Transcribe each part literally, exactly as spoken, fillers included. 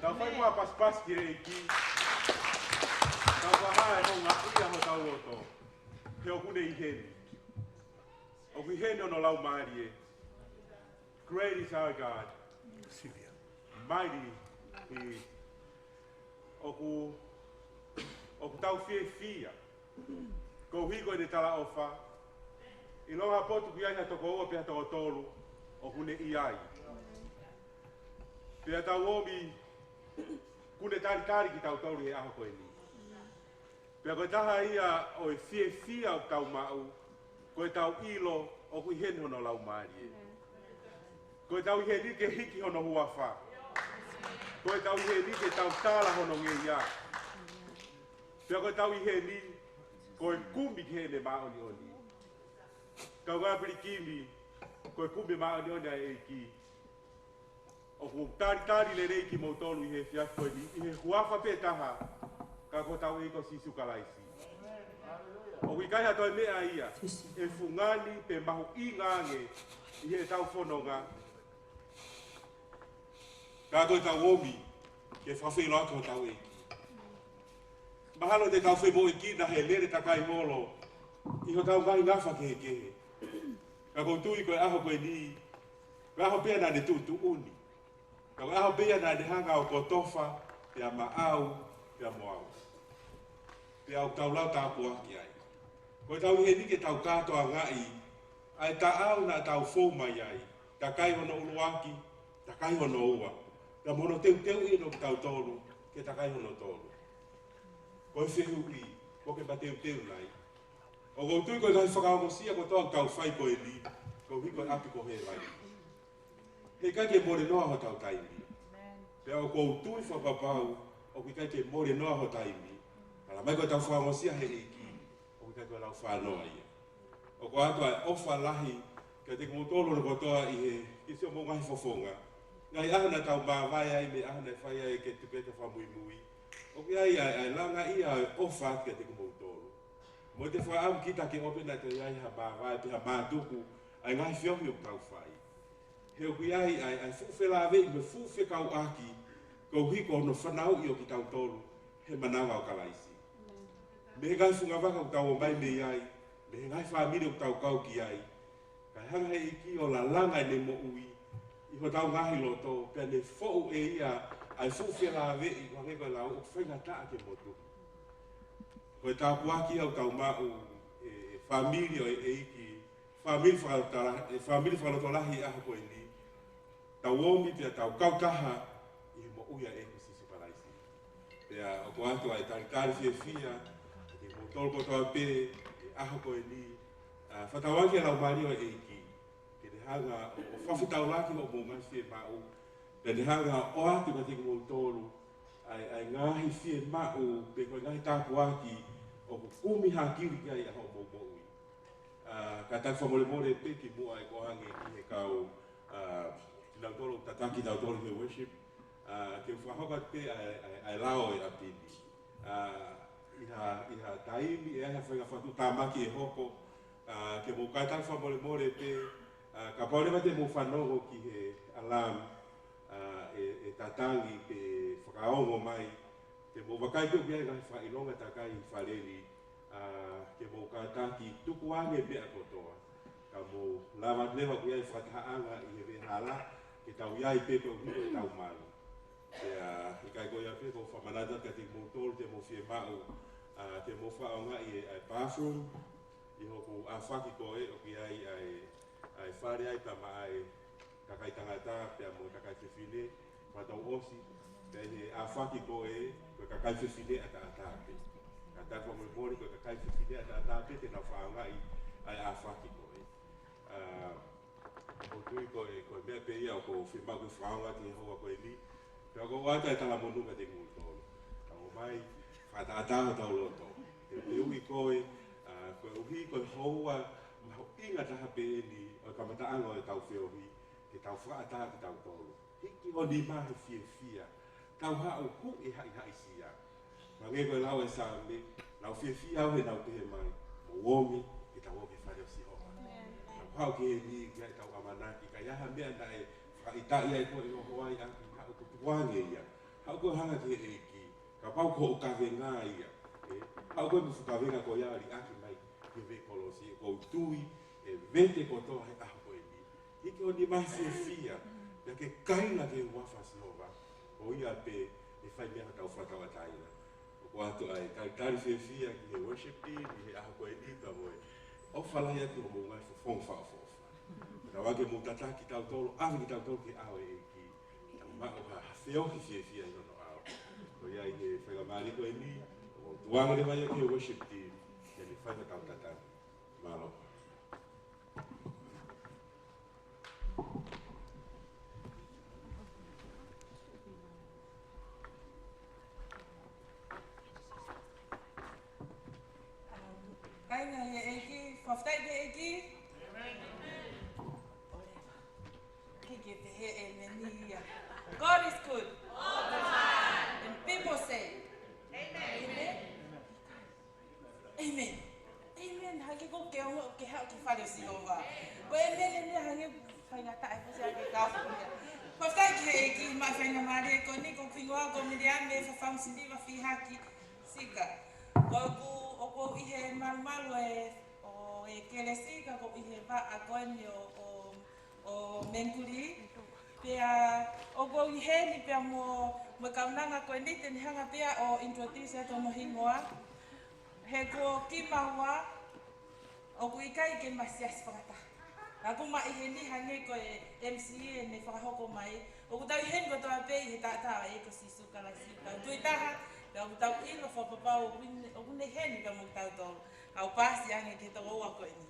Tau fai muʻa pasipasi ki he ʻEiki. Tau fakahā e houngaʻia hotau loto. He ʻoku ne ʻi heni. ʻOku ʻi heni hono Laumālie. Great is our God. Mighty he is. ʻOku, ʻoku tau fiefia. Koeʻuhi ko ʻene talaʻofa. ʻIlonga ha potu ʻoku ʻi ai ha toko ua pe ha toko tolu, ʻoku ne ʻi ai. Pea tau ōmi, ʻoku ne talitali kitautolu he ʻaho ko eni. Pea ko e taha ia ʻo e fiefia ʻoku tau maʻu, ko ʻetau ʻilo ʻoku ʻi heni hono Laumālie. Ko ʻetau ʻi heni ke hiki hono huafa. Ko ʻetau ʻi heni ke tau tala hono ngeia. Pea ko ʻetau ʻi heni, ko e kumi ki heʻene māʻoniʻoni. Kaungā pilikimi, ko e kumi māʻoniʻoni ʻa e ʻEiki. ʻOku talitali lelei kimoutolu ʻi he efiafi ko eni, ʻi he huafa pē taha, ka ko hotau ʻEiki ko Sīsū Kalaisi. ʻOku ʻikai ha toe meʻa ia, ʻe fungani pe mahuʻinga ange ʻi heʻetau fononga. Ka ko ʻetau ōmi, ke fakafeʻiloaki hotau ʻEiki. Mahalo te tau femoʻuekina he lele takai holo, ʻi hotau ngaahi ngafa kehekehe. Ka ʻoku ou tui ko e ʻaho ko eni, ko e ʻaho pē ia naʻa ne tuʻutuʻuni. Ka ko e ʻaho pē ia naʻa ne hanga ʻo kotofa, pea maʻau, pea mo au. Pea ʻoku tau lau tāpuaki ai. Ko ʻetau ʻi heni ke tau kātoangaʻi, ʻa e taʻau naʻa tau fou mai ai, takai hono ʻuluaki, takai hono ua. Pea mo hono teuteuʻi ʻo kitautolu, ke takai hono tolu. Ko e fehuʻi, ʻoku ke mateuteu nai? ʻOku ou tui ko e ngaahi fakaongosia kotoa ʻoku tau fai ko eni, koeʻuhi ko e ʻapi ko hēvani. Heʻikai ke mole noa hotau taimi. Pea ʻoku ou tui fakapapau, ʻoku ʻikai ke mole noa ho taimi. Talamai ko ʻetau fakaongosia he ʻEiki, ʻoku ʻikai ko e lau fānoa ia. ʻOku ʻoatu ʻa e ʻofa lahi, kiate kimoutolu hono kotoa ʻi he, ki siʻomou ngaahi fofonga. Ngaahi ʻaho naʻa tau māvae ai mei he ʻaho naʻe fai ai e get together fakamuimui. ʻOku ʻi ai ʻa e, ʻa e langa ia ʻo e ʻofa kiate kimoutolu. Mo ʻete fakaʻamu kita ke ʻoua naʻa toe ʻi ai ha māvae pe ha mātuku, ʻa e ngaahi feohi ʻoku tau fai. He ʻoku ʻi ai ʻa e, ʻa e fuʻu felāveʻi mo e fuʻu fekauʻaki, koeʻuhi ko hono fanauʻi ʻo kitautolu, he manava ʻo Kalaisi. Mei he ngaahi fungavaka ʻoku tau ō mai mei ai, mei he ngaahi fāmili ʻoku tau kau ki ai. Kae hanga he ʻEiki ʻo lalanga ʻene moʻui, ʻi hotau ngaahi loto, pea ne foʻu ʻe ia, ʻa e fuʻu felāveʻi, ʻo hangē ko e lau, ʻoku faingataʻa ke motuki. Ko e tāpuaki ʻoku tau maʻu, ʻe, ʻe fāmili ʻo e ʻEiki, fāmili fakalotolahi, ʻe fāmili fakalotolahi ʻaho ko eni. Tau ōmi pea tau kautaha ʻi he moʻui ʻa e ʻEiki ko Sīsū Kalaisi. Pea ʻoku ʻoatu ʻa e talitali fiefia, kiate kimoutolu kotoa pē, ʻi he ʻaho ko eni, ʻa, fakatauange ki he Laumālie ʻo e ʻEiki. Ke ne hanga ʻo, ʻo fakafetaulaki hoʻomou ngaahi fiemaʻu. Pea ne hanga ʻo ʻoatu kiate kimoutolu, ʻa e, ʻa e ngaahi fiemaʻu, pe ko e ngaahi tāpuaki, ʻoku kumi hakili ki ai ʻa hoʻomou moʻui. ʻA, ka tau fakamolemole pē kimuʻa ʻi he ʻoange ki he kau, ʻa, kinautolu, tataki kinautolu he worship. ʻA, ke u fakahoko atu pē ʻa e, ʻa e, ʻa e lao ʻo e ʻapi ni. ʻA, ʻi ha, ʻi ha taimi ʻe ai ha faʻahinga fakatuʻutāmaki ʻe hoko. ʻA, ke mou kātaki fakamolemole pē, ʻa, kapau leva te mou fanongo ki he alarm, ʻa, ʻe, ʻe tatangi pe fakaongo mai. Te mou vakai ko e ʻoku ʻi ai e ngaahi fakaʻilonga takai ʻi fale ni, ʻa, ke mou kātaki tukuange meʻa kotoa. Ka mou lava leva ʻoku ʻi ai e fakatahaʻanga ʻi he veʻehala, ke tau ʻi ai pē koeʻuhi ko ʻetau malu. Pea, ʻikai ko ia pē, ʻoku ou fakamanatu atu kiate kimoutolu, te mou fiemaʻu, ʻa, ke mou fakaʻaongaʻi e, ʻa e bathroom, ʻi hoku ʻāfaki ko ē, ʻoku ʻi ai ʻa e, ʻa e fale ai pea maʻa e kakai tangata, pea mo e kakai fefine, fakatau ʻosi, pea ʻi he ʻāfaki ko ē, ko e kakai fefine ʻataʻatā pē. Kātaki fakamolemole ko e kakai fefine ʻataʻatā pē te nau fakaʻaongaʻi ʻa e ʻāfaki ko ē. ʻA, ʻoku ou tui ko e, ko e meʻa pē ia ʻoku ou fiemaʻu ke fakaongo atu he houa ko eni. Pea ʻoku ou ʻoatu ʻa e talamonū kiate kimoutolu. Tau ō mai, fakatātā hotau loto. Te u teuʻi koe, ʻa, koeʻuhi ko e houa mahuʻinga taha pē eni ʻo e kamataʻanga ʻo ʻetau feohi, ke tau fakaʻatā kitautolu. Hiki ho nima he fiefia. Tau haʻu huʻi haʻihaʻisia. Hangē ko e lau ʻa e Saame, naʻa ku fiefia au he naʻa ku pehē mai, mou ōmi, ke tau ō ki he fale ʻo Sihova. Tau haʻu ki heni, ki ai ʻetau ʻamanaki, ka ʻi ai ha meʻa naʻe fakaʻitaʻi ai koe ʻi ho hoa ʻi ʻapi, haʻu ʻo tukuange ia. Haʻu koe hanga ki he ʻEiki, kapau ko hoʻo kavenga ia, ē, haʻu koe mo e fuʻu kavenga ko ia ʻo liʻaki mai ki he veʻe kolosi, ʻoku ou tui ʻe vete kotoa he ʻaho ko eni. Hiki honi mai fiefia, pea ke kaila ki he huafa ʻo Sihova, ko ia pē ʻe fai meʻa ʻi hotau fakatauʻatāina. ʻOku ʻoatu ai e talitali fiefia ki he worship team ʻi he ʻaho ko eni pea mo e ʻofa lahi atu ki hoʻomou ngaahi fofonga fakaʻofoʻofa. Tau ake mou tataki kitautolu, ʻave kitautolu ki he ʻao ʻo e ʻEiki. Tau maʻu ha, ha feohi fiefia ʻi hono ʻao. Ko ia ʻi he faingamālie ko eni, ʻoku ou tuku ange leva ia ki he worship team, ke ne fai hotau tataki. Mālō. Kāinga ʻo e ʻEiki, fakafetaʻi ki he ʻEiki. Ke ke pehē ʻēmeni ia. God is good. All the time. And people say, Amen. Amen. Amen. Hangē ko e ongo ke haʻu ki he fale ʻo Sihova. Ko e ʻēmeni eni hangē faingataʻa e fusi ake ka funia. Fakafetaʻi ki he ʻEiki maʻa e faingamālie ko eni. Ko hoku hingoa ko Miriame Fafau Siliva Fihaki Sika. ʻOku, ʻoku ou ʻi he malumalu ʻo e, ʻo e kelesi ka ʻoku ou ʻi he vaʻa ko eni ʻo, ʻo ʻo Mengkuli. Pea ʻoku ou ʻi heni pea mo, mo e kaunanga ko eni te ne hanga pea ʻo introduce atu hono hingoa. He ko kimaua, ʻoku ʻikai ke ma siasi fakataha. Ka ʻoku ma ʻi heni hangē ko e M C ʻene fakahoko mai. ʻOku tau ʻi heni kotoa pē ʻi he taʻataʻa ʻo e ʻEiki ko Sīsū Kalaisi. Tau tui taha, pea ʻoku tau ʻilo fakapapau ʻoku ne, ʻoku ne ʻi heni pea mo kitautolu. Kau pasi ange ki he tokoua ko eni.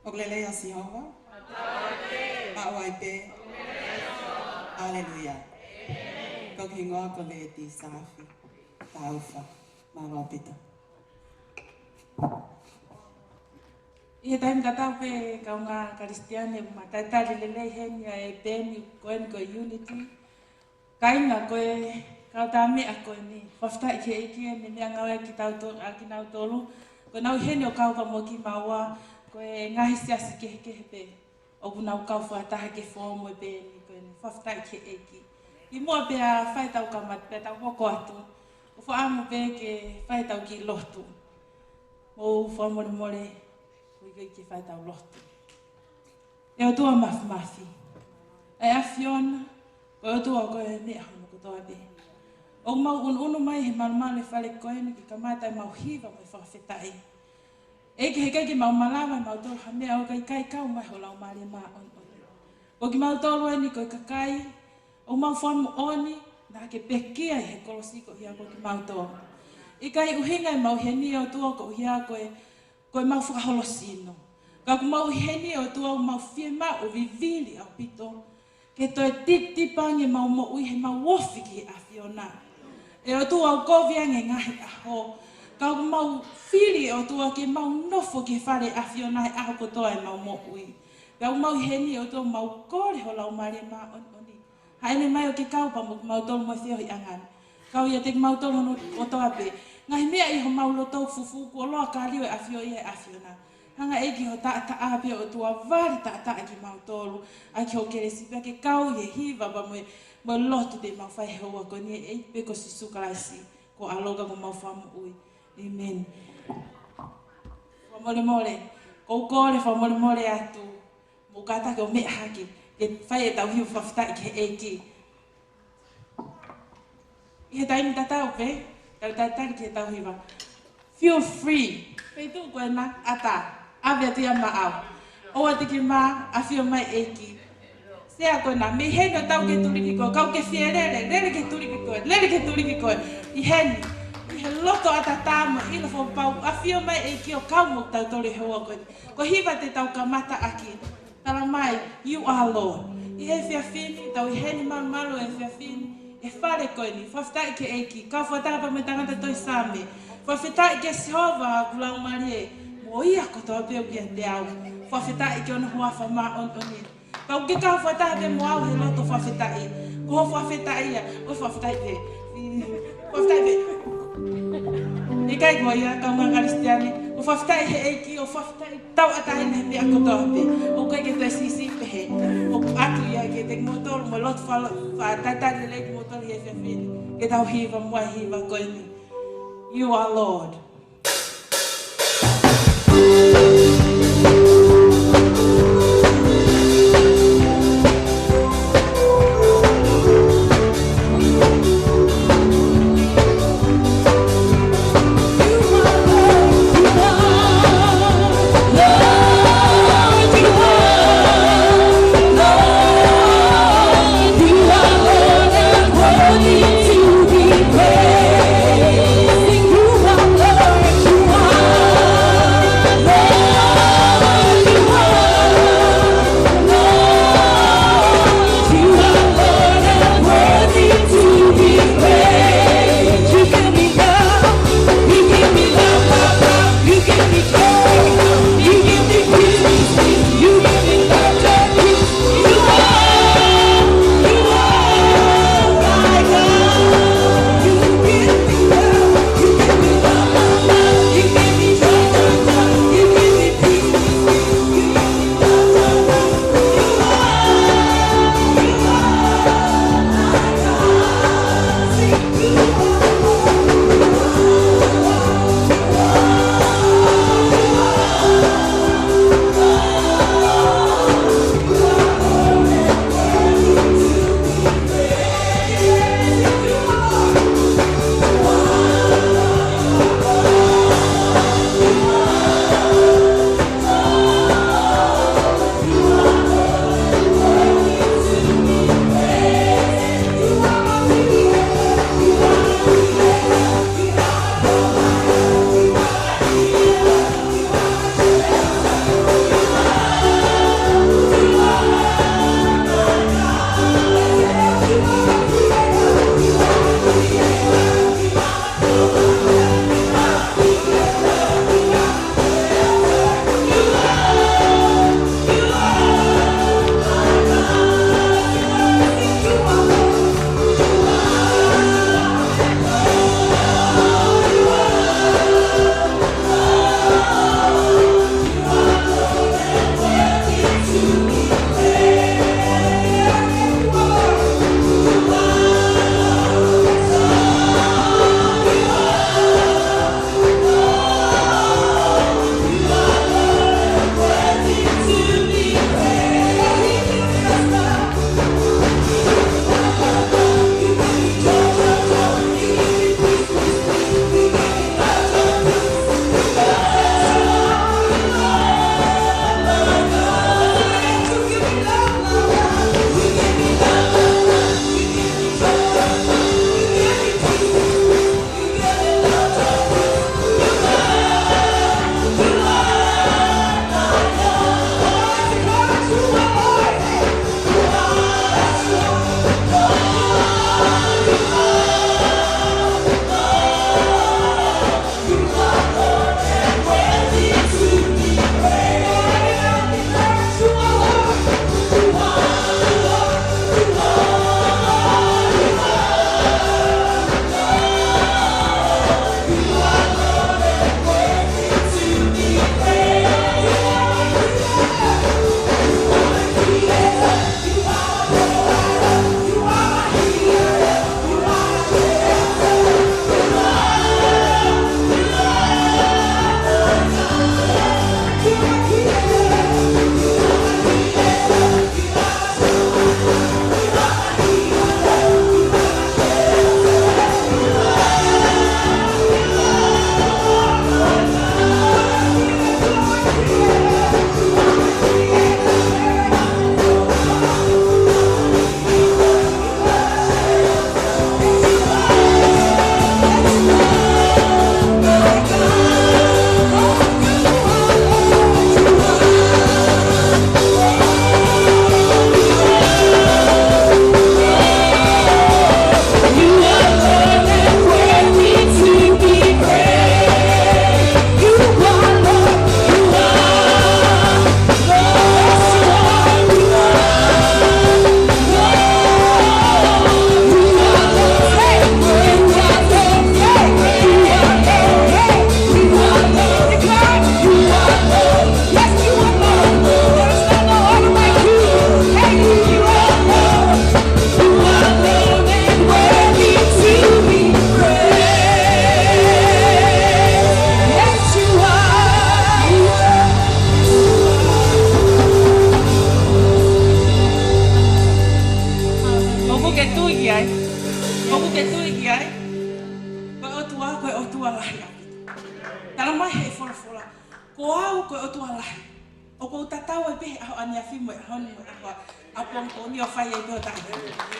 ʻOku lelei ʻa Sihova. Maʻu ai pē. Haleluia. Ko hoku hingoa ko Leti Safi Taufa. Mālō ʻaupito. ʻI he taimi tatau pē kaungā Kalisitiane, ma talitali lelei heni ʻa e peni ko eni ko e Unity. Kāinga, ko e kau tā meʻa ko eni. Fakafetaʻi ki he ʻEiki ʻene meʻangāue kitautolu, ʻa kinautolu. Ko ʻenau ʻi heni ʻo kau pea mo kimaua, ko e ngaahi siasi kehekehe pē ʻoku nau kau fakataha ke fō mo e peni ko eni. Fakafetaʻi ki he ʻEiki. ʻI muʻa pea fai ʻetau kamata, pea tau hoko atu, ʻoku ou fakaʻamu pē ke fai ʻetau kiʻi lotu. Mou fakamolemole, ʻoku ʻikai ke fai ʻetau lotu. ʻE ʻOtua Māfimafi, ʻa e ʻAfiona, ko e ʻOtua ko e meʻa hono kotoa pē. ʻOku mau ʻunuʻunu mai he malumalu ʻo e fale ko eni ke kamata ʻemau hiva mo e fakafetaʻi. ʻEiki, he ʻikai ke mau malava ʻe mautolu ha meʻa ʻo ka ʻikai kau mai ho Laumālie Māʻoniʻoni. Ko kimautolu eni ko e kakai ʻoku mau fakamoʻoni naʻa ke pekia ʻi he kolosi koeʻuhi ko kimautolu. ʻIkai ʻuhinga ʻemau ʻi heni ʻe ʻOtua koeʻuhi ko e ko ʻemau fakaholosino. Ka ʻoku mau ʻi heni ʻe ʻOtua ʻoku mau fiemaʻu vivili ʻaupito ke toe titipa ange ʻemau moʻui heʻemau ofi ki he ʻAfiona. ʻE ʻOtua, ʻoku kovi ange ngaahi ʻaho, ka ʻoku mau fili ʻe ʻOtua ke mau nofo ki he fale ʻo e ʻAfiona he ʻaho kotoa ʻemau moʻui. Pea ʻoku mau ʻi heni ʻe ʻOtua ʻoku mau kole ho Laumālie Māʻoniʻoni. Hāʻele mai ʻo ke kau pea mo kimautolu mo e feohiʻanga ni. Kau ʻiate kimautolu hono kotoa pē. Ngaahi meʻa ʻi homau loto fufū kuo ʻoloa ka liu ʻe ʻafio ia ʻe ʻAfiona. Hanga ʻEiki ho taʻataʻa pē ʻOtua vale taʻataʻa kimautolu. ʻAki ho kelesi pea ke kau ʻi he hiva pea mo e, mo e lotu te mau fai he houa ko eni ʻEiki pē ko Sīsū Kalaisi. Ko e ʻAlo ka ko homau Fakamoʻui. ʻĒmeni. Fakamolemole. ʻOku ou kole fakamolemole atu. Mou kātaki ʻo meʻa hake, ke fai ʻetau hiva fakafetaʻi ki he ʻEiki. ʻI he taimi tatau pē, tau talitali ki heʻetau hiva. Feel free. Feituʻu ko ena, ʻatā, ʻave atu ia maʻau. ʻOua te ke mā, ʻafio mai ʻEiki. Sea ko ena, mei heni ʻo tau ke tuliki koe, kau ke fie lele, lele ke tuliki koe, lele ke tuliki koe. ʻI heni, ʻi he loto ʻatā mo e ʻilo fakapapau, ʻafio mai ʻEiki ʻo kau mo kitautolu he houa ko eni. Ko e hiva te tau kamata ʻaki. Tala mai, "You are Lord." ʻI he efiafi ni, tau ʻi heni malumalu he efiafi ni, he fale ko eni, fakafetaʻi ki he ʻEiki, kau fakataha pea mo e tangata tohi Saame, fakafetaʻi kia Sihova ʻa hoku laumālie, mo ia kotoa pē ʻoku ʻiate au, fakafetaʻi ki hono huafa māʻoniʻoni. Kau ke kau fakataha pē mo au he loto fakafetaʻi, ko hoʻo fakafetaʻi ia, ʻo fakafetaʻi pē, fakafetaʻi pē. ʻIkai ko ia, kaungā Kalisitiane, ʻo fakafetaʻi he ʻEiki, ʻo fakafetaʻi tauʻatāina he meʻa kotoa pē. ʻOku ʻikai ke toe siʻisiʻi pehē. ʻOku ʻatu ia ke Kiate kimoutolu mo e lotu fa-, fakatalitali lelei kimoutolu he efiafi ni. Ke tau hiva muʻa e hiva ko eni. You are Lord. ʻOku ke tui ki ai? Ko e ʻOtua, ko e ʻOtua lahi ʻaupito. Talamai ʻe he folofola, ko au ko e ʻOtua lahi. ʻOku ou tatau ai pē he ʻaho ʻaneafi mo e ʻaho ni mo e ʻaho ʻapongipongi ʻo fai ai pē ʻo taʻaki.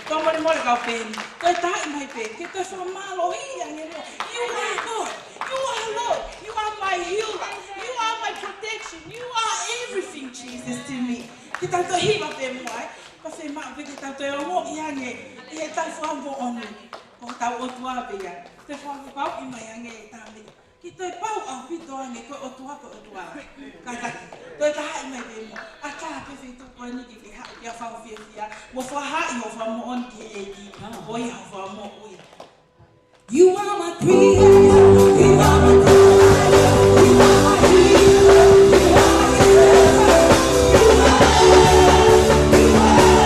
Tō molemole kau peni. Toe taʻaki mai pē. Ke toe fakamālō ia nge mo. You are God. You are Lord. You are my healer. You are my protection. You are everything, Jesus, to me. Ke tau toe hiva pē mo ai. Ka fiemaʻu pē ke tau toe ongoʻi ange ʻi heʻetau fakamoʻoni, ko hotau ʻOtua pē ia. Toe fakapapauʻi mai ange e tame. Ke toe pau ʻaupito ange ko e ʻOtua, ko e ʻOtua. Kātaki, toe taʻaki mai pē mo. ʻAtā pē feituʻu ko eni ke ke haʻu ke fakafiefia. Mo fakahaaʻi hoʻo fakamoʻoni ki he ʻEiki. Ko ia hoʻo fakamoʻui. You are my creator. You are my provider. You are my healer. You are my deliverer. You are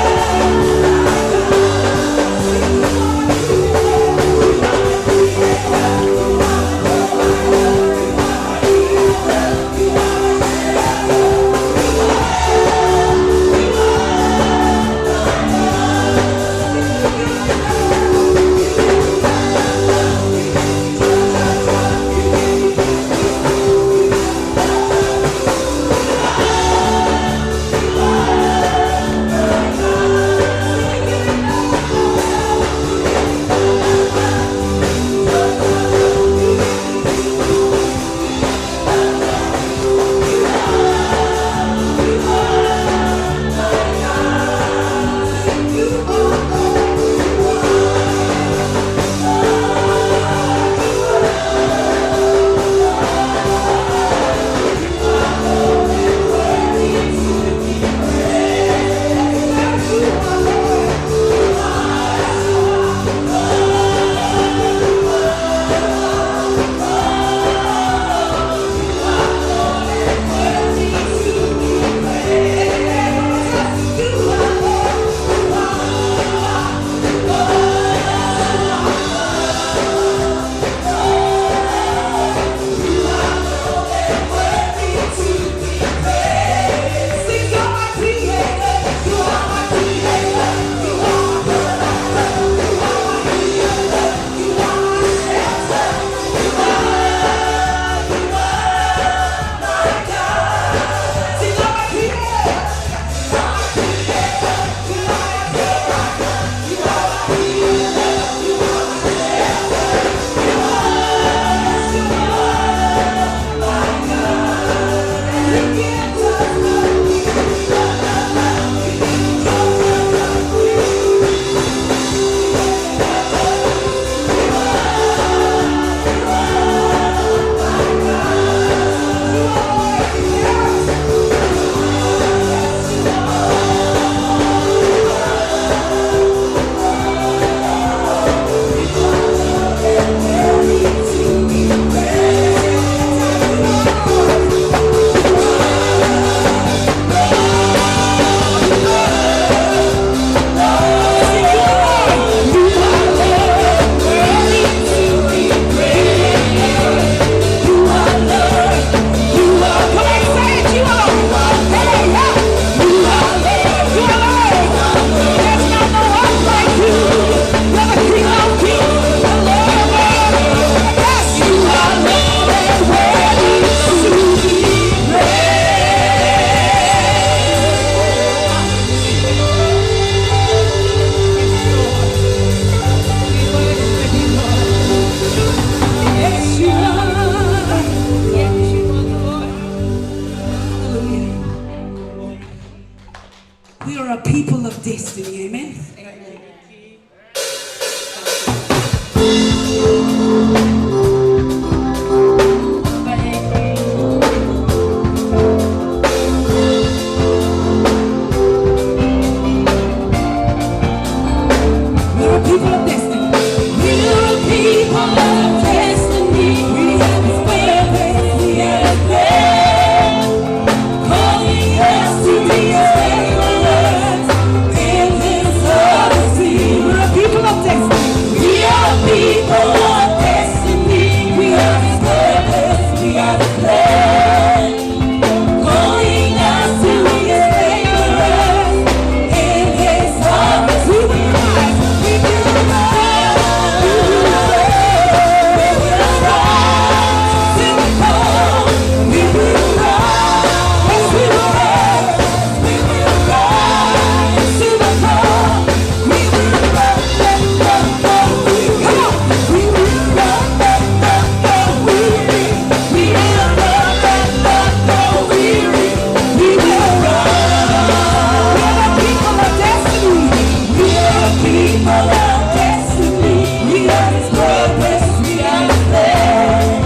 His purpose we are declared,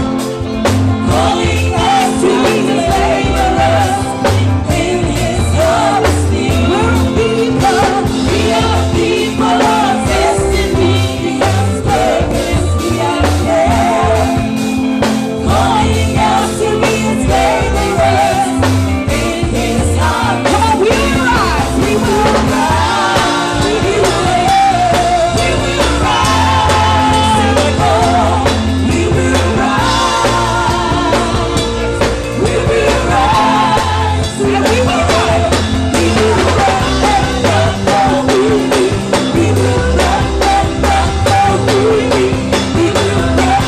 calling us to be his laborers in his harvest field. We are people of destiny, his purpose we are declared. Calling us to be his laborers in his harvest. Come on, we will rise. We will rise. We will rise. We will rise. We will rise. We will rise. And we will rise. We will rise. We will rise.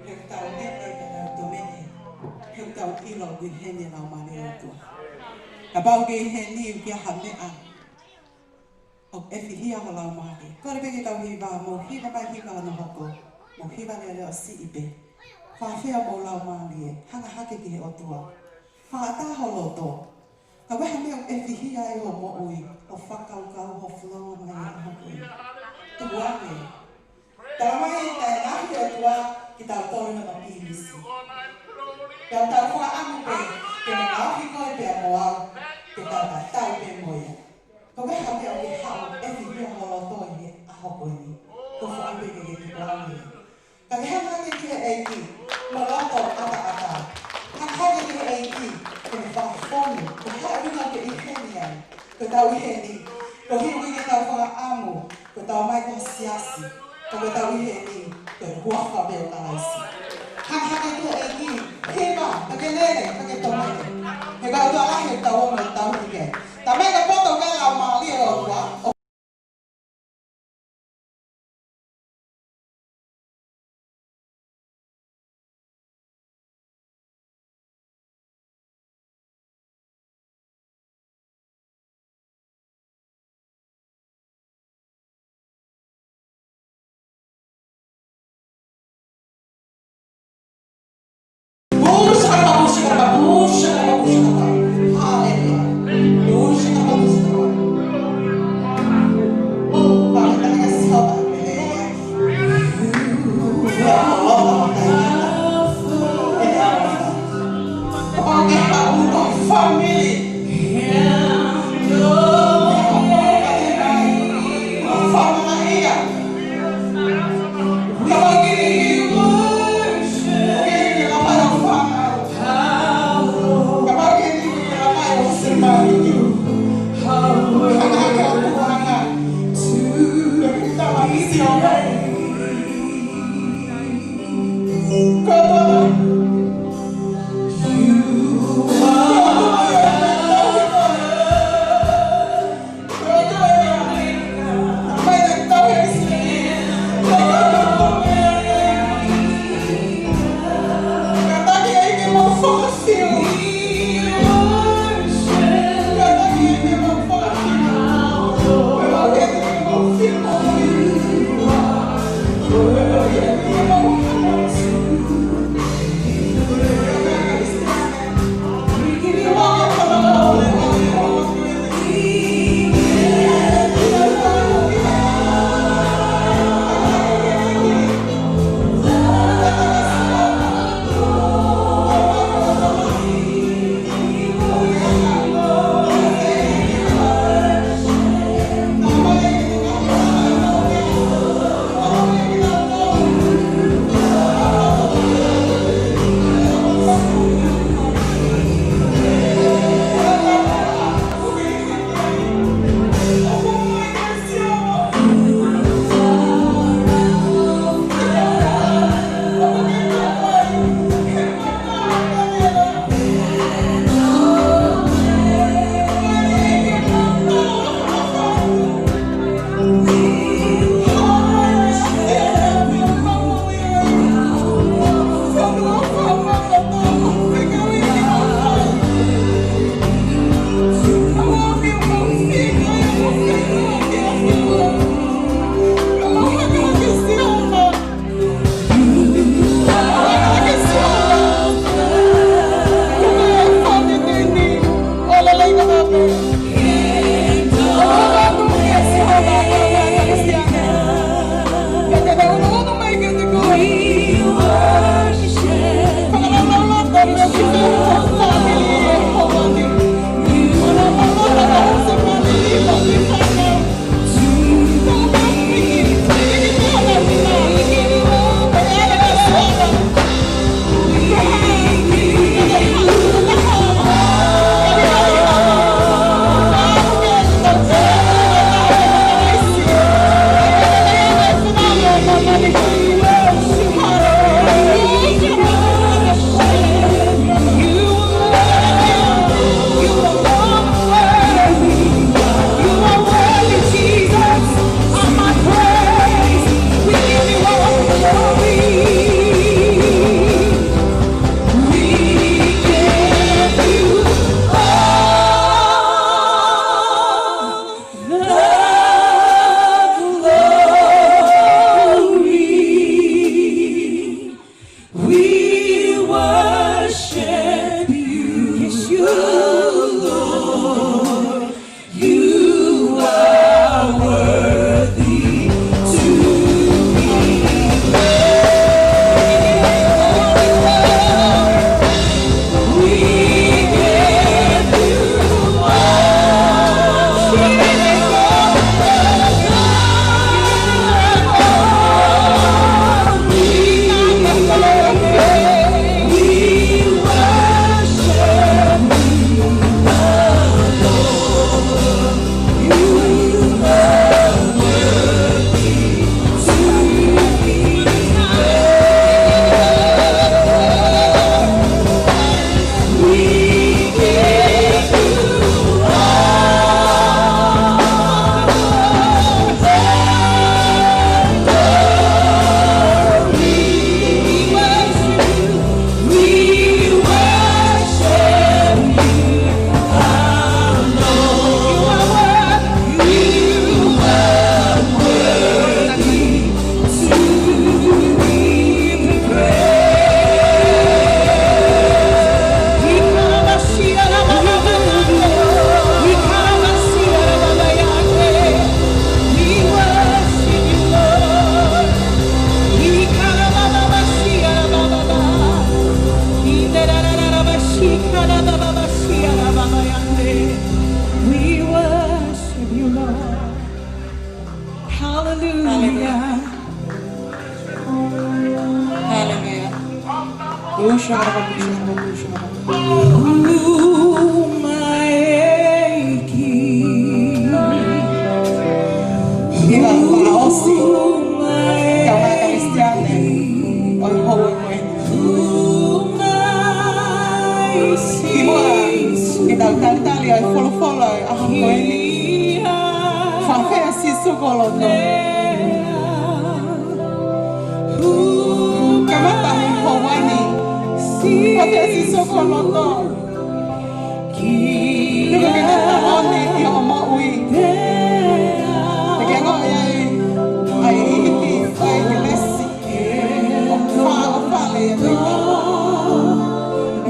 He ʻoku tau meʻe pea tau tōmene. He ʻoku tau ʻilo ʻoku ʻi heni e Laumālie ʻo e ʻOtua. Kapau ʻoku ke ʻi heni ʻoku ʻi ai ha meʻa ʻoku ʻefihia ho laumālie, kole pē ke tau hiva, mou hiva mai, hiva hono hoko, mou hiva leʻoleʻo siʻi pē. Fakaafeʻi homou laumālie, hanga hake ki he ʻOtua. Fakaʻatā ho loto. Kapau ʻoku ʻi ai ha meʻa ʻoku ʻefihia ai ho moʻui, ho fakakaukau, ho fononga mai ʻi he ʻaho ko eni, tuku ange. Talamai ʻe he taʻengata ʻo e ʻOtua kitautolu hono pilisi. Pea tau fakaʻamu pē ke ne ngaohi koe pea mo au, ke tau tatau pē mo ia. Kapau ʻoku ʻi ai ha meʻa ʻoku ke haʻu ʻefihia ho loto ʻi he ʻaho ko eni, ko e fakaʻamu pē ke ke tuku ange. Ka ke hanga hake ki he ʻEiki mo e loto ʻataʻatā. Hanga hake ki he ʻEiki ke ne fakafonu, ko e hā e ʻuhinga ʻoku ke ʻi heni ai. Ko ʻetau ʻi heni, ko e ʻuhinga ke tau fakaʻamu, ko ʻetau ō mai ko ha siasi, ka ko ʻetau ʻi heni, ko e huafa pē ʻo Kalaisi. Hanga hake ki he ʻEiki, hiva, ka ke lele, ka ke tōmene. He ko e ʻOtua lahi ʻoku tau ō mai ʻo tauhi ki ai. Talamai ka poto ki he Laumālie ʻo e ʻOtua, You are worthy to be praised. We give you all the glory. We worship you, our Lord. We worship you, our Lord. You are worthy. You are worthy to be praised. We worship you, Lord. We worship you, Lord. Hallelujah. Hallelujah. Hallelujah. Umaiki. Ia, fakaʻosi. Kaungā Kalisitiane ʻo e houa ko eni. Kimuʻa ke tau talitali ʻa e folofola ʻo e ʻaho ko eni. Fakafeʻao Sīsū ki ho loto. Kamata hoʻo houa ni. Fakafeʻao Sīsū ki ho loto. Tuku ke ne fakamoʻoni ʻi hoʻo moʻui. Te ke ongoʻi ai ʻa e ivi ʻo e kelesi. Fakaʻofoʻofa ʻa e ʻOtua.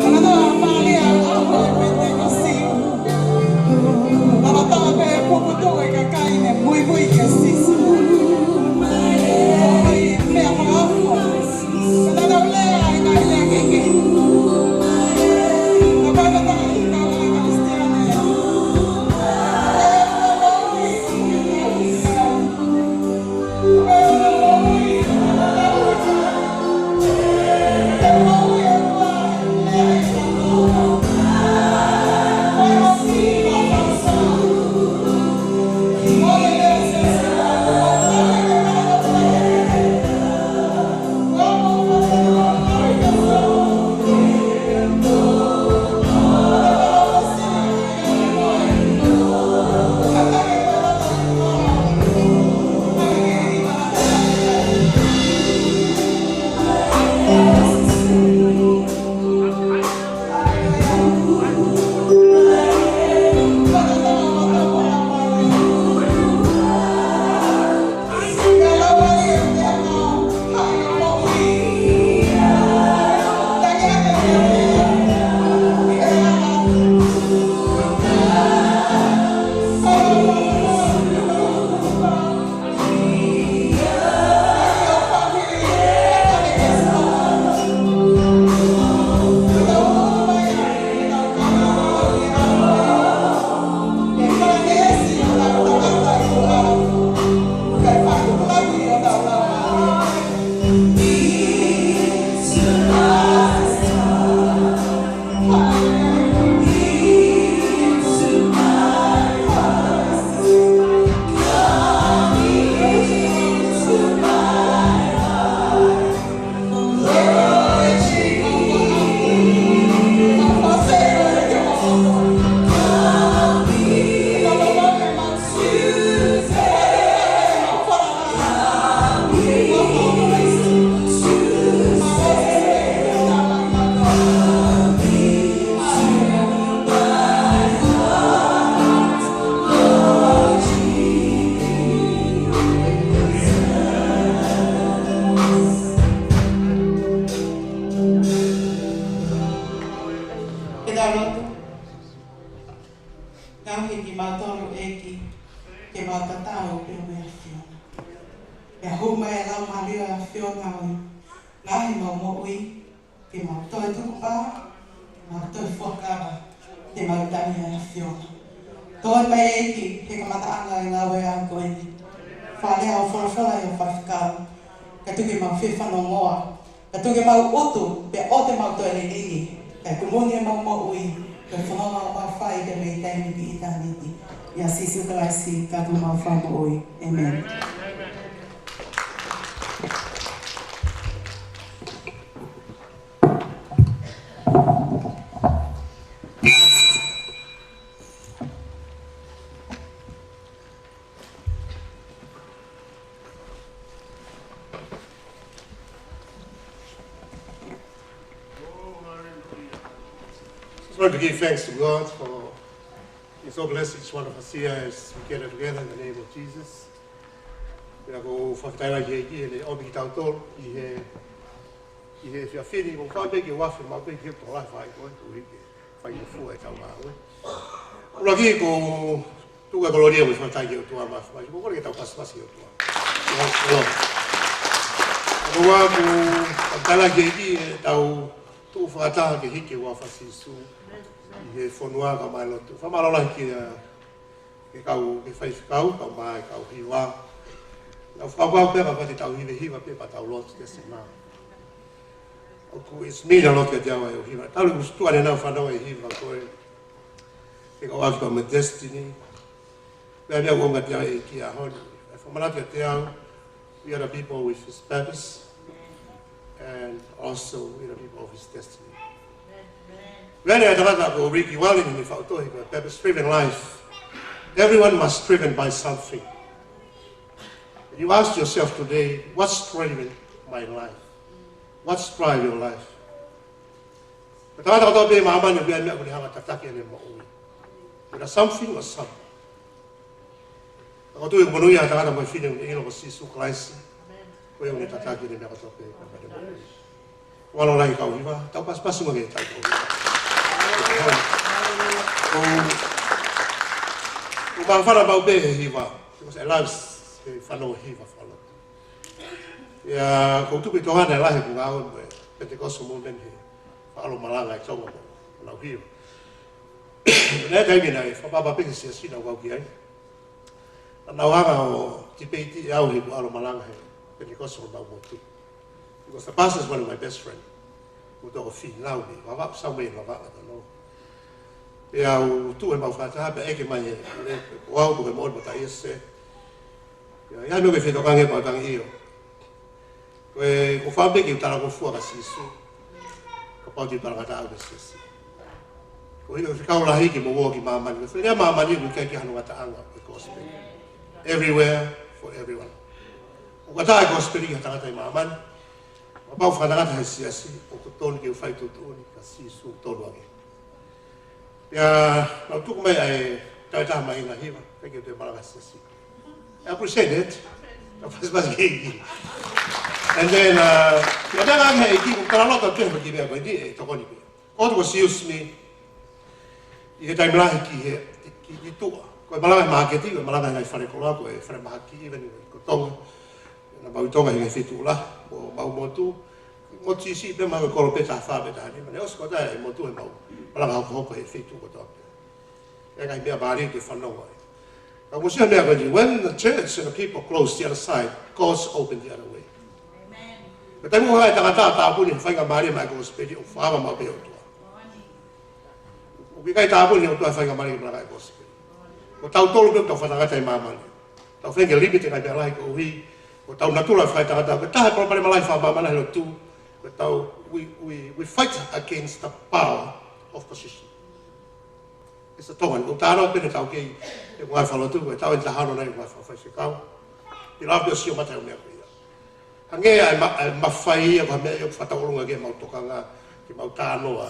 Manatuʻi ʻa e ʻaho ʻo e Penitekosi. Lolotonga pē e puputuʻu ʻa e kakai ne muimui kia Sīsū. Ko e meʻa fakaofo. Manatuʻi lea ʻa e ngaahi lea kehekehe. Ka ʻoku ʻikai ke tau ʻi ai ha Kalisitiane. Ke tau lotu. Ngaohi kimautolu ʻEiki, ke mau tatau pē mo e ʻAfiona. Pea hū mai e Laumālie ʻo e ʻAfiona ʻo ngaohi ʻemau moʻui, ke mau toe tukupā, mau toe fuakava, ke mau tali ʻa e ʻAfiona. Toe mai ʻEiki, he kamataʻanga ʻo e ngāue ko eni. Fakalea hoʻo folofola ʻi hoʻo faifekau. Kae tuku ke mau fie fanongoa. Kae tuku ke mau ʻutu, pea ʻoua te mau toe liliu. Kae kumuni ʻemau moʻui, ko e fononga ʻoku mau fai pē mei taimi ki ʻitāniti. ʻIa Sīsū Kalaisi, ko homau Fakamoʻui. ʻĒmeni. Just want to give thanks to God for He's so blessed each one of us here as we gather together in the name of Jesus. Pea ʻoku ou fakafetaʻi lahi ki he ʻEiki, he ʻomi kitautolu ʻi he, ʻi he efiafi ni, ʻoku ou fakaʻamu pē ke u afe maʻu pē ki he tokolahi fai ko e, ko e ke fai mo fua e tau ngāue. ʻUluaki ʻoku ou tuku e kolōlia mo e fakafetaʻi ki he ʻOtua Māfimafi, ʻoku ou kole ke tau pasipasi ki he ʻOtua. Yes, Lord. ʻOku ou fakafetaʻi lahi ki he ʻEiki, ʻetau tuʻu fakataha ke hiki e huafa ʻo Sīsū ʻi he fonua kae ʻumaʻā e lotu. Fakamālō lahi ki he, ki he kau, ki he faifekau, kae ʻumaʻā e kau hiva. Naʻa ku fakapapau pē kapau te tau hivehiva pē pea tau lotu ke sima. ʻOku ʻikai ke mean a lot kiate au ʻa e hiva. Talu ʻeku tuʻu ʻanenai ʻo fanongo he hiva ko e, ke kau ʻaki pea mo e destiny. Pea meʻa ʻoku ʻaonga kiate au ʻi he ʻaho ni. ʻE fakamanatu kiate au, we are the people with his purpose, and also we are the people of his destiny. Lele ʻa e tangata ko Ricky Walling ʻi he faʻu tohi ko e Purpose Driven Life. Everyone must driven by something. You ask yourself today, what's driving my life? What's drive your life? Ko e tangata kotoa pē ʻi māmani ʻoku ʻi ai e meʻa ʻoku ne hanga ʻo tataki ʻene moʻui. Whether something or someone. Ka ko e tuʻu ʻi he monūʻia ʻa e tangata mo e fefine ʻoku ne ʻilo ko Sīsū Kalaisi. Ko ia ʻoku ne tataki ʻene meʻa kotoa pē, pea mo ʻene moʻui. Mālō lahi kau hiva, tau pasipasi mo e kau hiva. ʻOku, ʻoku ou māfana maʻu pē he hiva. Because I love he fanongo hiva falo. ʻIa, ʻoku ou tuku ʻi Tonga ni lahi ʻeku ngāue mo e Pentecostal movement he faʻa ʻalu malanga ʻi Tonga mo ʻenau hiva. Naʻe taimi naʻe fakapapau pē ki he siasi naʻa ku kau ki ai. Naʻa nau hanga ʻo tipeiti au heʻeku ʻalu malanga he Pentecostal ʻo ʻemau motu. Because the pastor is one of my best friend. Ko e tokoua Fīnau ni, Vavaʻu, Samueli Vavaʻu, I don't know. Pea u tuʻu he mau fakataha, pea ʻeke mai he, ko au ko e moʻoni mo taʻi ese. Pea ʻi ai e meʻa ke fetokanga pea u tangi ʻio. Ko e, ʻoku ou fakaʻamu pē ke u talangofua kia Sīsū. Kapau te u talangataʻa au ki he siasi. Ko e ʻuhinga ʻoku fekau lahi ke mou ō ki māmani. Ko e fē lea māmani ʻoku ʻikai ke ʻi ai hano ngataʻanga ʻo e gospel. Everywhere, for everyone. ʻOku ʻatā e gospel ki ha tangata ʻi māmani. Kapau ʻoku fakangatangata he siasi, ʻoku totonu ke u fai tuʻutuʻuni kia Sīsū tonu ange. Pea, naʻa ku tuku mai ʻa e tau ʻe taha mai ʻi he ngaahi hiva, thank you, te malanga siasi. I appreciate it. Ka pasipasi ki he ʻEiki. And then, uh, ʻi he ngaahi ʻEiki, ʻoku ou talanoa atu pē mo e kiʻi meʻa ko eni, ʻe tokoni pē. Ko e tuʻu ko Siusi ni, ʻi he taimi lahi ki he, ki, ki tuʻa. Ko e malanga he māketi, ko e malanga he ngaahi fale koloa, ko e fale mahaki, even ko Tonga. Naʻa mau ʻi Tonga he ngaahi feituʻu lahi, mo ʻemau motu. Motu siʻisiʻi pē, mahalo ko e kolo pē taha fā pē taha nima, naʻe ʻosi ko ē ʻa e motu ʻemau malanga hokohoko he feituʻu kotoa pē. ʻI ai e ngaahi meʻa mālie ke fanongo ai. Ka ʻoku ou sio he meʻa ko eni, when the church and the people close the other side, God's open the other way. Ko e taimi ʻoku hanga ʻe he tangata ʻo tāpuni e faingamālie maʻa e kosipeli, ʻoku fakaava maʻu pē ʻe he ʻOtua. ʻOku ʻikai tāpuni ʻe he ʻOtua e faingamālie ke malanga e kosipeli. Ko tautolu pē ʻoku tau fakangatangata ʻi māmani. Tau feinga ke limit e ngaahi meʻa lahi koeʻuhi ko hotau natula fakaetangata. Ko e taha e palopalema lahi fakamāmani he lotu, ko ʻetau, we, we, we fight against the power of position. It's a Tongan, ʻoku tau pē ʻi he taukei, ʻi he ngaahi falelotu, ko ʻetau ʻi he taha ono nai ʻi he ngaahi fakafaifekau. ʻI he lava pē ʻo sio mata he meʻa ko ia. Hangē ʻa e ma-, ʻa e mafai ia ko ha meʻa ia ʻoku fakataulonga ki heʻemau tokanga, ke mau talanoa.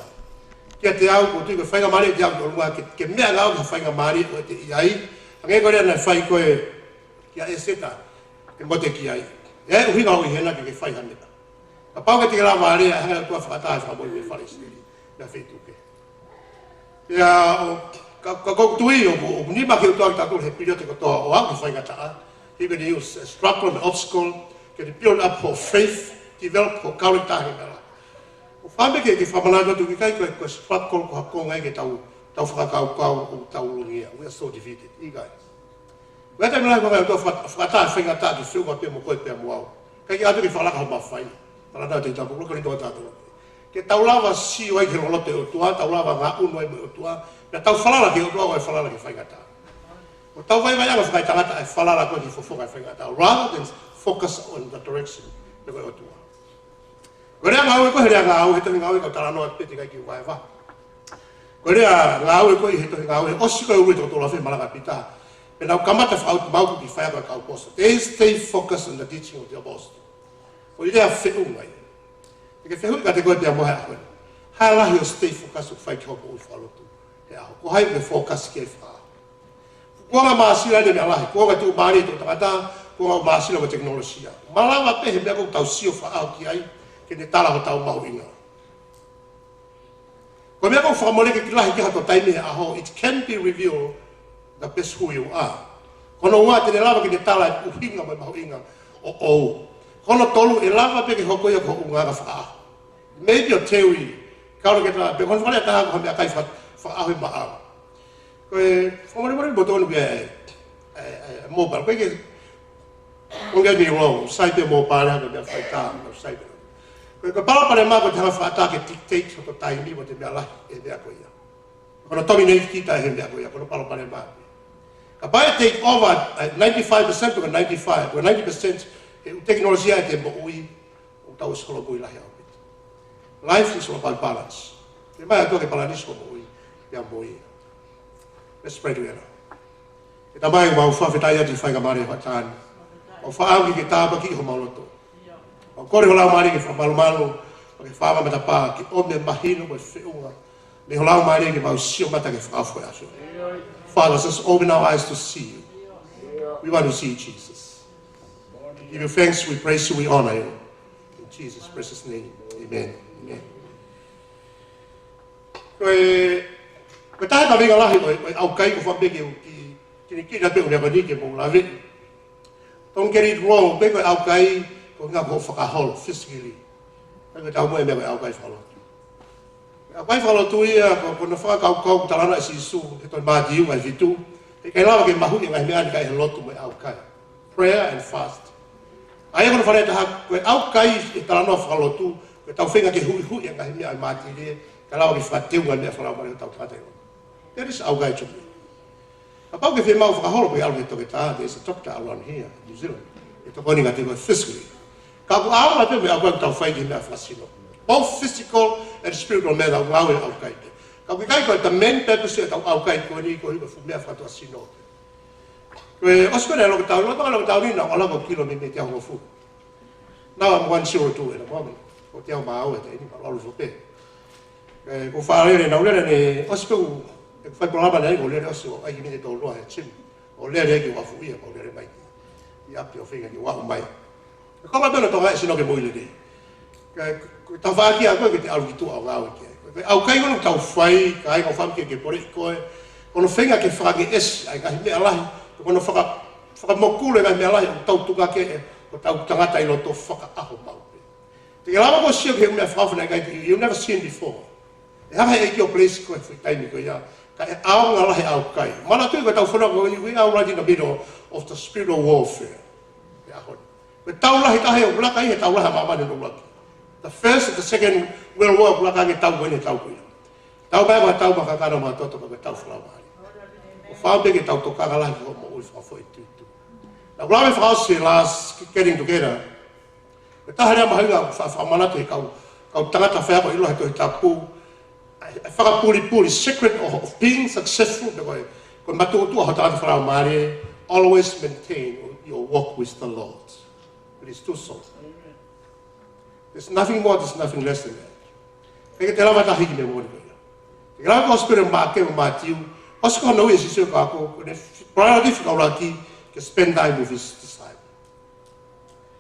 Kiate au, ʻoku ou tui ko e faingamālie kiate au ke ʻolunga ke, ke meʻangāueʻaki ha faingamālie ʻoku ʻiate ia ai. Hangē ko e lea naʻe fai ko ē kia ʻEseta, ʻe Motekiai. ʻE ʻuhinga ʻoku ʻi hena ke ke fai ha meʻa. Kapau ʻoku teʻeki ke lava ʻa e lea, hanga ʻe he ʻOtua ʻo fakataha e fakamoʻui mei he fale ʻIsileli, mei ha feituʻu kehe. Pea ʻoku Ka, ka, ka ʻoku ou tui ʻoku, ʻoku nima ke ʻOtua kitautolu he piriōte kotoa ʻo aʻu ki he faingataʻa. He can use a struggle and obstacle, ke build up hoʻo faith, develop hoʻo character he mela. ʻOku ou fie ke, ke fakamanatu atu ʻoku ʻikai ko e, ko e struggle ko ha konga ia ke tau, tau fakakaukau ʻoku tau longi ia. We are so defeated. ʻIkai. Ko e taimi lahi ʻoku ʻikai ke tau faka-, fakataha e faingataʻa ke feʻunga pē mo koe pea mo au. ʻIkai ke ʻatu ke fakalaka ha mafai. Fakalaka te tau, ko e loka ni tau tau. Ke tau lava sio ai ki he loloto ʻo e ʻOtua, tau lava ngaʻunu ai mo e ʻOtua, pea tau falala ki he ʻOtua ʻo ʻikai falala ki he faingataʻa. ʻO tau vaivaiʻanga fakaetangata ʻa e falala ko ē ki he fofonga ʻo e faingataʻa, rather than focus on the direction ʻo e ʻOtua. Ko e lea ngāue ko ē, he lea ngāue, he tohi Ngāue, kau talanoa pē teʻeki ai ke u vaevae. Ko e lea ngāue ko ē he tohi Ngāue, ʻosi ko ē ʻa e ʻuluaki toko tolu afe malanga ʻa Pita. Pea nau kamata fakaʻutumauku ki he faiako ʻa e kau ʻaposetolo. They stay focused on the teaching of the apostle. Ko e lea feʻunga ia. Te ke fehuʻi kiate koe pea mo au he ʻaho ni. Hā e lahi ʻo e stay focused ʻoku fai ki hoʻo moʻui fakalotu he ʻaho. Ko hai ʻoku ke focus ki ai fakaʻaho? Kuonga māsila ʻeni e meʻa lahi, kuonga tuʻumālie ʻa e toʻutangata, kuonga ʻoku māsila mo e tekinolosia. Malava pē he meʻa ʻoku tau sio fakaʻaho ki ai, ke ne tala hotau mahuʻinga. Ko e meʻa ʻoku fakamoleki lahi ki ai hoto taimi he ʻaho, it can be revealed the best who you are. Ko hono ua, te ne lava ke ne tala e ʻuhinga mo e mahuʻinga ʻoʻou. Ko hono tolu, ʻe lava pē ke hoko ia ko ho ʻulungaanga fakaʻaho. Maybe ʻo Terry, kau ke tā, pe ko hono fakalea ʻe taha ko ha meʻakai faka-, fakaʻaho ʻi maʻau. Ko e, fakamolemole mo tonu pē e, e, e, mobile. Ko e ke, ko e ke ni wrong, sai pē mobile, ko e meʻa faitā, ko e sai pē. Ko e, ko e palopalema ko e te hanga fakaʻatā ke dictate hoto taimi mo e meʻa lahi, e meʻa ko ia. Ko hono dominate kita he meʻa ko ia, ko hono palopalema. Kapau ʻe take over, e, ninety-five percent ko e ninety-five, ko e ninety percent, he ʻū tekinolosia ʻi he moʻui, ʻoku tau ʻosi holomui lahi ʻaupito. Life is all about balance. Ke mai atu ke balance hoʻo moʻui, pea mo ia. Let's pray together. ʻE Tamai, mau fakafetaʻi atu he faingamālie ʻo e hoʻatā ni. Mau fakaʻamu ke tāpuakiʻi homau loto. Mau kole ho Laumālie ke fakamalumalu, ke fakamaʻu matapā, ke ʻomi e mahino mo e feʻunga. Mei ho Laumālie ke mau sio mata ki he fakaofo ʻo e ʻaho. Father, just open our eyes to see you. We want to see Jesus. We give you thanks, we praise you, we honor you. In Jesus' precious name. Amen. Amen. Ko e, ko e taha e kaveinga lahi ʻo e, ʻo e ʻaukai ʻoku ou fie pehē ke u ki, kiʻi, kiʻi na pē ʻo ne kani ke mou lave. Don't get it wrong, pe ko e ʻaukai, ko e ʻuhinga ko e fakaholo, physically. Ka ko e tau mo e meʻa ko e ʻaukai fakalotu. ʻAukai fakalotu ia, ko, ko hono fakakaukau ʻoku talanoa ʻa Sīsū, he tohi Mātiu vahe fitu. He ʻikai lava ke mahuʻi e ngaahi meʻa ni kae ʻi he lotu mo e ʻaukai. Prayer and fast. ʻA ia ko hono fakalea ʻe taha, ko e ʻaukai ʻi he talanoa fakalotu, ko ʻetau feinga ke huʻihuʻi e ngaahi meʻa ʻo e mātilie, kae lava ke fakateunga e meʻa fakalaumālie ʻo hotau tangata ʻi loto. That is ʻaukai to me. Kapau ʻoku ke fiemaʻu fakaholo, ko e ʻalu ki he toketā, there is a doctor around here, New Zealand. ʻE tokoni kiate koe physically. Ka ʻoku ʻaonga pē mo e ʻaukai ʻoku tau fai ki he meʻa fakasino. Both physical and spiritual meʻa ʻoku ngāue ʻaukai pē. Ka ʻoku ʻikai ko e main purpose ʻetau ʻaukai ko eni ko e fuʻu meʻa fakatuʻasino. Ko e ʻosi ko eni e lockdown, lockdown, lockdown ni naʻa ku ʻalu ʻo kilo mei, mei he teau hongofulu. Now I'm one zero two at the moment. Ko e teau mā ua he taimi ni, ma lolo fo pē. ʻE, ko e fakalele naʻa ku lele ni, ʻosi ko ē ʻeku fai polokalama ni, ko e lele ʻosi ʻo ʻai ki he miniti ʻe tolu noa he gym. ʻO lele ki he uafu ia, ko e lele mai ki ʻapi ʻo feinga ke u aʻu mai. Ko e konga pē ʻo e Tonga ʻe sino ke mou lele. Ka, ko e tafaʻaki ʻa koe ke te ʻalu ki tuʻa ʻo ngāue ki ai. Ko e ʻaukai ko ē ʻoku tau fai, ka ʻai ko e fakaʻamu ke, ke poleʻi koe. Ko hono feinga ke fakangeʻesi ʻa e ngaahi meʻa lahi. Ko hono faka-, fakamokulu e ngaahi meʻa lahi ʻoku tau tukuakiʻi ʻe hotau tangata ʻi loto fakaʻaho maʻu pē. Te ke lava koe ʻo sio ki he meʻa fakaofo naʻe ʻikai te, you never seen before. ʻE hanga ʻe he ʻEiki ʻo bless koe he foʻi taimi ko ia. Ka ʻe ʻaonga lahi e ʻaukai. Manatuʻi ko ʻetau fononga ko eni, we are right in the middle of the spiritual warfare. He ʻaho ni. Ko e tau lahi taha ʻoku laka ai, he tau lahi ʻa māmani ʻoku laka. The first and the second world war ʻoku laka ange he tau ko eni, he tau ko ia. Tau mai ko e tau makakana mo e toto ko e tau fakalaumālie. ʻOku ou fie pehē ke tau tokanga lahi ki hoʻo moʻui fakafoʻituitui. Naʻa ku lave fakaʻosi he last Getting Together. Ko e taha e lea mahuʻinga ʻoku fa-, fakamanatu ʻe he kau, kau tangata faiako ʻiloa he Tohi Tapu. ʻA e, ʻa e fakapulipuli, secret of, of being successful, ko e, ko e matuʻotuʻa ho tangata fakalaumālie, always maintain your walk with the Lord. Please do so. There's nothing more, there's nothing less than that. ʻIkai ke te lava tahi ki he meʻa moʻoni ko ia. Te ke lava ko e ʻosi pē ʻa Maʻake mo Mātiu, ʻosi ko hono ui ʻe Sīsū ʻa e kau ako, ko ʻene priority fika ʻuluaki, ke spend time with his disciples.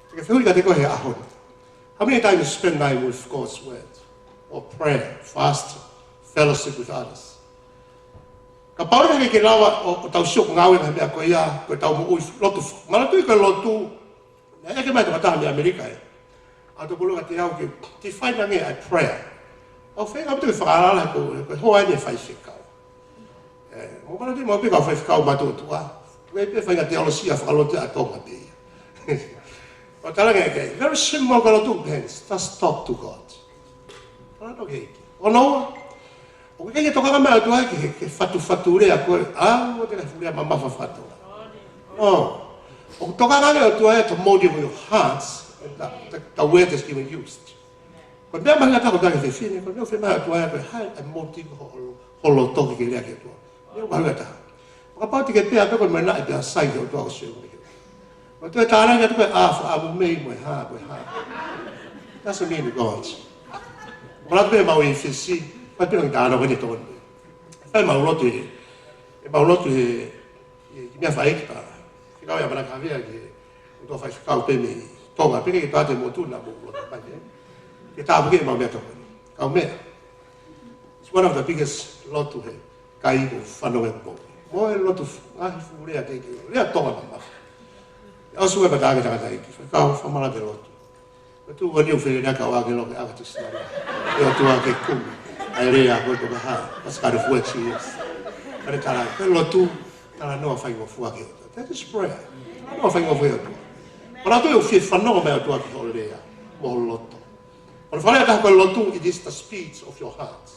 Te ke fehuʻi kiate koe he ʻaho ni. How many times you spend time with God's word? Or prayer, fast, fellowship with others? Kapau leva ke ke lava ʻo, ʻo tau sio ki he ngāue ʻa e meʻa ko ia, ko ʻetau moʻui lotu. Manatuʻi ko e lotu, naʻe ʻeke mai ʻe he tokotaha mei ʻAmelika ē. ʻA e tokoluʻi kiate au ke define ange ʻa e prayer. ʻOku ou feinga atu ke fakaʻaongaʻi ko, ko e hoa ʻeni e faifekau. Ē, mou manatuʻi maʻu pē kau faifekau mātuʻa. Ko e pē faʻahinga teolosia fakalotu ʻa Tonga pē ia. ʻO tala ange ke, very simple kau lotu, hands, just talk to God. Tala ange ke, ʻo noa, ʻoku ʻikai ke tokanga mai ʻOtua ki he, ki he fatufatu lea ko ē, ʻa, mo e fuʻu lea mamafa fatu. No. ʻOku tokanga mai ʻOtua ia to motive your hearts, and the, the, the word is being used. Ko e meʻa mahuʻinga taha ko e tala ki he fefine, ko e meʻa ʻoku fiemaʻu ʻe ʻOtua ia ko e hā e motive ho, ho, ho loto ki he lea ki he ʻOtua. Meʻa mahuʻinga taha. Fakapapauʻi ke pehē pē ko e meʻa naʻe pehē sai ki he ʻOtua ʻo sio ki he. Ko e toe tānaki atu ko e ʻā, ʻā mo e mei mo e hā, mo e hā. That's a mean God. Manatuʻi pē maʻu ʻi Fisi, fai pē ʻa e tānaki ko eni ʻi Tonga. Fai maʻu lotu ē, ʻe maʻu lotu ē, ʻi, ʻi meʻa fai ki pā. Fekau ia mana kavea ki, ʻo tō faifekau pē mei Tonga, pē ke tō atu e motu naʻa mou lotu mai ē. Ke tāpuakiʻi maʻu meʻa tokoni. Kau meʻa. It's one of the biggest lotu he kai ko fanongo e ko. Mo e lotu f-, ngaahi fuʻu lea ke, ke, lea Tonga mamafa. ʻOsi ua mata ake tangataʻeiki. Faifekau, fakamālō atu e lotu. Ko e tuʻu ʻeni ʻoku fele lea kau ake loke aka tisi nari. ʻE ʻOtua ke kumi. ʻA e lea ko e toka hā. That's kind of works he is. Ka ne tala, ko e lotu, talanoa faingofua ki he ʻOtua. That is prayer. Talanoa faingofua ki he ʻOtua. Manatuʻi ʻoku fie fanongo mai e ʻOtua ki hoʻo lea. Mo ho loto. Ko e fakalea taha ko e lotu, it is the speech of your heart.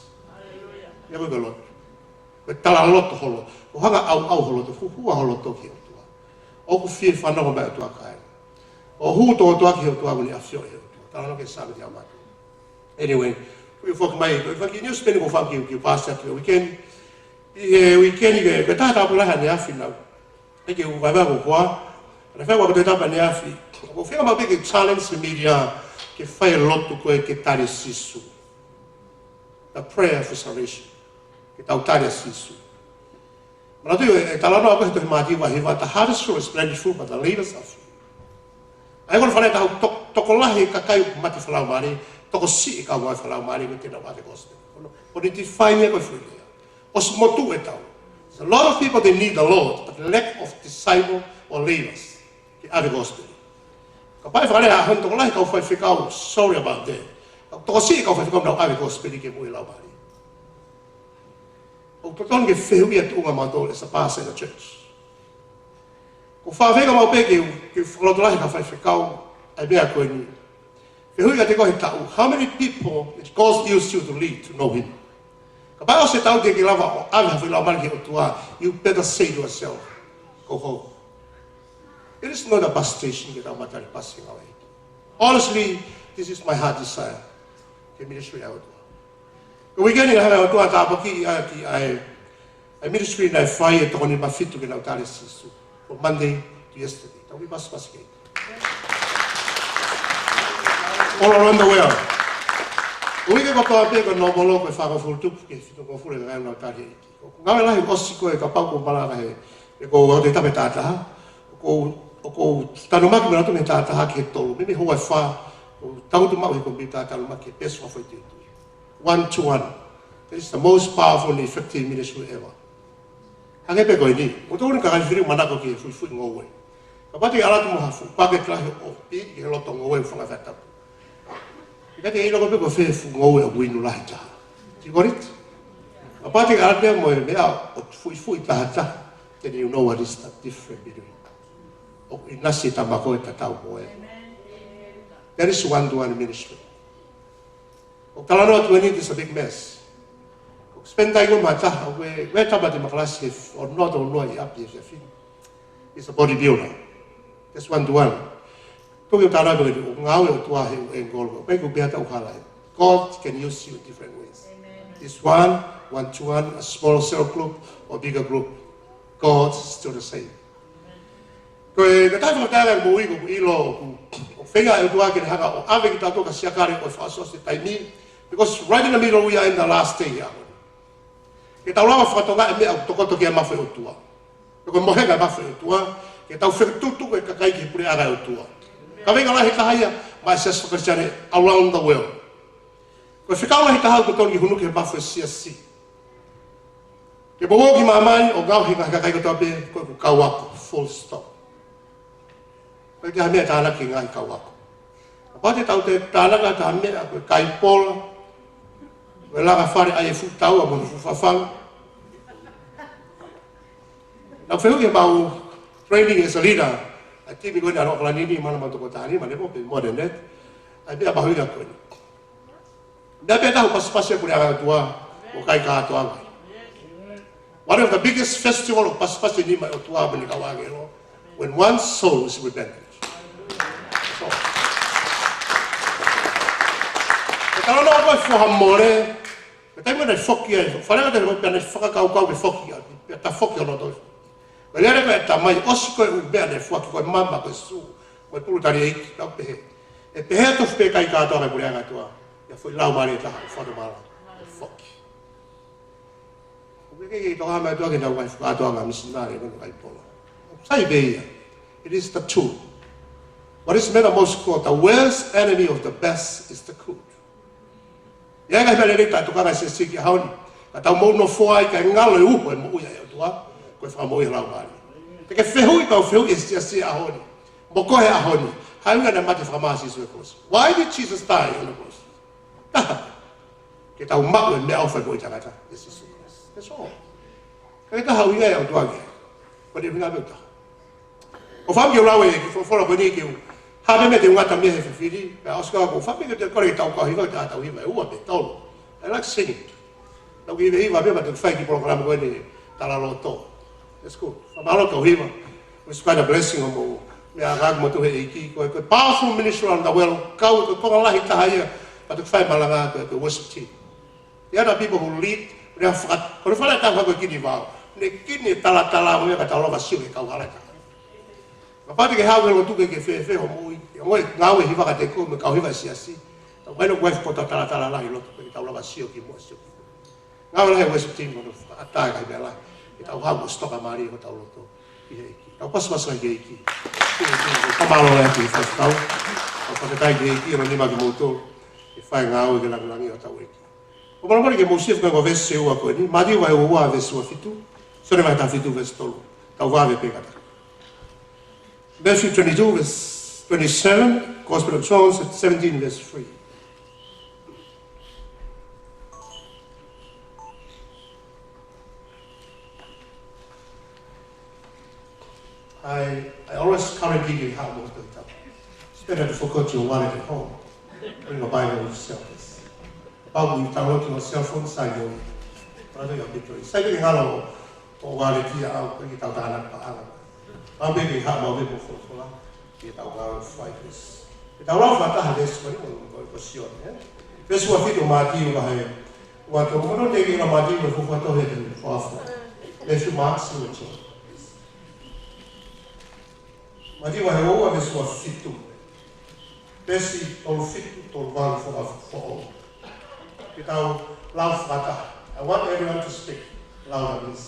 Ia ko e lotu. Ko e talaloto ho loto. Ko e hanga ʻo ʻauʻau ho loto, huhua ho loto ki he ʻOtua. ʻOku fie fanongo mai e ʻOtua kāinga. ʻOku hū tō ʻOtua ki he ʻOtua, ʻoku ne ʻafioʻi ʻe he ʻOtua. Talanoa ki he Saame teau mā tolu. Anyway, ko e foki mai, ko e faki news pē eni ʻoku ou fai ki, ki he past weekend. ʻI he weekend ke, ke taha tāpula ha ne afi nau. ʻEke u vaivai ko koa. Ana fai ua ko te tapa ne afi. ʻOku ou feinga maʻu pē ke challenge the media ke fai e lotu ko ē ke tali Sīsū. The prayer for salvation. Ke tau tali ʻa Sīsū. Manatuʻi ē, ʻe talanoa ko ē he tohi Mātiu vahe hiva, the harvest is plentiful, but the labourers are few. ʻA ia ko e fakalea taha, to-, tokolahi e kakai ʻoku mate fakalaumālie, tokosiʻi e kau ngāue fakalaumālie ko ē te nau ʻave e gospel. Ko hono, ko hono define ia ko e fuʻu lea. ʻOsi motuʻa e tau. There's a lot of people they need the Lord, but lack of disciple or labourers. Ke ʻave e gospel. Kapau ʻe fakalea ʻa hono tokolahi kau faifekau, sorry about that. Tokosiʻi e kau faifekau naʻa nau ʻave e gospel ke muʻa e laumālie. ʻOku totonu ke fehuʻia tuʻunga mautolu as a pastor in the church. ʻOku ou feinga maʻu pē ke, ke fakalotolahi e kau faifekau, ʻa e meʻa ko eni. Fehuʻi kiate koe he taʻu, how many people that God used you to lead to know him? Kapau ʻosi e taʻu teʻeki lava ʻo ʻave ha foʻi laumālie ki he ʻOtua, you better say to yourself, go home. It is not a bus station ke tau matali pasi ngāue. Honestly, this is my heart desire. Ke ministry ʻa e ʻOtua. Ko e weekend naʻe hanga ʻe he ʻOtua ʻo tāpuakiʻi ʻaki ʻa e, ʻa e ministry naʻe fai e toko nima fitu ke nau tali ʻa Sīsū. From Monday to yesterday. Tau ki pasi pasi kei. All around the world. Ko e uike kotoa pē ko e nōmolo ko e fāngofulu tupu ki he fitungofulu e kakai ʻoku nau tali ʻEiki. Ko e ngāue lahi ʻosi ko ē kapau ʻoku malanga he, ʻe ko ʻoatu e tape tātaha. ʻOku ou, ʻoku ou tanumaki mo e ʻatu mei he tātaha ki he tolu. Meimei houa ʻe fā, ʻoku ou tangutu maʻu he komipiuta tanumaki he pēsi ʻo e foʻi tuitui. One to one. That is the most powerful and effective ministry ever. Hangē pē ko eni. Ko e tolu ni kakai fili manako ki he fuʻifuʻi ngoue. Kapau te ke ʻalu atu mo ha fuʻu packet lahi ʻo ʻopi ki he loto ngoue ʻoku fanga fai tapu. Kapau te ke ʻilo koe pē ko fē fuʻu ngoue ʻoku inu lahi taha. You got it? Kapau te ke ʻalu atu mo e meʻa ʻo fuʻifuʻi tahataha. Then you know what is the difference between. ʻOku ʻinasi e tama ko ē tatau mo koe. That is one to one ministry. ʻOku talanoa atu eni, it's a big mess. ʻOku spend time ʻo mata, ʻoku ʻi ai e tama te ma kalasi he ono tolu noa ʻi ʻapi he efiafi ni. He's a bodybuilder. That's one to one. Toki ʻo talanoa atu eni, ʻoku ngāue e ʻOtua he ʻū angle. Pea ʻoku pehē ʻa e hala ē. God can use you in different ways. This one, one to one, a small cell group, or bigger group. God is still the same. Ko e, ko e taha e fakataha ʻoku ou ʻilo, ʻoku, ʻoku feinga e ʻOtua ke ne hanga ʻo ʻave kitautolu ka siakale ʻo fakaʻosiʻosi e taimi. Because right in the middle we are in the last day here. Ke tau lava fakatokangaʻi e meʻa ʻoku tokoto ki ai e mafu ʻo e ʻOtua. Ko e mohenga e mafu ʻo e ʻOtua, ke tau fetuku e kakai ki he puleʻanga ʻo e ʻOtua. Kaveinga lahi taha ia, maʻa e siasi Kalisitiane around the world. Ko e fekau lahi taha ʻoku totonu ke hū ki he mafu ʻo e siasi. Ke mou ō ki māmani ʻo ngaohi e ngaahi kakai kotoa pē ko ʻeku kau ako, full stop. ʻOku ʻikai ha meʻa tānaki e ngaahi kau ako. Kapau te tau toe tānaki ha meʻa ko e kai pola, ko e langa fale ʻai e fuʻu taua mo e fuʻu fafangu. Naʻá ku fehuʻi ʻemau training as a leader ʻa e timi ko eni ʻa Loʻakalani ni, mahalo ʻoku toko taha nima, mahalo pē more than that. ʻA e meʻa mahuʻinga ko eni. Meʻa pē ʻe taha ʻoku pasipasi ai e puleʻanga ʻo e ʻOtua, ʻoku ʻikai kātoanga. One of the biggest festival ʻoku pasipasi ai e nima ʻo e ʻOtua mo ʻene kau ʻāngelo, when one soul is repentant. So, ko e talanoa ko ē e foha mole, ko e taimi naʻe foki ai, fale ko ē naʻe fakakaukau ke foki ai, pea tafoki hono loto. Ko e lea ko ē ʻa e tamai, ʻosi ko ē e ʻū meʻa naʻe foaki, ko e mama, ko e sū, ko e pulu tali ʻeiki, naʻá ku pehē, ʻe pehē tofu pē ʻikai kātoanga e puleʻanga ʻo e ʻOtua, ʻi ha foʻi laumālie ʻe taha ʻoku fakatomala, ʻo foki. ʻOku ʻikai ke tokanga mai ʻa e ʻOtua ke nau ngaahi fakakātoanga misinale mo e kai pola. Sai pē ia. It is the tool. What is meant most called the worst enemy of the best is the coot. ʻI ai e ngaahi meʻa lelei ʻoku tau tokanga ai he siasi ki he ʻaho ni. Ka tau moʻui nofoʻa ai kae ngalo e uho e moʻui ʻa e ʻOtua, ko e fakamoʻui e laumālie. Te ke fehuʻi, kau fehuʻi e siasi he ʻaho ni, mo koe he ʻaho ni, ko e ʻuhinga naʻe mate fakamā ʻa Sīsū he kolosi. Why did Jesus die on the cross? Taha, ke tau maʻu e meʻaʻofa e moʻui taʻengata, ʻia Sīsū Kalaisi. That's all. ʻIkai ke ʻi ai ha ʻuhinga ia ʻoku tuʻu ange. Ko e ʻuhinga pē ʻe taha. ʻOku ou fakaʻamu ke u lau e kiʻi folofola ko eni ke u hā pē mei he ngata mei he fifili, pea ʻosi ko ia ʻoku ou fakaʻamu ke u kole ke tau kau hiva, ke tau hiva ʻe ua pe tolu. I like singing. Naʻá ku hiva, hiva pē, pea toki fai e kiʻi polokalama ko eni, talaloto. That's good. Fakamālō kau hiva. It was quite a blessing hoʻomou meʻa, ka ʻoku mou tuʻu he ʻEiki, ko e, ko e powerful ministry around the world, kau ko e konga lahi taha ia, pea toki fai e malanga ko e, ko e worship team. The other people who lead, they are faka-, ko e fale ʻatā ko e kini vao. Ne kini e talatala mo e ka tau lava sio ki he kauhala ʻe taha. Kapau te ke haʻu he lotu ke ke fēfē hoʻo moʻui, ʻi he ongo e ngāue hiva kiate koe mo e kau hiva e siasi. Tau mai no kuai fokotuʻu talatala lahi lotu ke tau lava sio ki muʻa, sio ki muʻa. Ngāue lahi e worship team, ko hono fakaʻatā e ngaahi meʻa lahi. Ke tau haʻu ʻo sitoka mālie hotau loto ki he ʻEiki. Tau pasipasi ki he ʻEiki. Fakamālō lahi ki he faifekau. Tau fakafetaʻi ki he ʻEiki, ʻoku ne maʻu kimoutolu ke fai e ngāue ki he lāngilangi ʻo hotau ʻEiki. ʻOku ou fakamolemole ke mou sio ki he veesi ʻe ua ko eni, Mātiu vahe ua ua veesi ua fitu, Sione vahe taha fitu veesi tolu. Tau vave pē kātoa. Matthew twenty-two, verse twenty-seven, Gospel of John, seventeen, verse three. I, I always encourage you to have most of the time. It's better to forget your wallet at home. Bring a Bible with yourself. Kapau ʻoku ke download your cell phone, sai ʻo. Another your Android. Sai pē ke ngalo ʻo wallet ia ʻo ʻikai ke tau tānaki paʻanga. Pau pē ke haʻu maʻu pē mo e folofola. Ke tau ngāue fai pē. Ke tau lau fakataha e veesi ko eni, ko, ko, ko Sione, ē? Veesi ua fitu Mātiu vahe ua tolu. Ko hono teʻeki ke lau Mātiu mo e fuofua tohi ʻo e folofola. Matthew, Mark, Luke, John. Mātiu vahe ua ua veesi ua fitu. Veesi tolu fitu, tolu valu, foʻou. Ke tau lau fakataha. I want everyone to speak louder, please.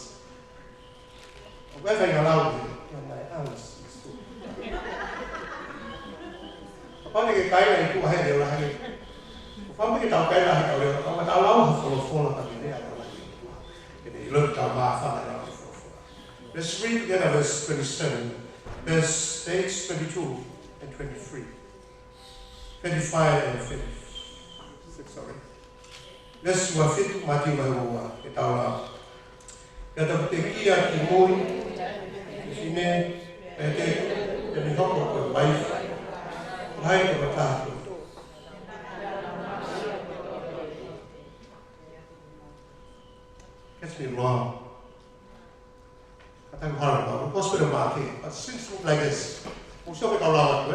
ʻOku ʻikai faʻahinga lau ē, ʻio mai, ʻalu, Sīsū. Kapau te ke kaila ʻi tuʻa he ʻio lahi. ʻOku fakaʻamu ke tau kaila he kau leʻo, ka tau lau ha folofola ka ke lea ʻo lahi. Ke ne ʻilo ʻetau māfana e lau e folofola. Let's read together verse twenty-seven, verse eight, twenty-two, and twenty-three. Twenty-five and twenty-six, sorry. Veesi ua fitu, Mātiu vahe ua ua, ke tau lau. Pea toki pekia kimui, fefine, pea te, pea ne hoko ko e uaifi. Ko hai ko e taha. Catch me wrong. Ka tau hala, ko e Gospel ʻa Maʻake, but since like this, ʻoku sio ke kau lau atu, ē?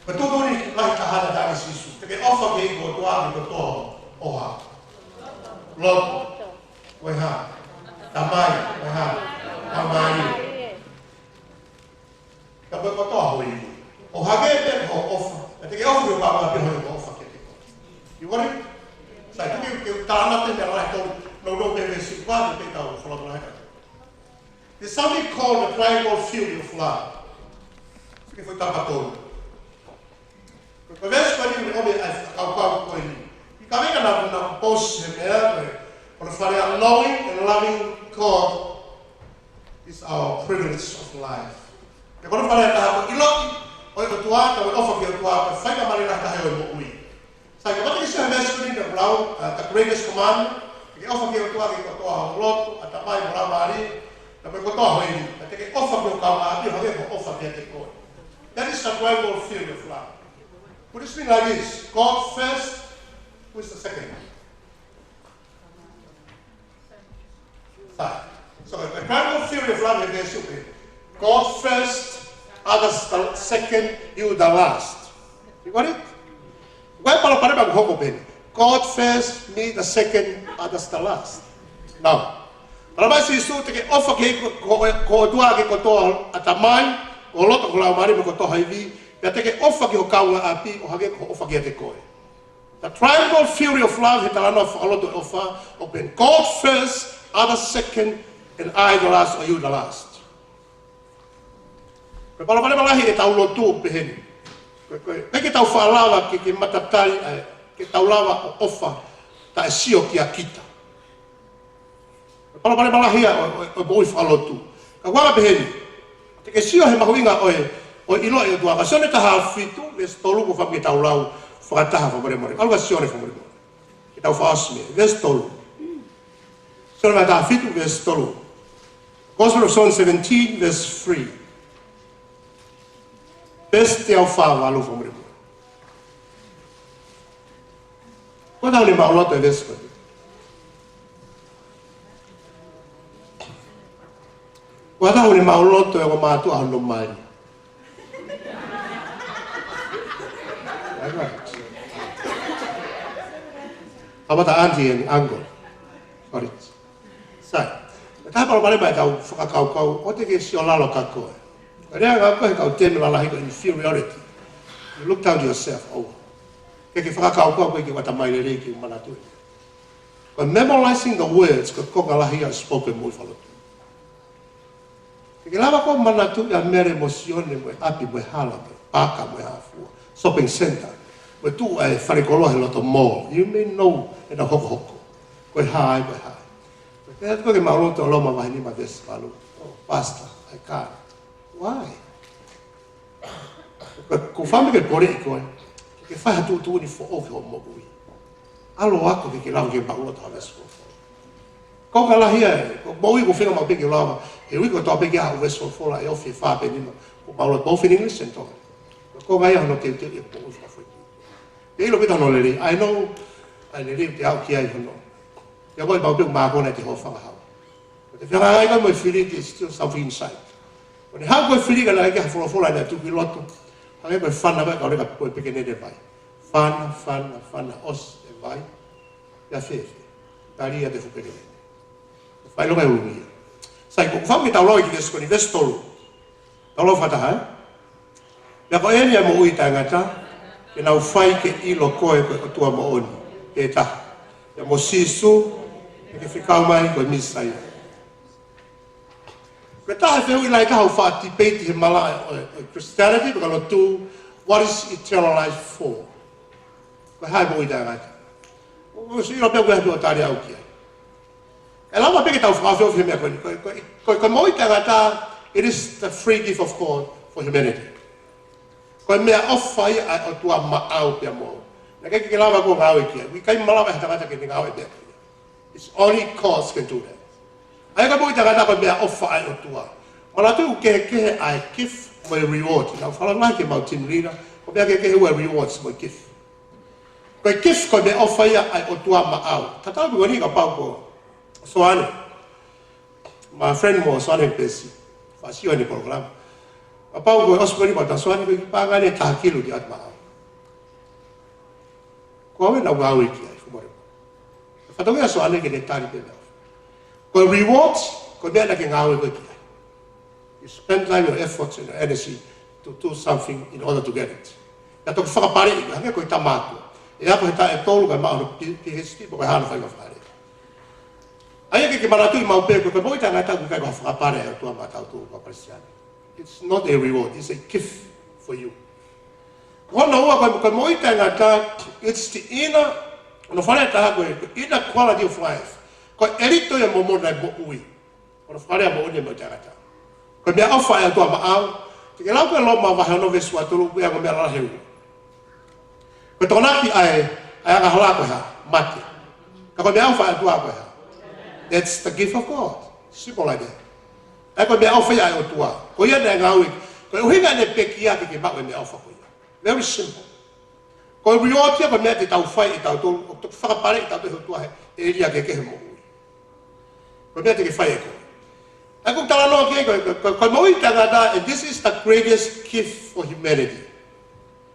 Ko e tuʻutuʻuni lahi taha naʻe ʻai ʻe Sīsū, te ke ʻofa ki he ʻOtua mei he kotoa ho ʻofa. Loto. Ko e hā? Tamai, ko e hā? Laumālie. Ka ko e kotoa ho ivi. ʻO hangē pē ko hoʻo ʻofa. Ka te ke ʻofa ki ho kaungā pea hangē ko hoʻo ʻofa kiate koe. You got it? Sai, tuku ke u tānaki atu e meʻa lahi tolu. No, no, pē, pē, si, pa, pē, pē, tau, fala, fala, heka. There's something called the primal feeling of love. Ke fai tapa tolu. Ko e veesi ko eni ʻoku ʻomai ʻa e fakakaukau ko eni. ʻIkai ke ngata naʻa ku post he meʻa ko e Ko e fale ʻa knowing and loving God is our privilege of life. He ko e fale ʻa e ʻiloʻi ʻo e ʻOtua, ko e ʻofa ki he ʻOtua, ko e faingamālie lahi taha ʻo e moʻui. Sai, kapau te ke sio he veesi ko eni naʻa ku lau, uh, the greatest commandment, ke ke ʻofa ki he ʻOtua, ke kotoa ho loto, ʻatamai mo e laumālie, pea mo e kotoa ho ivi, pea te ke ʻofa ki ho kaungāʻapi, ʻo hangē ko hoʻo ʻofa kiate koe. That is the primal theory of love. What does it mean like this? God first, who is the second? Sai. So the primal theory of love is this, okay. God first, others the second, you the last. You got it? Ko e palopalema ʻoku hoko pē eni. God first, me the second, others the last. Now, talamai ʻe Sīsū te ke ʻofa ki he ko, ko, ko e ʻOtua ki he kotoa ho ʻatamai, ho loto, ho laumālie mo e kotoa ho ivi, pea te ke ʻofa ki ho kaungāʻapi, ʻo hangē ko hoʻo ʻofa kiate koe. The primal theory of love, he talanoa fakalotu ʻo e ʻofa, ʻoku pehē ni: God first, others second, and I the last, or you the last. Ko e palopalema lahi ʻetau lotu ʻoku pehē ni. Ko e, ko e, ʻikai ke tau faʻa lava ke, ke matatali, ʻa e, ke tau lava ʻo ʻofa, taʻe sio kia kita. Palopalema lahi ia ʻo, ʻo, ʻo e moʻui fakalotu. Ka ʻoku anga pehē ni. Te ke sio he mahuʻinga ʻo e, ʻo e ʻiloʻi ʻOtua. Ko Sione taha fitu, veesi tolu, ʻoku ou fie ke tau lau fakataha fakamolemole. ʻAlu kia Sione fakamolemole. Ke tau fakaʻosi mei ai. Veesi tolu. Sione taha fitu, veesi tolu. Gospel of John seventeen, verse three. Veesi teau fā valu fakamolemole. Ko e taha ʻoku ne maʻuloto e veesi ko eni. Ko e taha ʻoku ne maʻuloto e ongo mātuʻa hono mali. All right. How about the auntie and uncle? Sorry. Sai. Ko e taha palopalema ʻetau fakakaukau, ʻoua te ke sio lalo kia koe. Ko e lea ʻa e kau, he kau temi lalahi ko e inferiority. You look down to yourself, oh. Ke ke fakakaukau ko e ʻikai ke u ʻatamai lelei ke u manatuʻi. Ko e memorizing the words, ko e konga lahi ia ʻo e spoken moʻui fakalotu. Ke ke lava koe ʻo manatuʻi ʻa Mele mo Sione mo e ʻapi mo e hala mo e paaka mo e hā fua. Shopping center. Mo e tuʻu ʻa e falekoloa he loto mall. You may know ʻenau hokohoko. Ko e hā ai, ko e hā ai. Ko e pehē atu ko e ke maʻuloto ʻa Loma vahe nima veesi valu. Oh, pastor, I can't. Why? Ko, ko e fai mai ke kole ʻe koe ke ke fai ha tuʻutuʻuni foʻou ki hoʻo moʻui. ʻAlu ʻo ako ke ke lava ke maʻuloto ha veesi folofola. Ko e konga lahi ia, ko e moʻui ʻoku feinga maʻu pē ke lava, he uike kotoa pē ke ʻai ha veesi folofola ʻe ofi, ʻe fā pe nima, ko e maʻuloto both in English and Tonga. Ko e konga ia hono teuteuʻi e moʻui fakafoʻituitui. Te ʻilo pē ʻa hono lelei, I know, ʻa e lelei te u aʻu ki ai hono. Te u aʻu ki ai pē ʻoku mākona ʻi he hōfangahau. Ko e fehangahangai ko ē mo e fili, there's still something inside. Ko ʻene haʻu ko ē e fili ka naʻe ʻikai ha folofola naʻe tuku ki loto. Hangē ko e fana ko ē ʻa e kau leka ko e pekenene vai. Fana, fana, fana, ʻosi e vai. Ia fēfē? Tali ia ʻe he fuʻu pekenene. Fai loka e ʻulungia. Sai, ʻoku ou fie ke tau lau e kiʻi veesi ko eni, veesi tolu. Tau lau fakataha, ē? Pea ko eni ʻa e moʻui taʻengata, ke nau fai ke ʻilo koe ko e ʻOtua moʻoni, ʻe taha. Pea mo Sīsū, ʻa ia ke fekau mai ko e Mīsaia. Ko e taha e fehuʻi lahi taha ʻoku faʻa tipeiti he malaʻe ʻo e, ʻo e Christianity, pe ko e lotu, what is eternal life for? Ko e hā e moʻui taʻengata? ʻOku ou sio pē ʻoku ʻikai ha taha ʻe aʻu ki ai. ʻE lava pē ke tau fakaofiofi he meʻa ko eni. Ko, ko, ko, ko e moʻui taʻengata, it is the free gift of God for humanity. Ko e meʻaʻofa ia ʻa e ʻOtua maʻau pea mo au. Naʻe ʻikai ke lava koe ʻo ngāue ki ai. ʻOku ʻikai malava ʻe ha tangata ke ne ngāue pea ki ai. It's only God can do that. ʻA ia ko e moʻui taʻengata ko e meʻaʻofa ʻa e ʻOtua. Manatuʻi ʻoku kehekehe ʻa e gift mo e reward. Naʻa ku fakalotolahi ki heʻemau team leader, ko e meʻa kehekehe ʻa e rewards mo e gift. Ko e gift ko e meʻaʻofa ia ʻa e ʻOtua maʻau. Tatau pē ko eni kapau ko Soane. My friend mo Soane Pesi. Faʻa sio ʻene polokalama. Kapau ko e ʻosi ko eni pea ta Soane ko e kiʻi paʻanga ʻe taha kilu ki atu maʻau. Ko au ē naʻa ku ngāue ki ai, fakamolemole. Fatongia Soane ke ne tali pē meʻa. Ko e reward, ko e meʻa naʻa ke ngāue koe ki ai. You spend time, your efforts, and your energy to do something in order to get it. Naʻa toki fakapaleʻi, hangē ko e tama atu. ʻE ako he taʻu ʻe tolu kae maʻu hono P-, PhD, pea ko e hā hono faingamālie. ʻA ia ke ke manatuʻi maʻu pē, ko e moʻui taʻengata ʻoku ʻikai ko ha fakapale ʻa e ʻOtua maʻatautolu ko e Kalisitiane. It's not a reward, it's a gift for you. Ko hono ua ko e, ko e moʻui taʻengata, it's the inner, hono fale ʻe taha ko e, the inner quality of life. Ko e ʻelito ia mo mona e moʻui. Ko hono fakalea moʻoni e moʻui taʻengata. Ko e meʻaʻofa ʻa e ʻOtua maʻau. Te ke lau ko e Loma vahe ono veesi ua tolu, ko e ongo meʻa lalahi ʻe ua. Ko e tokonaki ʻa e, ʻa e angahala ko e hā? Mate. Ka ko e meʻaʻofa ʻa e ʻOtua ko e hā? That's the gift of God. Simple like that. ʻA ia ko e meʻaʻofa ia ʻa e ʻOtua. Ko ia naʻe ngāue. Ko e ʻuhinga naʻe pekia ke ke maʻu e meʻaʻofa ko ia. Very simple. Ko e reward ia ko e meʻa te tau fai ʻe tautolu, ʻo toki fakapaleʻi tautolu ʻe he ʻOtua he ʻēlia kehekehe moʻui. Ko e meʻa te ke fai ʻe koe. ʻA ia ʻoku talanoa ki ai ko e, ko e, ko e moʻui taʻengata, and this is the greatest gift for humanity.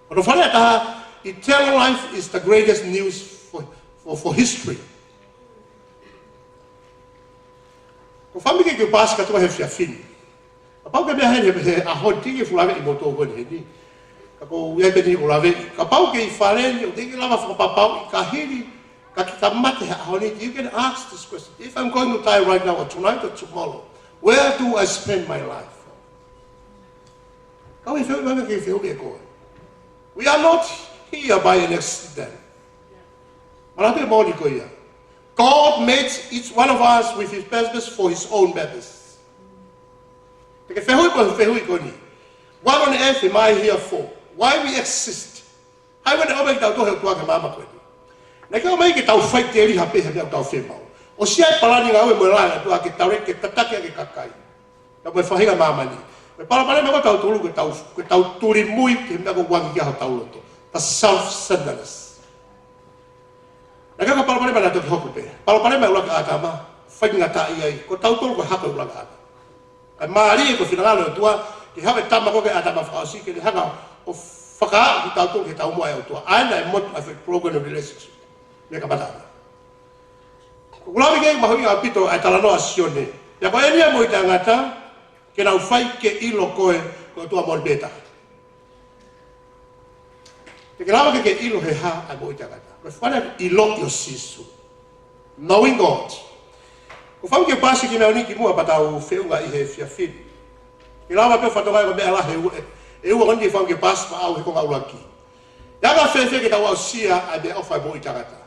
Ko hono fakalea ʻe taha, eternal life is the greatest news for, for, for history. ʻOku ou fakaʻamu ke u paasi kātoa he efiafi ni. Kapau ke meʻa heni he, he ʻaho ni, teʻeki ke u lave ʻi moutolu ko eni heni. Ka ʻoku ou ʻi ai pē ʻeku lave. Kapau ke ʻi fale ni, ʻoku teʻeki lava fakapapauʻi ka hili, ka ke ka mate he ʻaho ni, you can ask this question. If I'm going to die right now or tonight or tomorrow, where do I spend my life? Ka ʻoku ʻi ai e fehuʻi, ʻoku ʻi ai e fehuʻi ʻe koe. We are not here by an accident. Manatuʻi e moʻoni ko ia. God made each one of us with his purpose for his own purpose. Te ke fehuʻi pē ʻa e fehuʻi ko eni. What on earth am I here for? Why we exist? Hā e meʻa naʻe ʻomai kitautolu ʻe he ʻOtua ki he māmani ko eni? Naʻe ʻikai ʻomai ke tau faʻiteliha pē he meʻa ʻoku tau fiemaʻu. ʻOsi ʻi ai e palani ngāue mo e lao ʻa e ʻOtua ke tau lele ke tataki ʻaki e kakai. Ka mo e faʻahinga māmani. Ko e palopalema ʻoku tau tuli, ko ʻetau, ko ʻetau tuli mui ki he meʻa ʻoku ʻoange ki ai hotau loto. The self-centeredness. Naʻe ʻikai ko e palopalema naʻe toki hoko pē. Palopalema ʻuluaki ʻa ʻĀtama, faingataʻaʻia ai, ko tautolu ko e hako ʻuluaki ʻa ʻĀtama. Kae mālie ko e finangalo ʻo e ʻOtua, ke haʻu e tama ko ē ko ʻĀtama fakaʻosi ke ne hanga ʻo fakaaʻu kitautolu ki he taumuʻa ʻa e ʻOtua. ʻA ia naʻe motu ai e foʻi broken relationship. Meʻa kamata ʻana. ʻOku ou lave ki ai mahuʻinga ʻaupito ʻa e talanoa ʻa Sione. Pea ko eni ʻa e moʻui taʻengata, ke nau fai ke ʻilo koe, ko e ʻOtua moʻoni pē taha. Te ke lava ke ke ʻilo he hā ʻa e moʻui taʻengata. Ko e fale ʻiloʻi ʻo Sīsū. Knowing God. ʻOku ou fakaʻamu ke u paasi ki he meʻa ni kimuʻa pea tau feʻunga ʻi he efiafi ni. Ke lava pē ʻo fakatokangaʻi ko e meʻa lahi ʻe ua, ʻe ua ko eni ʻoku ou fakaʻamu ke paasi maʻau he konga ʻuluaki. ʻE anga fēfē ke tau aʻusia ʻa e meʻaʻofa ʻo e moʻui taʻengata?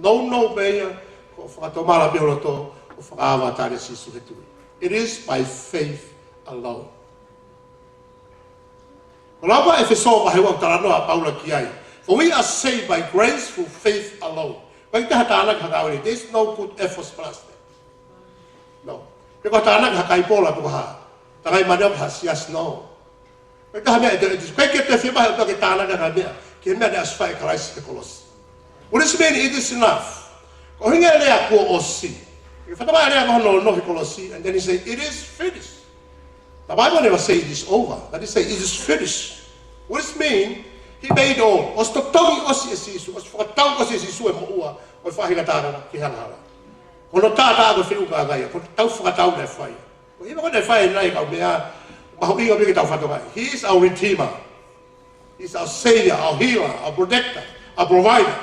Nounou pē ia, ko e fakatomala pē ho loto, ʻo fakaava ʻa e tali ʻa Sīsū he tui. It is by faith alone. Ko e lau ko ē ʻEfesō vahe ua ʻoku talanoa ʻa Paula ki ai. For we are saved by grace through faith alone. ʻOku ʻikai ke ʻi ai ha tānaki ha ngāue. There is no good efforts plus that. No. Pe ko ha tānaki ha kaipola pe ko ha tangai maneo ki ha siasi, no. ʻOku ʻikai ha meʻa ʻe te, ʻe te, ʻoku ʻikai ke te fiemaʻu ʻe he ʻOtua ke tānaki ha meʻa, ki he meʻa naʻe ʻosi fai ʻe Kalaisi he kolosi. What does it mean it is enough? Ko e ʻuhinga e lea kuo ʻosi. Ke fakatomala e lea ko hono nounou he kolosi, and then he say, "It is finished." The Bible never say it is over, but it say, "It is finished." What does it mean? He paid all. ʻOsi totongi ʻosi ʻe Sīsū, ʻosi fakatau ʻosi ʻe Sīsū e moʻua ʻo e faʻahinga taʻengata ki he angahala. Ko hono taʻataʻa ko e feʻunga ʻa ia, ko hotau fakatau naʻe fai. Ko e hiva ko ē naʻe fai ʻe he ʻEiki ko e meʻa mahuʻinga pē ke tau fakatokangaʻi. He is our Redeemer. He is our Savior, our Healer, our Protector, our Provider.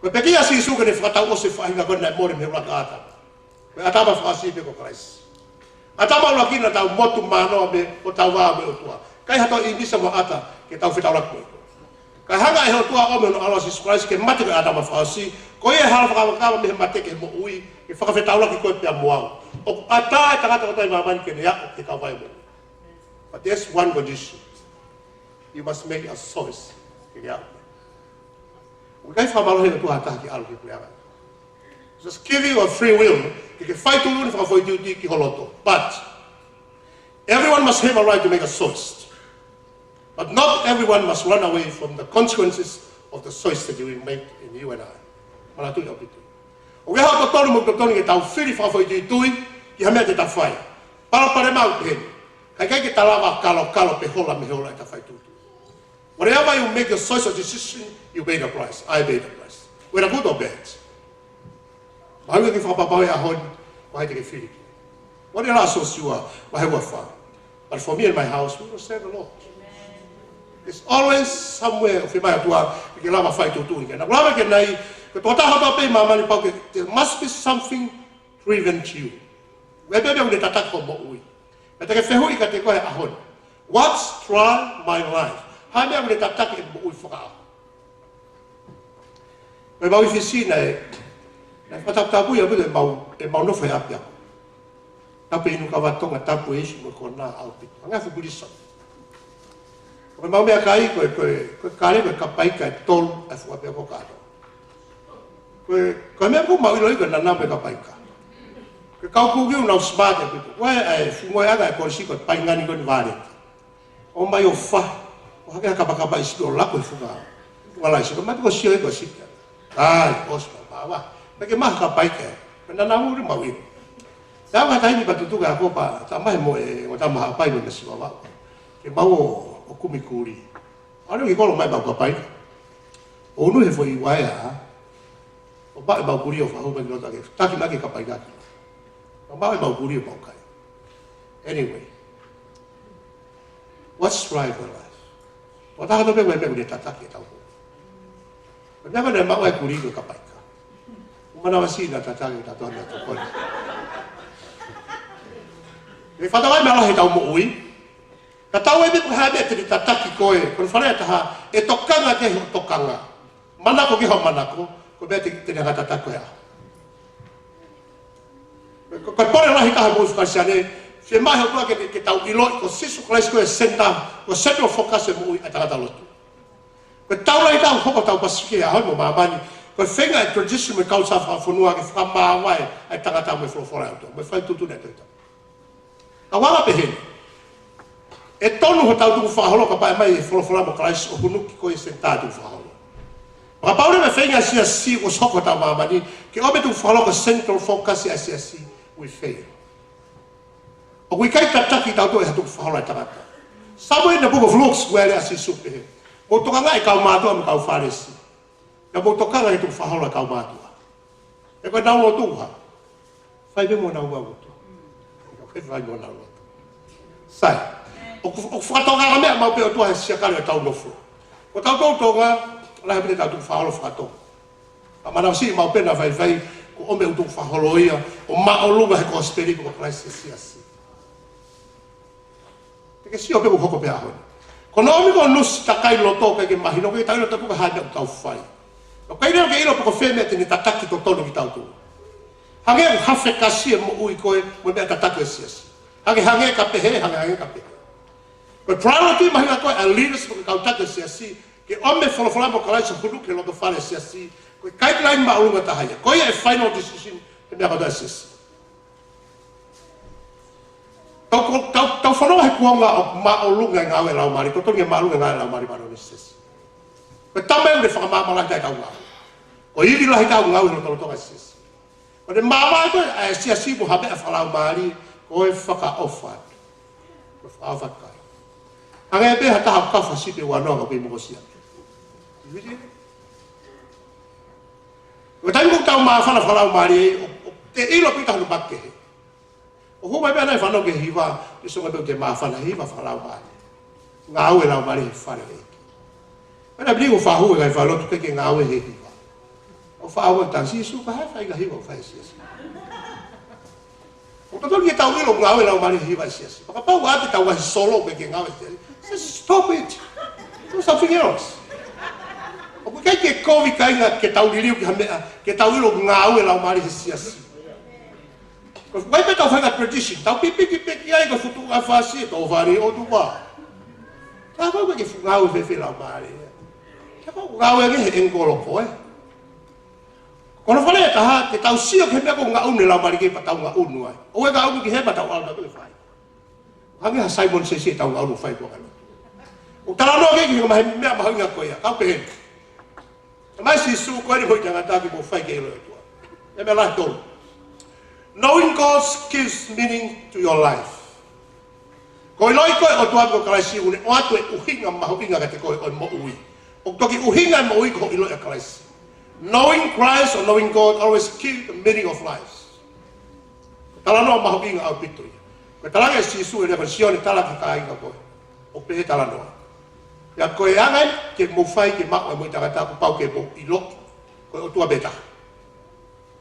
Ko e pekia ʻa Sīsū ke ne fakatau ʻosi e faʻahinga ko ē naʻe mole mei he ʻuluaki ʻa ʻĀtama. Ko e ʻĀtama fakaʻosi pē ko Kalaisi. ʻĀtama ʻuluaki naʻa tau motu mānoa mei ai, ʻo tau vā mo e ʻOtua. ʻIkai ha toe ʻīmisi mo ʻata ke tau fetaulaki mo ia. Kae hanga ʻe he ʻOtua ʻo ʻomi hono ʻAlo ʻa Sīsū Kalaisi ke mate ko e ʻĀtama fakaʻosi, ko ia ʻe hala fakakavakava mei he mate ki he moʻui, ke fakafetaulaki koe pea mo au. ʻOku ʻatā e tangata kotoa ʻi māmani ke ne aʻu ki he kauvai ʻo e moʻui. But there's one condition. You must make a choice. Ke ke aʻu. ʻOku ʻikai fakamālohi e ʻOtua ha taha ke ʻalu ki he puleʻanga. Just give you a free will. Ke ke fai tuʻutuʻuni fakafoʻituitui ki ho loto. But everyone must have a right to make a choice. But not everyone must run away from the consequences of the choice that you make in you and I. Manatuʻi ʻaupito. ʻOku ʻi ai haʻo totonu mo ʻeku totonu ke tau fili fakafoʻituitui ki ha meʻa te tau fai. Palopalema ʻoku pehē ni. ʻIkai ke ta lava ʻo kalokalo pē hola mei he ola ʻeta fai tuʻutuʻuni. Whatever you make your choice or decision, you pay the price. I pay the price. Whether good or bad. Mahalo ke fakapapauʻi he ʻaho ni, ko hai te ke fili ki ai. Ko e lau ʻa Siosiua vahe ua fā. But for me and my house, we will serve the Lord. There's always somewhere ʻoku fiemaʻu ʻe he ʻOtua ke ke lava fai tuʻutuʻuni ki ai. Naʻa ku lave ki ai, ko e tokotaha kotoa pē ʻi māmani pau ke, there must be something driven to you. ʻOku ʻi ai pē meʻa ʻoku ne tataki ho moʻui. Pea te ke fehuʻi kiate koe he ʻaho ni. What's drive my life? Hā e meʻa ʻoku ne tataki ʻeku moʻui fakaʻaho? Ko e mau ifisi naʻe, Naʻe fakataputapui ʻaupito ʻemau, ʻemau nofo he ʻapiako. Tapu inu kava Tonga, tapu e isi mo e konā ʻaupito. Hangē ha fuʻu lisa. Ko ʻemau meʻakai, ko e, ko e, ko e kale, ko e kapaika ʻe tolu ʻa e fuʻu ʻapiako kātoa. Ko e, ko e meʻa ʻoku mau ʻiloʻi ko e nana mo e kapaika. Ko e kau kuki ʻoku nau smart ʻaupito. Ko e, ʻa e fuʻu ngāue ʻanga ʻa e kolisi ko e paingani ko eni vale. ʻOmai ʻo fai, ʻo hake ha kapakapa ʻi sipi ʻo lako he funga, funga laisi, ko e mate ko e sio ē ko e sipi. ʻAi, ʻosi pē, mavahe. Pea ke maha kapaika. Pea nana uri mau inu. Pea ʻalu ha taimi pea tutuku e ako pea tamahe mo e ongo tama Haʻapai mo e mesi Vavaʻu. Ke mau ō, ō kumi kuli. ʻAlu ki kolo mai mau kapaika. ʻO unu he foʻi uaea. ʻO maʻu ʻemau kuli ʻo fakahū mai ki loto ke taki mai ki he kapaika. ʻO maʻu ʻemau kuli ʻo mau kai. Anyway. What's right for life? Ko e taha ʻo e meʻa ʻoku ne tataki ʻetau moʻui. Ko e meʻa ko ē naʻe maʻu ai e kuli ko e kapaika. ʻOku manavasiʻi naʻa tataki ʻe tautolu ʻa e tokoni. ʻE fakatau ai meʻa lahi ʻetau moʻui. Ka tau ʻai pē ko e hā e meʻa te ne tataki koe, ko e fale ʻe taha, ʻe tokanga ki hoʻo tokanga. Manako ki hoʻo manako, ko e meʻa te, te ne hanga tataki koe ā. Ko, ko e pole lahi taha mo e Kalisitiane, fiemaʻu he ʻOtua ke, ke tau ʻiloʻi ko Sīsū Kalaisi ko e center, ko e central focus e moʻui ʻa e tangata lotu. Ko e tau lahi taha hoko ʻetau Pasifiki he ʻaho ni mo māmani, ko e feinga e tradition mo e culture fakafonua ke fakamāvae ʻa e tangata mo e folofola ʻa e ʻOtua, mo e fai tuʻutuʻuni ʻa e Tohi Tapu. Ka ʻoku anga pehē ni. ʻE tonu hotau tukufakaholo kapau ʻe ʻomai e folofola mo Kalaisi ʻo hunuki ko e center tukufakaholo. Kapau leva ʻe feinga e siasi ʻo hoko ʻetau māmani ke ʻomai e tukufakaholo ko e central focus ʻa e siasi, we fail. ʻOku ʻikai tataki tautolu ʻe ha tukufakaholo ʻa e tangata. Somewhere in the book of Luke, ʻoku lea ʻa Sīsū pehē, mou tokanga ki he kau mātuʻa mo e kau Fālesi. Ka mou tokanga ki he tukufakaholo ʻa e kau mātuʻa. He ko ʻenau lotu ʻoku hā? Fai pē mo ʻenau lotu. Ko e fai mo ʻenau lotu. Sai. ʻOku, ʻoku fakatokanga meʻa maʻu pē ʻOtua he siakale ʻetau nofo. Ko tautolu Tonga, lahi pē ʻetau tukufakaholo faka-Tonga. Ka manavasiʻi maʻu pē naʻa faifai, ko e ʻomai e tukufakaholo ia, ʻo māʻolunga he kosipeli ko Kalaisi he siasi. Te ke sio pē ʻoku hoko pē ʻaho ni. Ko hono ʻomi ko e nusi takai loto ʻikai ke mahino, ʻikai ke tau ʻilo tautolu ko e hā e meʻa ʻoku tau fai. ʻOku ʻikai leva ke ʻilo pe ko fē meʻa te ne tataki totonu kitautolu. Hangē ʻoku hafekasi e moʻui ko ē mo e meʻa tataki e siasi. Hangē, hangē ka pehē, hangē, hangē ka pehē. Ko e priority mahuʻinga ko ē ʻa e leaders mo e kau taki e siasi, ke ʻomai e folofola mo Kalaisi ʻo hunuki he loto fale e siasi, ko e guideline māʻolunga taha ia. Ko ia e final decision he meʻa kotoa e siasi. Tau, tau, tau, tau fanongo he kuonga ʻoku māʻolunga e ngāue ʻa e Laumālie, totonu ke māʻolunga e ngāue ʻa e Laumālie māʻolunga he siasi. Ko e tama ia ʻoku ne fakamāmani ʻetau ngāue. Ko e ivi lahi ʻetau ngaahi lotolotonga e siasi. Ko e māvae ko ē ʻa e siasi mo ha meʻa fakalaumālie, ko e fakaʻofa atu. Ko e fakaʻofa atu kai. Hangē pē ha taha ʻoku kafa sipi ʻo ʻalu ʻo kei mokosia. Ivi ia. Ko e taimi ʻoku tau māfana fakalaumālie, ʻo, ʻo te ʻilo pē ʻi taha no pake he. ʻO hū mai pē ʻa e fanongo ki he hiva, ke songa pē ʻoku te māfana he hiva fakalaumālie. Ngāue e Laumālie he fale ē. Pea naʻe pili ʻo fakahū e ngaahi falelotu ʻikai ke ngāue he hiva. ʻO fakahū ʻe Sīsū, ko e hā e faʻahinga hiva ʻoku fai he siasi. ʻOku totonu ke tau ʻilo ngāue e Laumālie he hiva he siasi. Kapau ʻoku ʻi ai ʻetau ngaahi solo ʻoku ʻikai ke ngāue he siasi, just stop it. Do something else. ʻOku ʻikai ke kovi kāinga ke tau liliu ki ha meʻa, ke tau ʻilo ngāue e Laumālie he siasi. Ko e fai pē ʻetau faʻahinga tradition, tau pipiki pē ki ai ko e fuʻu tuʻunga fasi, tō fale ʻOtua. Ka ko e ke fuʻu ngāue fēfē e Laumālie. Ka ko e ngāue ange he ʻengolo ko ē. Ko hono fale ʻe taha, ke tau sio ki he meʻa ʻoku ngaʻunu e Laumālie ki ai pea tau ngaʻunu ai. ʻOua ʻe ngaʻunu ki he meʻa tau ʻalu atu ke fai. Hangē ha Simon Says ʻetau ngaʻunu fai ko ē. ʻOku talanoa ki ai ki he ngaahi meʻa mahuʻinga ko ia. Kau pehē ni. Talamai ʻe Sīsū, ko eni foʻi tangata ke mou fai ke ʻilo e ʻOtua. E meʻa lahi tolu. Knowing God gives meaning to your life. Ko e ʻiloʻi koe ʻe he ʻOtua ko Kalaisi ʻoku ne ʻoatu e ʻuhinga mahuʻinga kiate koe ʻo e moʻui. ʻOku toki ʻuhinga e moʻui ko hoʻo ʻiloʻi ʻa Kalaisi. Knowing Christ or knowing God always give the meaning of life. Ko e talanoa mahuʻinga ʻaupito ia. Ko e talaange ʻe Sīsū he lea ko Sione, tala ki he kāinga ko ē. ʻOku pehē e talanoa. Pea ko e anga ē ke mou fai ke maʻu e moʻui taʻengata kuo pau ke mou ʻiloʻi ko e ʻOtua pē taha.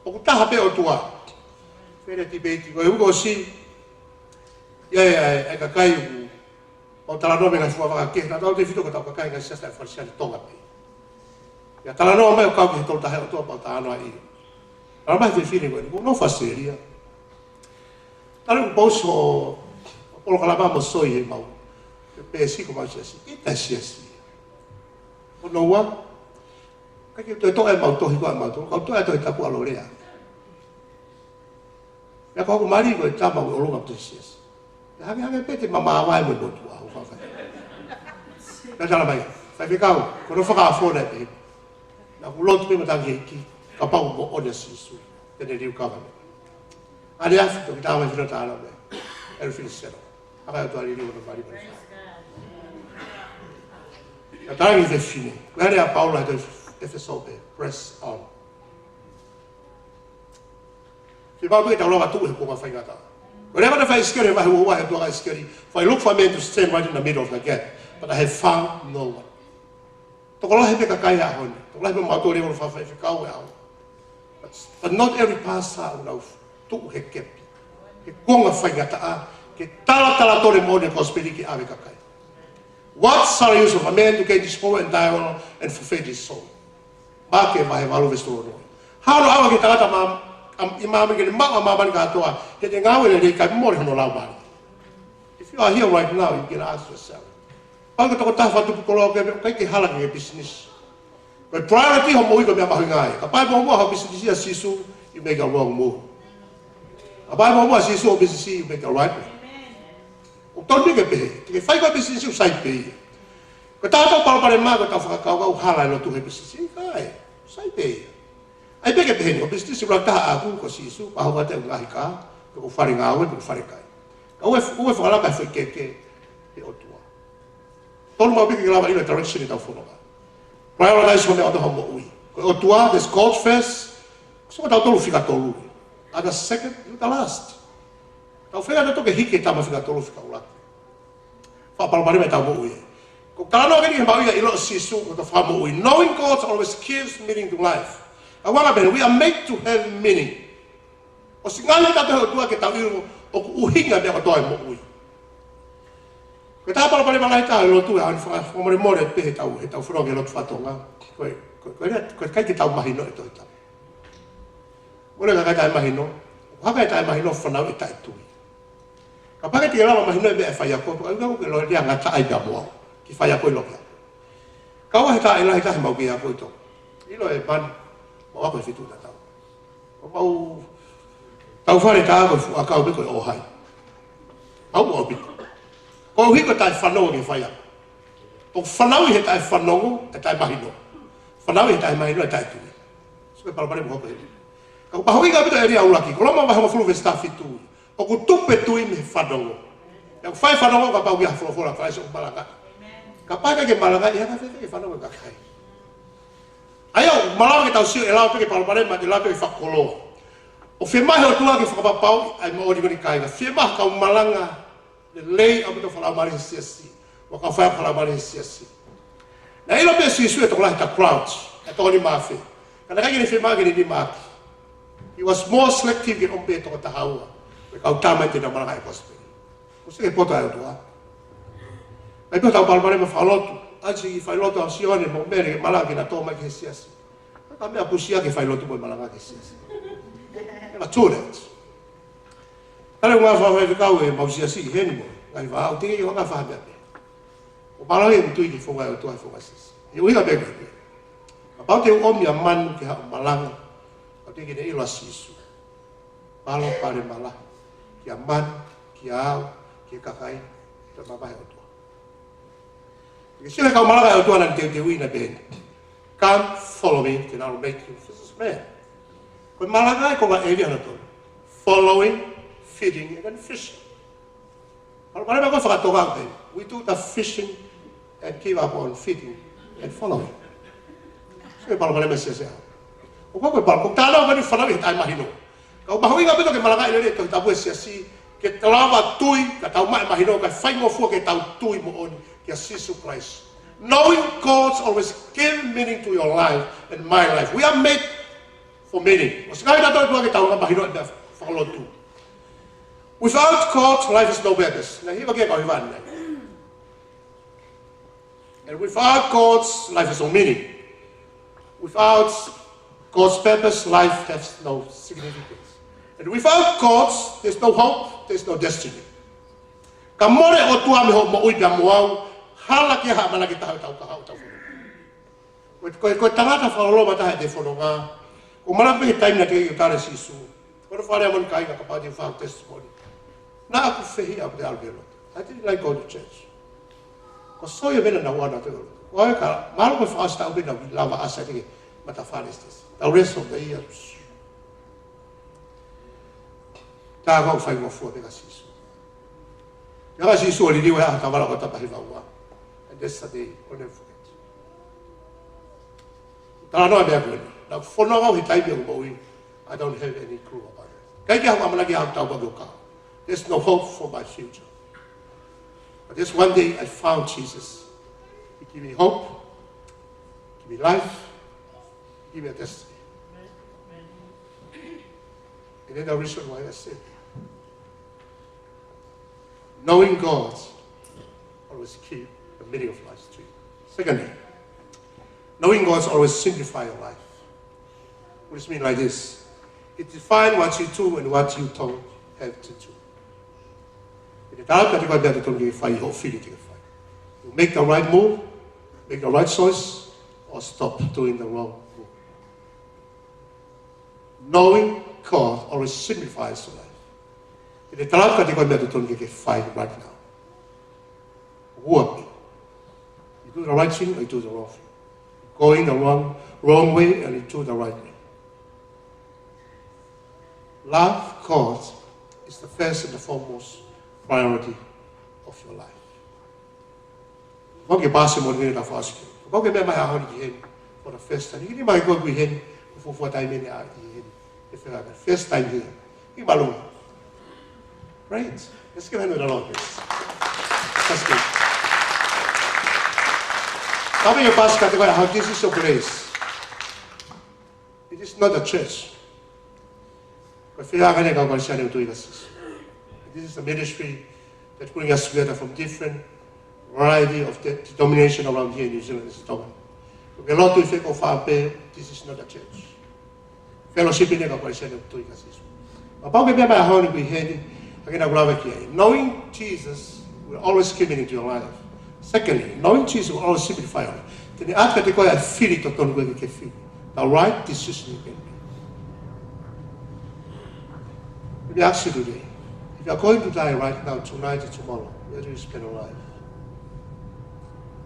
ʻOku taha pē ʻOtua. Fele tipeiti ko e uko si. Ia, ia, e kakai ʻoku mau talanoa mei he ngaahi fuʻu vaka kehe, tautautefito ko ʻetau kakai ngaahi siasi ʻa e Falesiane Tonga pē. Ia talanoa mai ʻo kau ki he Tolu Tahaʻi ʻOtua pea u talanoa ʻi. Tala mai fefine ko eni, ko no faselia. Tala ku post ʻo, ʻo polokalama mo soi ʻemau. Ke pesi ko mau siasi. ʻIta siasi. Ko no ua. Ka ke toe toʻo ʻemau tohi ko ʻemau tohi. Kau toʻo e Tohi Tapu ʻa Lolea. Ia ko hoku mali ko e tama ʻo ʻolunga pute siasi. Ia hake hake pete ma ma vai mo motu au fa fa. Ia tala mai. Faifekau. Ko no fakafona e pe. Na ku lotu pe matangi ki. Kapau mo ʻona Sisu. Te ne liu kava me. ʻAle afi toki tama fina tala me. Elu fina selo. Aka atu ali liu no mali mo. Ia tala ki fefine. Ko ʻale ʻa Paula to ʻEfesō pe. Press on. Ke mau pē tau lava tuʻu he kuonga faingataʻa. Ko e lea ko ē naʻe fai ʻe ʻIsikeli he vahe uaua he tuʻa ʻa ʻIsikeli, "For I look for a man to stand right in the middle of the gap, but I have found no one." Tokolahi pē kakai ʻaho ni. Tokolahi pē mautolu ʻoku fai faifekau he ʻaho. But, but not every pastor ʻoku nau tuʻu he kepi. He kuonga faingataʻa, ke talatala tole mo e kosipeli ke ʻave kakai. What shall I use of a man to gain this whole entire world and forfeit his soul? Maʻake vahe valu veesi tolu ono. Halo awa ke tangata ma, am, ʻi māmani ke ne maʻu ʻa māmani kātoa, he te ngāue lelei kae mole hono laumālie. If you are here right now, you can ask yourself. Pau ke tokotaha fakatupu koloa ke, ʻikai ke hala ke business. Ko e priority hoʻo moʻui ko e meʻa mahuʻinga ia. Kapau ʻe muʻomuʻa hoʻo business ʻia Sisu, you make a wrong move. Kapau ʻe muʻomuʻa Sisu hoʻo business, you make a right move. ʻOku tonu ke pehē, te ke fai ko e business ʻoku sai pē ia. Ko e taha ʻetau palopalema ko ʻetau fakakaukau ʻoku hala e lotu he business, ʻikai, sai pē ia. ʻAi pē ke pehē ni, ko e business ʻuluaki taha ʻaʻaku ko Sisu, pea hoko atu e ngaahi kā, pe ko e fale ngāue, pe ko e fale kai. Ka ʻoua, ʻoua fakalaka e foʻi keke he ʻOtua. Tonu mau pē ke lava ʻilo e direction ʻetau fononga. Prioritize hoʻo meʻa ʻo hoʻo moʻui. Ko e ʻOtua, that's God first. So ko tautolu fika tolu. Other second, you the last. Tau fea na toke hiki e tama fika tolu fika ʻuluaki. Fakapalopalema ʻetau moʻui. Ko e talanoa ko eni he maʻu ia ʻi loto Sisu, ko e fakamoʻui. Knowing God always gives meaning to life. ʻA ia ko e meʻa, we are made to have meaning. ʻOsi ngaahi tato he ʻOtua ke tau ʻilo ʻoku ʻuhinga meʻa kotoa e moʻui. Ko e taha palopalema lahi taha ʻi lotu ʻa e faka-, fakamolemole pē he tau, he tau fononga he lotu faka-Tonga. Ko e, ko e, ko e, ko e ʻikai ke tau mahino e Tohi Tapu. Mole ka kai taʻemahino, haka e taʻemahino fanauʻi e taʻetui. Kapau ʻe ʻikai te ke lava mahino e meʻa ʻe faiako, pea ʻikai ke lava ʻo ngata ai pea mo au, ke faiako ʻi loki. Kau ʻi he taʻe lahi taha mau kei ako ʻi Tonga. ʻIlo e manu, mau ako he fitu tatau. Ko mau tau fale tā ko e fuʻu ʻakau pē ko e ʻohai. Mau ʻaupito. Koeʻuhi ko e taʻefanongo ke faiako. ʻOku fanauʻi he taʻefanongo, e taʻemahino. Fanauʻi he taʻemahino, e taʻetui. So ko e palopalema ko ē. Ka ʻoku mahuʻinga ʻaupito e ʻēlia ʻuluaki. Ko Loma vahe hongofulu veesi taha fitu. ʻOku tupu e tui mei he fanongo. Pea ʻoku fai e fanongo kapau ʻoku ʻi ai ha folofola ʻa Kalaisi ʻoku malanga. Kapau ʻe ʻikai ke malanga, ʻe hā e fefeka ke fanongo e kakai. ʻA ia ʻoku malava ke tau sio, ʻe lava pē ke palopalema, ʻe lava pē ke fakakoloa. ʻOku fiemaʻu he ʻOtua ke fakapapauʻi ʻa e moʻoni ko eni kāinga. Fiemaʻu ha kau malanga lelei ʻaupito fakalaumālie he siasi. Mo e kau faiako fakalaumālie he siasi. Naʻe ʻilo pē ʻe Sīsū e tokolahi, the crowd, ʻe toko nima afe. Ka naʻe ʻikai ke ne fiemaʻu ke ne nima ʻaki. He was more selective ke ʻomi pē toko taha ua. Ko e kau tama ia te nau malangaʻi e kosipeli. Ko e sio ki he poto ʻa e ʻOtua. Naʻe pehē ʻetau palopalema fakalotu. ʻAi siʻi failotu ʻa Sione mo Mele ke malanga ke na tō mai ki he siasi. Ka meʻa pusia ke failotu mo e malanga ki he siasi. Never do that. Tala ʻe he ngaahi faifekau ʻemau siasi heni mo e ngaahi vaʻa, ʻoku teʻeki ke ʻi ai ha ngaahi faʻahinga meʻa pehē. ʻOku mālohi ʻeku tui ki he founga ʻa e ʻOtua he founga siasi. ʻI he ʻuhinga pē ko ē. Kapau te u ʻomi ʻa manu ke haʻu ʻo malanga, ʻoku teʻeki ke ne ʻilo ʻa Sīsū. Palopalema lahi. Kia manu, kia au, ki he kakai, ki he mavahe ʻo e ʻOtua. Ke sio ki he kau malanga ʻa e ʻOtua naʻa ne teuteuʻi naʻe pehē ni. Come, follow me, then I'll make you fishers of men. Ko e malanga ʻa e konga ʻēlia hono tolu. Following, feeding, and then fishing. Palopalema ko ē faka-Tonga ʻoku pehē ni. We do the fishing and give up on feeding and following. So ko e palopalema siasi ʻaho. ʻOku, ko e palo, ko e talanoa ko eni fanauʻi he taʻemahino. Ka ʻoku mahuʻinga ʻaupito ke malangaʻi lelei e Tohi Tapu he siasi, ke tau lava tui, ka tau maʻu e mahino, kae faingofua ke tau tui moʻoni kia Sīsū Kalaisi. Knowing God's always give meaning to your life and my life. We are made for meaning. ʻOsi ngaahi tato ʻe tua ke tau ngaahi mahino e meʻa fakalotu. Without God, life has no purpose. Naʻe hiva ki he kau hiva ni. And without God, life has no meaning. Without God's purpose, life has no significance. And without God, there's no hope, there's no destiny. Ka mole ʻOtua mei hoʻo moʻui pea mo au, hala ke ha mana ke taha tau kahaʻu tau fononga. Ko e, ko e, ko e tangata fakaloloma taha ʻi he fononga. Ko e mana pē he taimi naʻe teʻeki ke tali ʻa Sīsū. Ko e fale a moni kai ka kapau te u fai testimony. Naʻa ku fehiʻa ʻoku te ʻalu ki he lotu. I didn't like going to church. Ko e sio ia mena na wana te lotu. Ko e ka, mahalo ko e fakaʻosi taʻu pē naʻa ku lava ʻasi ʻa e mata fale stes. The rest of the year. Tā ko e faingofua pē kia Sīsū. Pea ko Sīsū ʻo liliu ʻa e ʻaho taha vala ko e tapahi vaua. And that's the day I'll never forget. Talanoa meʻa ko eni. Naʻa ku fononga he taimi ʻo e moʻui. I don't have any clue about it. ʻIkai ke u ʻamanaki au tau paki o ka. There's no hope for my future. But this one day I found Jesus. He gave me hope. Give me life. Give me a destiny. And then the reason why I said, knowing God always keep the meaning of life straight. Secondly, knowing God always simplify your life. Which means like this. It defines what you do and what you don't have to do. It does not what you feel to fai. You make the right move, make the right choice, or stop doing the wrong move. Knowing God always simplifies your life. Te ne talaki kiate koe meʻa totonu ke ke fai right now. Ua pē. You do the right thing or you do the wrong thing. Going the wrong, wrong way and you do the right way. Love God is the first and the foremost priority of your life. Kapau ke pasi mo ni ka fasi. Kapau ke meʻa mai ʻaho ni ki heni for the first time. Hiki mai koe ki heni, ko e fuofua taimi eni ʻa e heni. He first time here. Hiki mālō. Great. Let's give him a round of applause. That's good. Kapau ke pasi kiate koe ʻaho, this is your place. It is not a church. Ko e feʻauhi eni ʻa e kau Kalisitiane ʻoku tui kia Sīsū. This is a ministry that bring us together from different variety of the denomination around here in New Zealand and Tonga. Ko e lotu ʻi fē koe fā pē, this is not a church. Fellowship eni ʻa e kau Kalisitiane ʻoku tui kia Sīsū. Kapau ke meʻa mai ʻaho ni ki heni, ʻa e ke na kulava ki ai. Knowing Jesus will always come into your life. Secondly, knowing Jesus will always simplify your life. Te ne ʻatu kiate koe ʻa e fili totonu ke ke fili. The right decision you can make. Let me ask you today, if you are going to die right now, tonight, or tomorrow, where do you spend your life?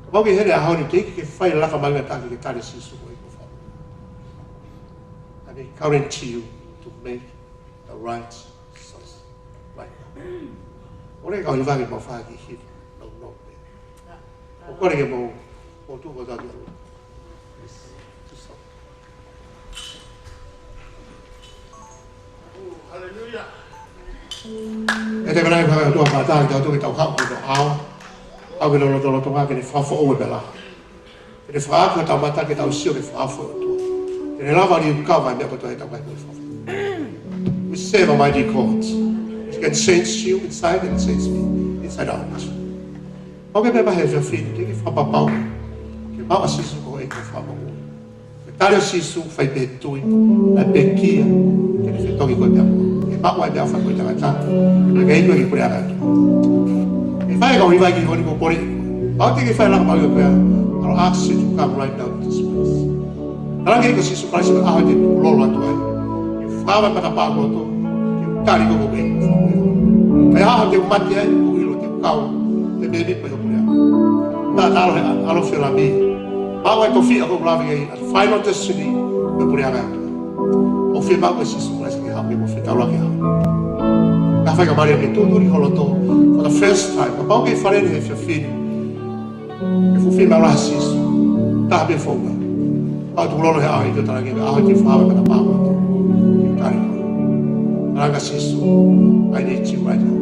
Kapau ke heni ʻaho ni teʻeki ke fai laka mai ngata ke ke tali Sīsū ko e ko fa. I may guarantee you to make the right choice right now. ʻOku ou kole ke u inviting mo fai ki heni. No, no. ʻOku ou kole ke mou, mou tuʻu kotoa ki ʻolunga. Yes. Tuʻu sō. Hallelujah. ʻE te mena i paka tua pata ki tau tuki tau haʻu ki tau ʻao. ʻAu ki loloto loto ngā ke ne fafo ʻo e pela. Ke ne fakaʻaku ʻetau mata ke tau sio ke fakaʻafu ʻOtua. Ke ne lava ʻo liukava e meʻa kotoa ʻi heʻetau kai ko e fakaʻafu. We serve a mighty God. He can change you inside and change me inside out. ʻOku ke pepa he fiafini, ke ke fakapapau. Ke maʻu ʻa Sīsū ko e ko fakamoʻui. Ke tali ʻa Sīsū fai pē tui, ʻai pē kia, ke ne fetongi koe pea mo. Ke maʻu ai pē ʻa e fai ko e tangata. Ke ʻi ai koe ki he puleʻanga ʻo e ʻOtua. Ke fai ka ui vai ki honi ko pori. Pau te ke fai laka mau i pea. I'll ask you to come right now to this place. Tala ke ko Sīsū Kalaisi ko e ʻaho te u lolo atu ai. Ke u fakaava matapā ʻo e loto. Ke u tali koe ko e. Pea ʻaho te u mate ai, ko e ʻilo te u kau. Te me ni pe o pea. Tā talo he ʻalofi ʻo e Lami. Maʻu ai tofiʻa ko e lave ai. Final destiny, me pule anga. ʻOku fiemaʻu ʻe Sīsū Kalaisi ke haʻu mo fetaulaki au. Ka fai ka mali ke tūturi ho loto, for the first time. Kapau ke fale ni he fiafini. Ke fuʻu fiemaʻu lahi ʻa Sīsū. Taha pē founga. Pau tuku lolo he ʻaho ʻi he tala ke ʻaho ke fāua ka na pāua. Tali. Tala kia Sīsū. I need you right now.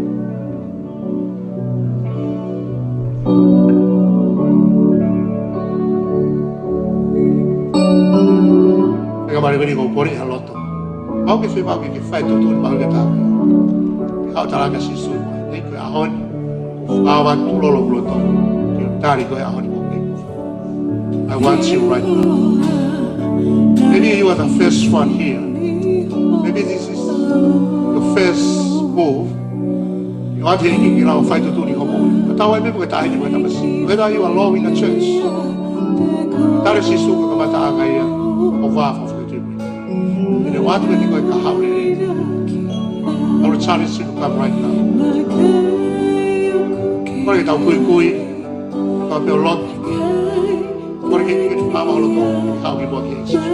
Pea ka mali veni ko pori ha loto. Pau ke fiemaʻu ke ke fai tūturi maʻu ke tā. Ke haʻu tala kia Sīsū. Nei ko e ʻaho ni. Ko fāua tuku lolo ho loto. Ke tali ko e ʻaho ni ko ke. I want you right now. Maybe you are the first one here. Maybe this is your first move. ʻOatu he ʻEiki ke lava ʻo fai tuʻutuʻuni hoʻo moʻui. Ka tau ai pē mo e taʻahine mo e tamasiʻi. Whether you are low in the church, tali ʻa Sīsū ko e kamataʻanga ia ʻo e vā fakafokituitui. Te ne ʻoatu kiate koe e kahaʻu lelei. I will challenge you to come right now. Kole ke tau kuikui, tau pē ʻo lotu. Kole ke ʻi ke te pama ʻo lotu, haʻu ki muʻa kia Sīsū.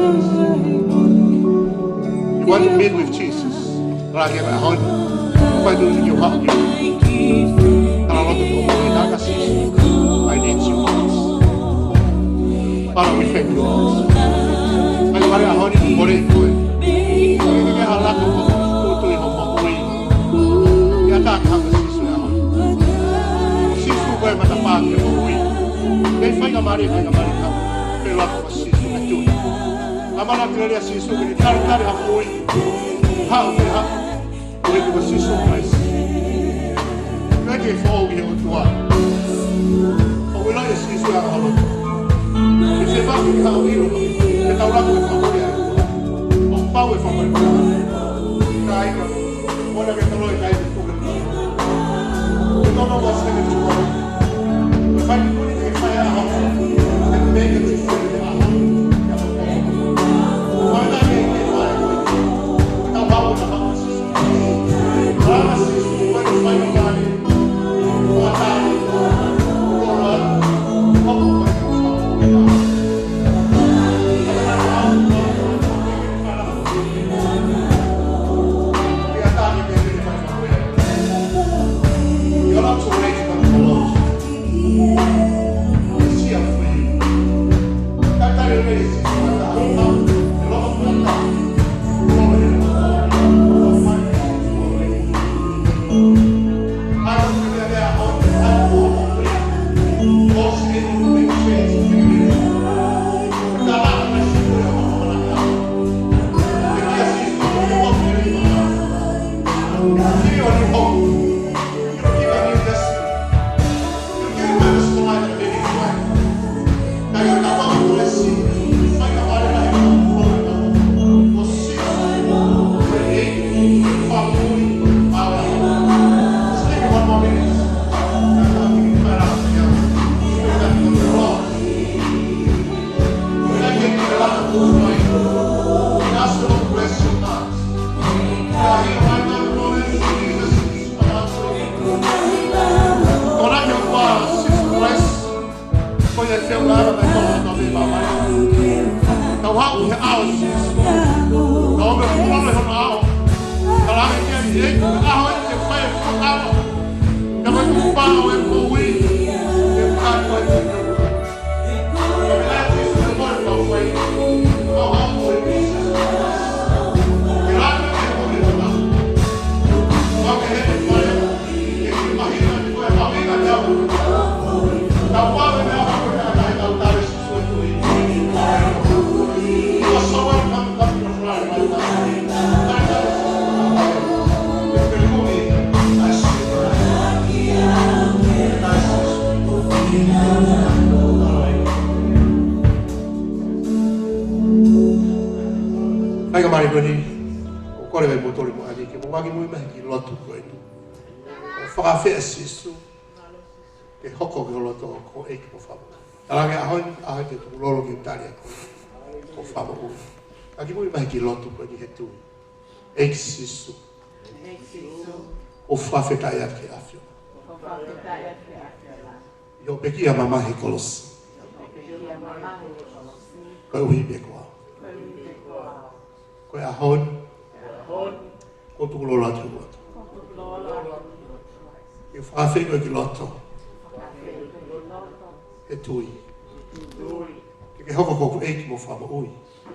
You want to meet with Jesus. Tala ki he ʻaho ni. Fai tuʻutuʻuni ke u haʻu ki. Tala lotu ki hoʻo moʻui, tala kia Sīsū. I need you, Lord. Father, we thank you, Lord. Fai mai he ʻaho ni, kole koe. Kole ke ke ʻalu ʻo tuʻutuʻuni hoʻo moʻui. ʻI he ʻata ʻa Sīsū he ʻaho ni. Sīsū ko e matapā ki he moʻui. Ke faingamālie, faingamālie ka. Pea lotu kia Sīsū ke tui. ʻAmanaki lelei ʻa Sīsū ke ne talitali ha moʻui. Haʻu ke haʻu. Ko e ʻEiki ko Sīsū Kalaisi. Ko e ʻEiki foʻou ki he ʻOtua. ʻOku ʻiloʻi ʻe Sīsū ʻa e ʻaho ni. Ke se vaki ke haʻu ʻilo. Ke tau lava e fakamoʻoni ʻa e ʻOtua. ʻOku pau e fakamoʻoni. Kāinga. Mona ke toloi kai te tuke. Ke tono wa seke tua. Ke fai ni kuni ke fai a hau. Ke peke te fai a hau. Ke fai na ke ke fai. Tau hau na hau. Faingamālie ko eni, ʻoku kole mai mo toli mo ani, ke mou ngaahi muimui mai ki he lotu ko eni. ʻO fakafeʻao Sīsū, ke hoko ki ho loto ko e ʻEiki mo e Fakamoʻui. Talaange ʻaho ni, ʻaho ni te u tukulolo ke u tali ʻa koe ko e Fakamoʻui. Ngaahi muimui mai ki he lotu ko eni he tui. ʻEiki Sīsū. ʻEiki Sīsū. ʻOku ou fakafetaʻi atu ki he ʻAfiona. ʻOku ou fakafetaʻi atu ki he ʻAfiona. ʻI hoʻo pekia mamahi he kolosi. ʻI hoʻo pekia mamahi he kolosi. Koeʻuhi pē ko au. Koeʻuhi pē ko au. Ko e ʻaho ni. Ko e ʻaho ni. ʻOku ou tukulolo atu ki he ʻOtua. ʻOku ou tukulolo atu ki he ʻOtua. Ke u fakaafeʻi koe ki loto. Fakafeʻi koe ki loto. He tui. He tui. Ke ke hoko ko hoku ʻEiki mo e Fakamoʻui.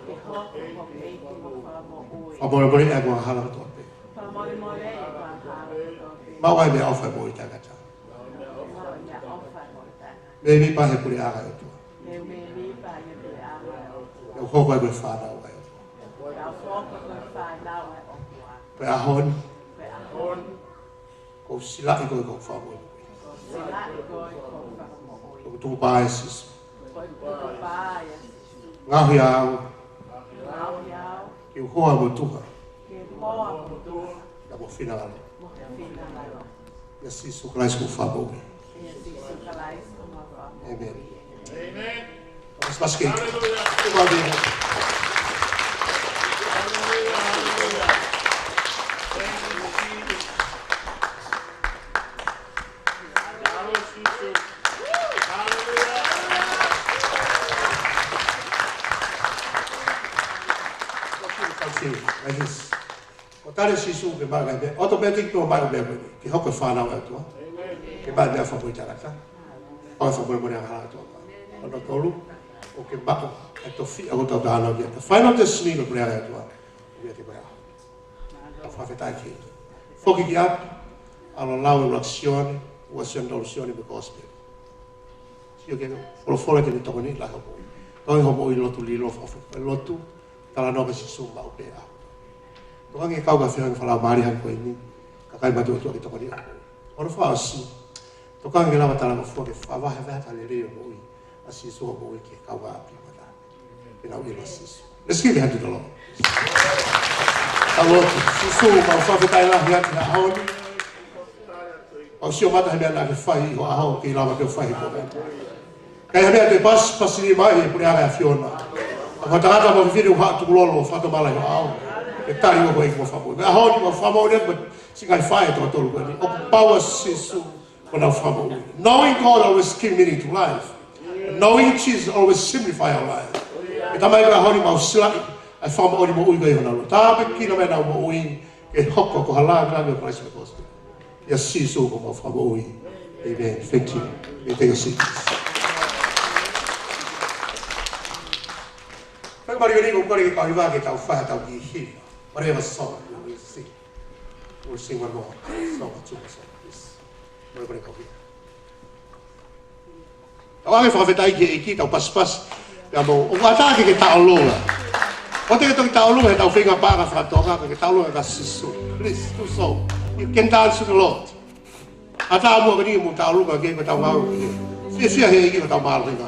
Ke hoko ko hoku ʻEiki mo e Fakamoʻui. Fakamolemole ʻa e angahala kotoa pē. Fakamolemole ʻa e angahala kotoa pē. Maʻu ʻa e meʻaʻofa ʻo e moʻui taʻengata. Maʻu ʻa e meʻaʻofa ʻo e moʻui taʻengata. Meimei pē he puleʻanga ʻo e ʻOtua. Meimei pē he puleʻanga ʻo e ʻOtua. Ke u hoko ai ko e fānau ʻa e ʻOtua. Ke u hoko ko e fānau ʻa e ʻOtua. Ko e ʻaho ni. Ko e ʻaho ni. ʻOku ou silaʻi koe ko hoku Fakamoʻui. ʻOku ou silaʻi koe ko hoku Fakamoʻui. ʻOku ou tukupā ʻia Sīsū. ʻOku ou tukupā ʻia Sīsū. Ngaohi au. Ke u hoa mo tuha. Ke u hoa mo tuha. Ka mo finangalo. Mo finangalo. ʻIa Sīsū Kalaisi ko homau Fakamoʻui. ʻIa Sīsū Kalaisi ko homau Fakamoʻui. ʻĒmeni. ʻĒmeni. Let's, let's get it. Hallelujah. Come on, baby. Hallelujah, hallelujah. Thank you, Jesus. Hallelujah. Hallelujah. Let's see. Like this. ʻOku tali ʻe Sīsū ke maʻu e meʻa, automatic pē ʻoku maʻu e meʻa ko eni, ke hoko ko e fānau ʻa e ʻOtua. Ke maʻu e meʻa fakamoʻui taʻengata. ʻO e fakamoʻui mo e angahala ʻa e ʻOtua. Hono tolu, ʻoku ke maʻu e tofiʻa ʻoku tau talanoa ki ai. Final destiny ʻo e puleʻanga ʻo e ʻOtua. ʻOku ʻiate koe ʻa. Fakafetaʻi ki he ʻEiki. Foki ki ʻapi, ʻalu ʻo lau e ʻuluaki Sione, ua Sione, tolu Sione mo e gospel. Sio ki he folofola ke ne tokoniʻi lahi hoʻo moʻui. Tohi hoʻo moʻui lotu lilo fakafoki. Lotu, talanoa kia Sīsū maʻu pē ʻa. Tokanga ke kau ki he feohi fakalaumālie hangē ko eni. Kakai matuʻotuʻa ke tokoniʻi hoʻo moʻui. Hono fakaʻosi. Tokanga ke lava talangofua ke fakavahevahe atu ha lelei ʻo e moʻui ʻa Sīsū hoʻo moʻui ki he kaungāʻapi mata. Ke nau ʻilo Sīsū. Let's give a hand to the Lord. Tau lotu. Sīsū, mau fakafetaʻi lahi atu he ʻaho ni. Mau sio mata he meʻa naʻa ke fai ʻi ho ʻaho ke ʻi lava ke fai he koe. Ka ʻi ai ha meʻa te pasipasi ni mai he puleʻanga ʻo e ʻAfiona. Ka ko e tangata mo e fefine ʻoku haʻu tukulolo fakatomala ʻi ho ʻao. Ke tali ʻa e ʻEiki mo e Fakamoʻui. He ʻaho ni mau fakamoʻoni atu mo e siʻi ngaahi faʻē ʻe toko tolu ko eni. ʻOku pau ʻa Sīsū ko honau Fakamoʻui. Knowing God always give meaning to life. Knowing Jesus always simplify our life. ʻE Tamai, ko e ʻaho ni mau silaʻi ʻa e fakamoʻoni moʻui ko ē ʻi honau loto. Tāpuekina mai ʻenau moʻui ke hoko ko ha lāngilangi ʻo Christ because. ʻIa Sīsū ko homau Fakamoʻui. ʻĒmeni. Thank you. ʻĒmeni. Thank you, Jesus. Fai mali ni ko kore ke kau hiva ke tau fai ʻetau kiʻi himi. Mali ma song. We'll sing. We'll sing one more song, two more songs, please. Mali, mali kau hiva. ʻOange fakafetaʻi ki he ʻEiki, tau pasipasi. Pea mo, ʻoku ʻatā ke ke taʻolunga. ʻOua te ke toki taʻolunga heʻetau feinga paʻanga faka-Tonga, ka ke taʻolunga kia Sīsū. Please do so. You can dance to the Lord. ʻAtā muʻa ko eni mo taʻolunga ki he, ko ʻetau ngāue ki he. Fiefia he ʻEiki ko ʻetau mālohinga.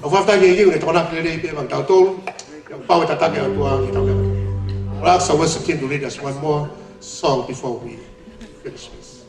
ʻOku fakafetaʻi ki he ʻEiki, ʻoku ne tokonaki lelei pē maʻa kitautolu. Pea ʻoku pau e tataki ʻa e ʻOtua ki heʻetau ngāue. We'll ask our worship team to lead us one more song before we finish this.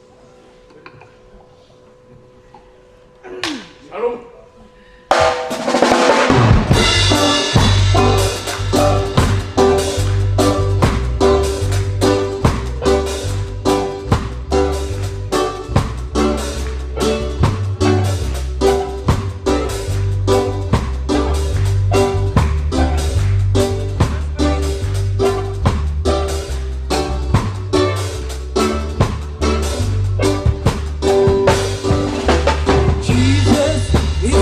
Jesus is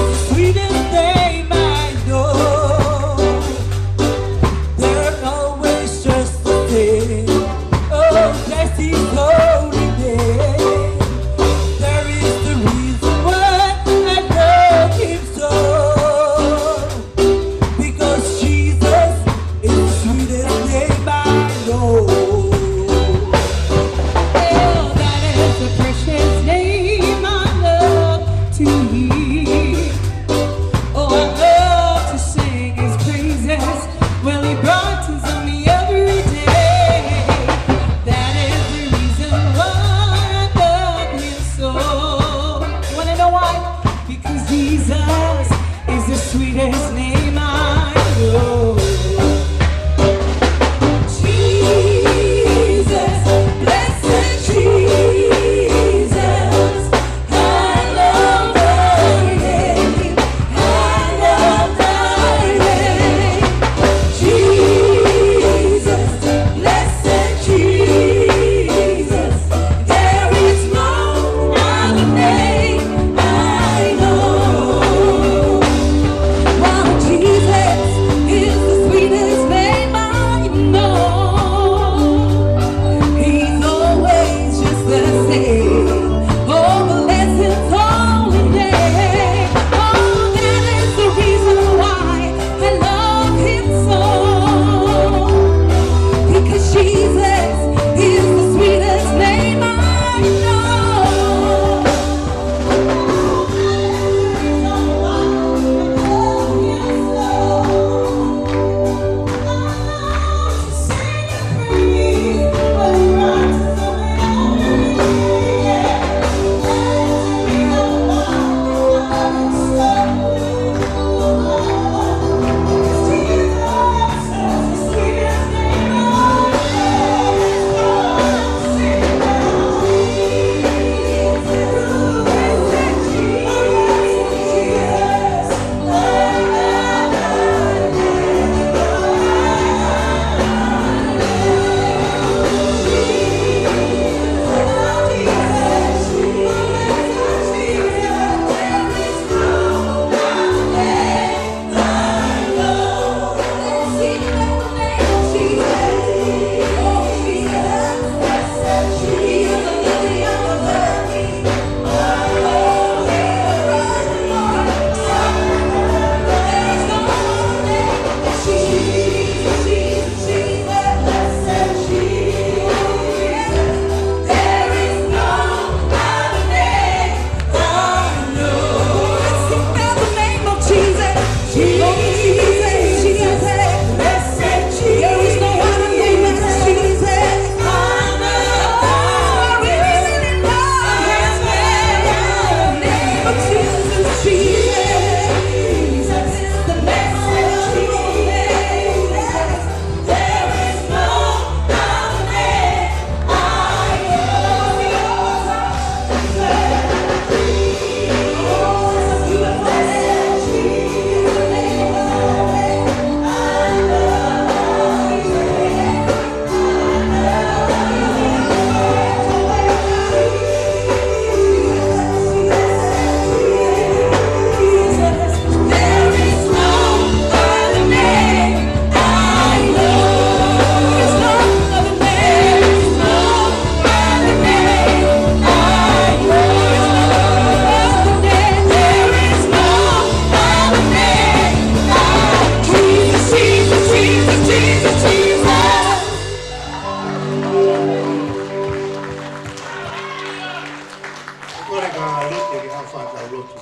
Kole ka lete ke hafa ka lotu.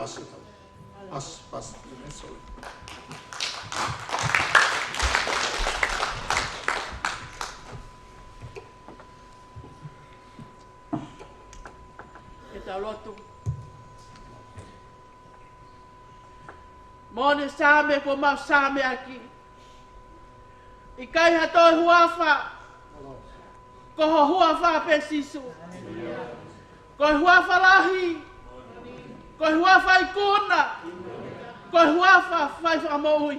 Asu, asu, asu, asu. Ke tau lotu. Moʻoni Saame kuo mau Saameʻaki. ʻIkai ha toe huafa. Ko ho huafa pē Sīsū. Ko e huafa lahi. Ko e huafa ikuna. Ko e huafa fai fakamoʻui.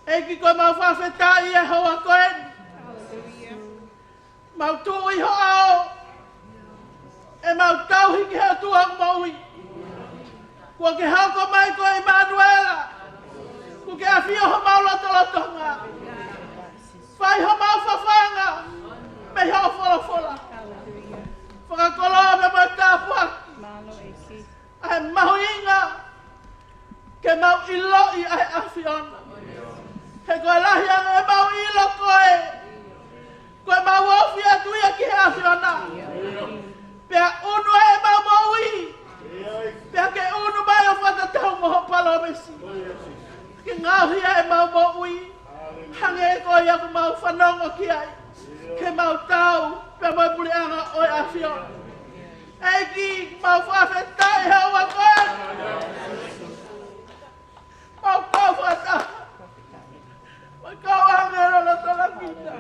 ʻEiki ko ʻemau fakafetaʻi he houa ko eni. Mau tuʻu ʻi ho ʻao. ʻEmau tauhi ki he ʻOtua moʻui. Kuo ke hoko mai ko ʻImanuela. Kuo ke ʻafio homau lotolotonga. Fai homau fafanga. Mei hoʻo folofola. Fakakoloa mo e tāpuaki. ʻA e mahuʻinga ke mau ʻiloʻi ʻa e ʻAfiona. He ko e lahi ange ʻemau ʻilo koe. Ko ʻemau ofi atu ia ki he ʻAfiona. Pea ʻunu ʻemau moʻui. Pea ke ʻunu mai ʻo fakatatau mo ho palōmesi. Ke ngaohi ʻemau moʻui. Hangē ko ia kuo mau fanongo ki ai. Ke mau tau, pea mo e puleʻanga ʻo e ʻAfiona. ʻEiki, mau fakafetaʻi he houa ko eni. Mau kau fakataha. Mau kau ange lolotonga kita.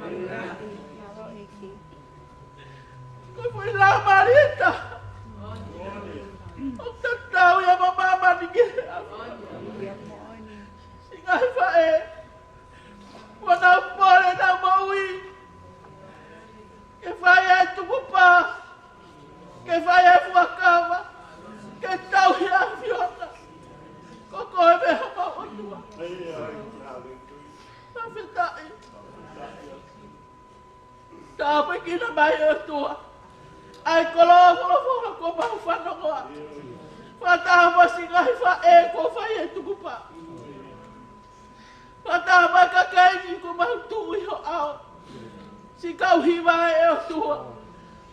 Ko e foʻi laumālie ʻoku tatau ia mo māmani ki he ʻAfiona. Siʻi ngaahi faʻē. Kuo nau pole ʻenau moʻui. Ke fai ʻa e tukupā. Ke fai ʻa e fuakava. Ke tauhi ʻa e ʻAfiona. Ko koe pē homau ʻOtua. Fakafetaʻi. Tāpuekina mai ʻe ʻOtua. ʻA e koloa folofola kuo mau fanongoa. Fakataha mo siʻi ngaahi faʻē kuo fai e tukupā. Fakataha mo e kakai ni kuo mau tuʻu ʻi ho ʻao. Siʻi kau hiva ʻe ʻOtua.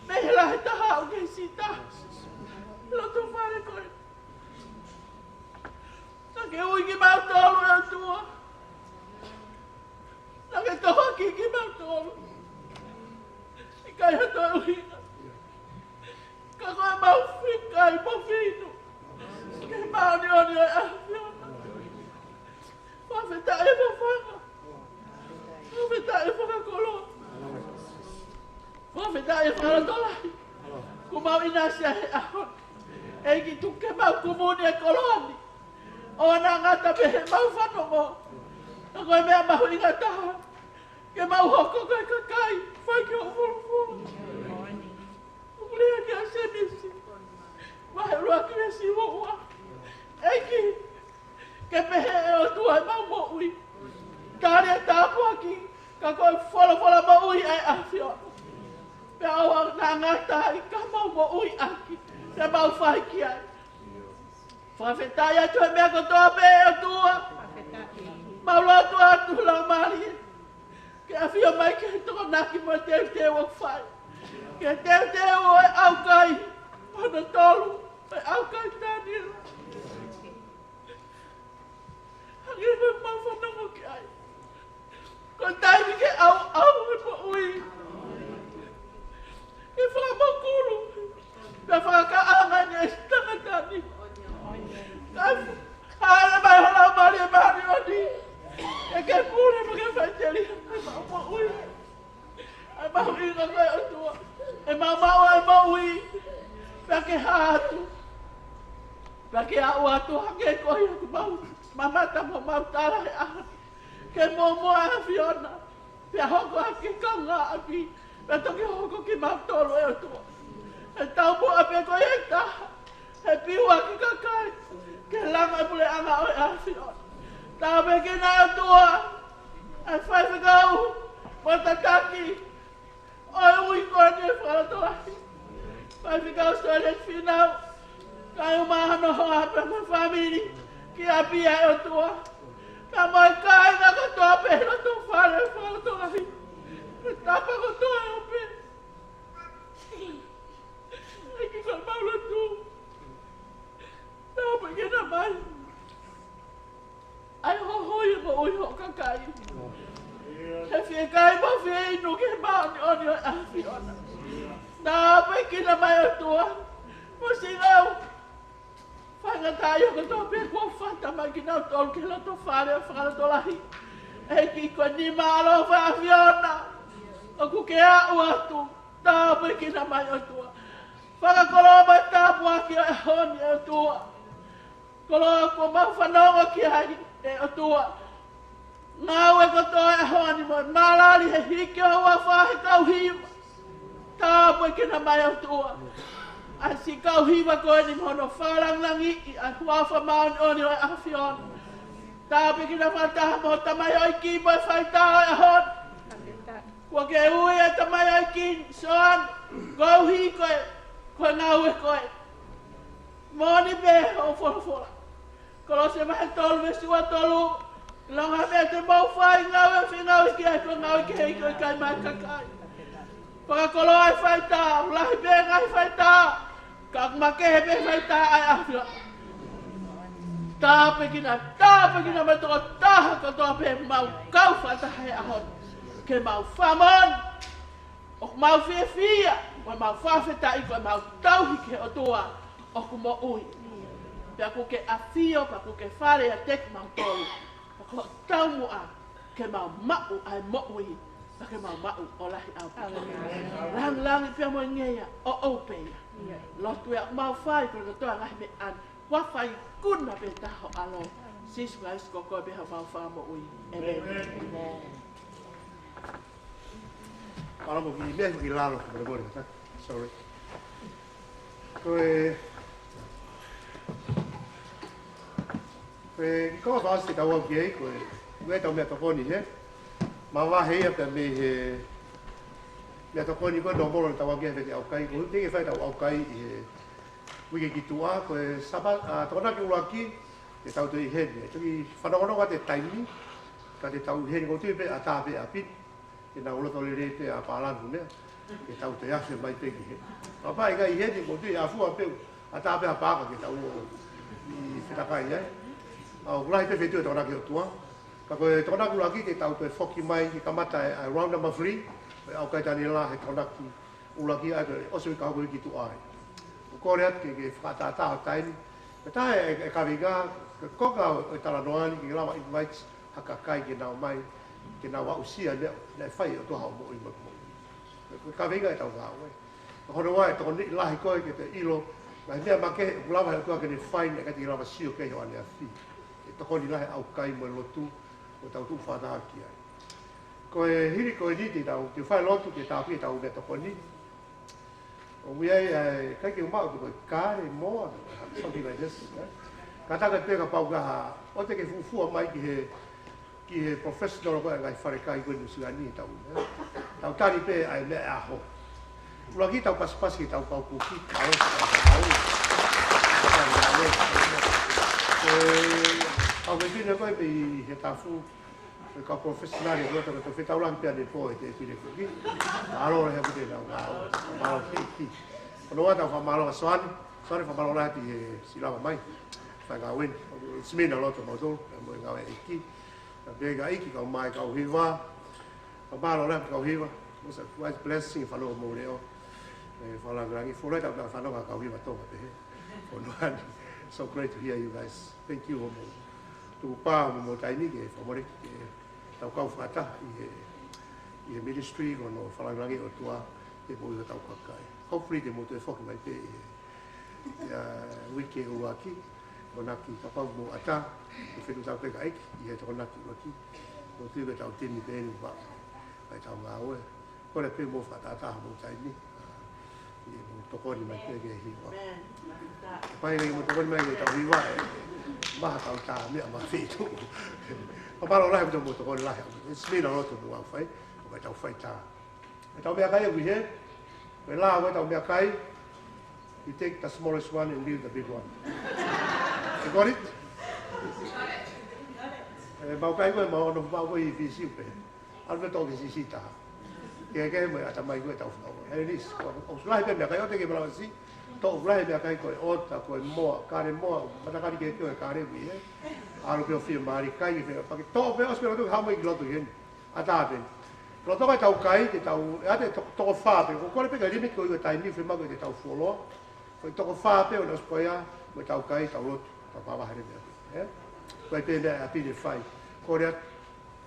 Mei he lahi taha ʻo aʻu ki he siʻi taha. Loto fale ko ē. Naʻa ke ui kimautolu ʻe ʻOtua. Naʻa ke tohoakiʻi kimautolu. ʻIkai ha toe ʻuhinga. Ka ko ʻemau fika ʻi mo finu. Ke māʻoniʻoni ʻa e ʻAfiona. Fakafetaʻi e fafanga. Fakafetaʻi e fakakoloa. Fakafetaʻi e fakalotolahi. Kuo mau ʻinasi ai he ʻaho ni. ʻEiki tuku ke mau kumuni e koloa ni. ʻOua naʻa ngata pē heʻemau fanongo. Ka ko e meʻa mahuʻinga taha. Ke mau hoko ko e kakai. Fai ki hoʻo folofola. Kuo lea kia Sēmisi. Vahe ʻuluaki veesi uaua. ʻEiki. Ke pehē ʻe ʻOtua ʻemau moʻui. Tali e tāpuaki, ka ko e folofola moʻui ʻa e ʻAfiona. Pea ʻoua naʻa ngata ai ka mau moʻui ʻaki, pea mau fai ki ai. Fakafetaʻi atu he meʻa kotoa pē ʻe ʻOtua. Mau lotu atu Laumālie. Ke ʻafio mai ke tokonaki mo e teuteu ʻoku fai. Ke teuteu ʻo e ʻaukai. Hono tolu, ʻo e ʻaukai Taniela. Hangē ko e mau fanongo ki ai. Ko e taimi ke ʻauʻau e moʻui. Ke fakamokulu. Pea fakakaʻanga ni e tangata ni. Ka hāʻele mai ho Laumālie Māʻoniʻoni. Ke ke pule mo ke faʻiteliha. Mau moʻui. ʻA e mahuʻinga ko e ʻOtua. ʻE mau maʻu ʻa e moʻui. Pea ke hā atu. Pea ke aʻu atu hangē ko ia kuo mau mamata mo mau tala he ʻaho ni. Ke muʻomuʻa ʻa e ʻAfiona. Pea hoko ʻa e kaungāʻapi. Pea toki hoko kimautolu ʻe ʻOtua. ʻE taumuʻa pē ko ia ʻe taha. He piu ʻa e kakai, ke langa e puleʻanga ʻo e ʻAfiona. Tāpuekina ʻe ʻOtua, ʻa e faifekau, mo e tataki, ʻo e ui ko eni ʻe fakalotolahi. Faifekau Soileti Fīnau, kae ʻumaʻā hono hoa pea mo e fāmili, ki ʻapi ʻe ʻOtua. Ka mo e kāinga kotoa pē loto fale ʻe fakalotolahi. Ke tapa kotoa ʻe ʻope. Tāpuekina mai ʻOtua, mo siʻi ngāue faingataʻaʻia kotoa pē kuo fata mai kinautolu ki he loto fale ʻo e fakalotolahi. ʻEiki, ko e nima ʻaloʻofa ʻa e ʻAfiona ʻoku ke aʻu atu. Tāpuekina mai ʻOtua. Fakakoloa mai e tāpuaki ʻo e ʻaho ni ʻOtua. Koloa kuo mau fanongo ki ai ʻe ʻOtua. Ngāue kotoa ʻo e ʻaho ni mo e malali he hiki ʻo e huafa he kau hiva. Tāpuekina mai ʻOtua ʻa e siʻi kau hiva ko eni mo hono fakalangilangiʻi ʻa e huafa māʻoniʻoni ʻo e ʻAfiona. Tāpuekina fakataha mo e tamaioʻeiki mo e faitā ʻo e ʻaho ni. Kuo ke ui e tamaioʻeiki Soan, ko e ʻuhi ko e, ko e ngāue ko ē. Moʻoni pē hoʻo folofola. Kolose vahe tolu veesi ua tolu. Langa pē te mau fai ngāue fengāueʻaki ai ko e ngāue kehe ʻikai ko e kai mai kakai. Fakakoloa e faitā, lahi pē ngaahi faitā. Ka ʻoku makehe pē faitā ʻa e ʻAfiona. Tāpuekina, tāpuekina mai tokotaha kotoa pē mau kau fakataha he ʻaho ni. Ke mau fakamoʻoni ʻoku mau fiefia, mo mau fakafetaʻi ko e mau tauhi ki he ʻOtua ʻoku moʻui. Pea kuo ke ʻafio, pea kuo ke fale ʻiate kimautolu. Pea ko e taumuʻa ke mau maʻu ʻa e moʻui, pea ke mau maʻu ʻo lahi ʻaupito. Langilangi pea mo e ngeia ʻoʻou pē ia. Lotu ē ʻoku mau fai, ko e lotu ʻa e ngaahi meʻa ni. Kuo fai kuna pē taha ho ʻAlo. Sīsū Kalaisi ko koe pē homau Fakamoʻui. ʻĒmeni. Mālō mo e kiʻi meʻa ki lalo, mole mole, sorry. Ko e, ko e kiʻi konga fakaʻosi te tau aʻu ki ai, ko e, ko e ʻetau meʻatokoni hē. Mavahe ia pē mei he meʻatokoni ko e nōmolo te tau aʻu ki ai he ʻaukai, ko e ʻuhi ke fai ʻetau ʻaukai ʻi he uike ki tuʻa, ko e Sāpate, ʻa, Tokonaki ʻuluaki, te tau toe ʻi heni. Toki fanongonongo atu e taimi, ka te tau ʻi heni ʻoku ou tui pē ʻatā pē ʻa Pini, ke nau loto lelei pē ʻa Pālangi meʻa, ke tau toe afe mai pē ki heni. Kapau ʻe ʻikai ʻi heni ʻoku ou tui ʻe ʻafua pē ʻatā pē ʻa Paaka ke tau ō ʻo fetakai ai. ʻA, ʻoku lahi pē feituʻu ʻe Tokonaki ʻOtua. Ka ko e Tokonaki ʻuluaki te tau toe foki mai ke kamata e, ʻa e round number three, ko e ʻaukai Taniela he Tokonaki ʻuluaki ʻa e ko e ʻosi e kau ko e ki tuʻa ai. ʻOku kole atu ke, ke fakatātā ho taimi. Pea tā e, e kaveinga, ko e konga ʻo e talanoa ni ke lava invite ha kakai ke nau mai, ke nau aʻusia e meʻa naʻe fai ʻe he ʻOtua ʻi hoʻo moʻui mo ʻeku moʻui. Ko e kaveinga ʻetau ngāue. Ko hono ua ʻe tokoniʻi lahi koe ke toe ʻilo ngaahi meʻa makehe ʻoku lava ʻe he ʻOtua ke ne fai naʻe ʻikai te ke lava sio ki ai ʻi ho ʻaneafi. ʻE tokoni lahi e ʻaukai mo e lotu ʻo tau tuʻu fakataha ki ai. Ko e hili ko eni te tau, te fai lotu ke tāpui ʻetau meʻatokoni. ʻOku ʻi ai, ʻe, ʻikai ke u maʻu ko e kale moa, something like this, ē? Kātaki pē kapau ka ha, ʻoua te ke fuofua mai ki he, ki he professional ko e ngaahi falekai ko e Nuʻusila ni ʻe tau, ē? Tau tali pē ʻa e meʻa ʻe ʻaho. ʻUluaki tau pasipasi ki heʻetau kau kuki, ʻa e, ʻa e, ʻa e, ʻa e, ʻa e, ko e kau kuki ko e mei he tafu, ko e kau professional, ko e tau, ko e fetaulaki pea ne pō e te pine kuki. Mālō lahi ʻaupito ʻenau ngāue. Mālō keiki. Ko hono ua tau fakamālō kia Soane. Soane fakamālō lahi ʻi he siʻi lava mai. Fai ngāue ni. It's mean a lot to mautolu. Mo e ngāue ʻeiki. Pea pehē ki he ʻeiki kau mai kau hiva. Fakamālō lahi kau hiva. It was a great blessing, fanongo mo leʻo. ʻE, fakalāngilangi. Fuoloa tau fanongo kau hiva Tonga pehē. Fuoloa ni. So great to hear you guys. Thank you, hoʻomou tukupā mo hoʻomou taimi ke fakamole ke tau kau fakataha ʻi he, ʻi he ministry ko hono fakalāngilangiʻi ʻOtua ʻi he moʻui ʻo hotau kakai. Hopefully te mou toe foki mai pē ʻi he, ʻi he uike ʻuluaki, Tokonaki kapau mou ʻatā, ʻe fetuʻutaki pē kae ʻEiki, ʻi he Tokonaki ʻuluaki. Mou tui ko ʻetau timi pē eni ʻoku maʻu ʻa ʻetau ngāue. Kole pē mou fakatātā hoʻomou taimi. ʻA, ʻi he mou tokoni mai pē ki he hiva. ʻE pau ke mou tokoni mai ki heʻetau hiva, ʻe, ʻe maha ʻetau tā meʻa mafitu. Fakamālō lahi ʻaupito mou tokoni lahi. It's mean a lot to mou ʻau fai, ʻo ʻetau fai tā. ʻEtau meʻakai ʻoku ʻi hē, ko e lā ʻo ʻetau meʻakai, you take the smallest one and leave the big one. You got it? ʻE, mau kai ko e mau ono mau ko e V C U pē. ʻAlu pē toʻo ke siʻisiʻi taha. Ke, ke mo e ʻatamai ko e tau fakaua. He nis, ʻoku lahi pē meʻakai ʻoku te ke malava siʻi. Toʻo lahi meʻakai ko e ʻota, ko e moa, kale moa, matakali ke ke ʻo e kale ui, ē. ʻAlu pē ʻo fiemālie kai ke fie, pea ke toʻo pē ʻosi pē lotu, hamo i ki lotu heni. ʻAtā pē. Lolotonga ʻetau kai, te tau, ʻe ʻi ai e to-, toko fā pē, ko e kole pē ke limit ko e taimi, fiemaʻu ke tau fuoloa. Ko e toko fā pē ʻo e ʻosi ko ia, mo ʻetau kai, tau lotu, tau mavahe lelei. Ē? Ko e pē meʻa ʻe ʻapi ke fai. Ko e,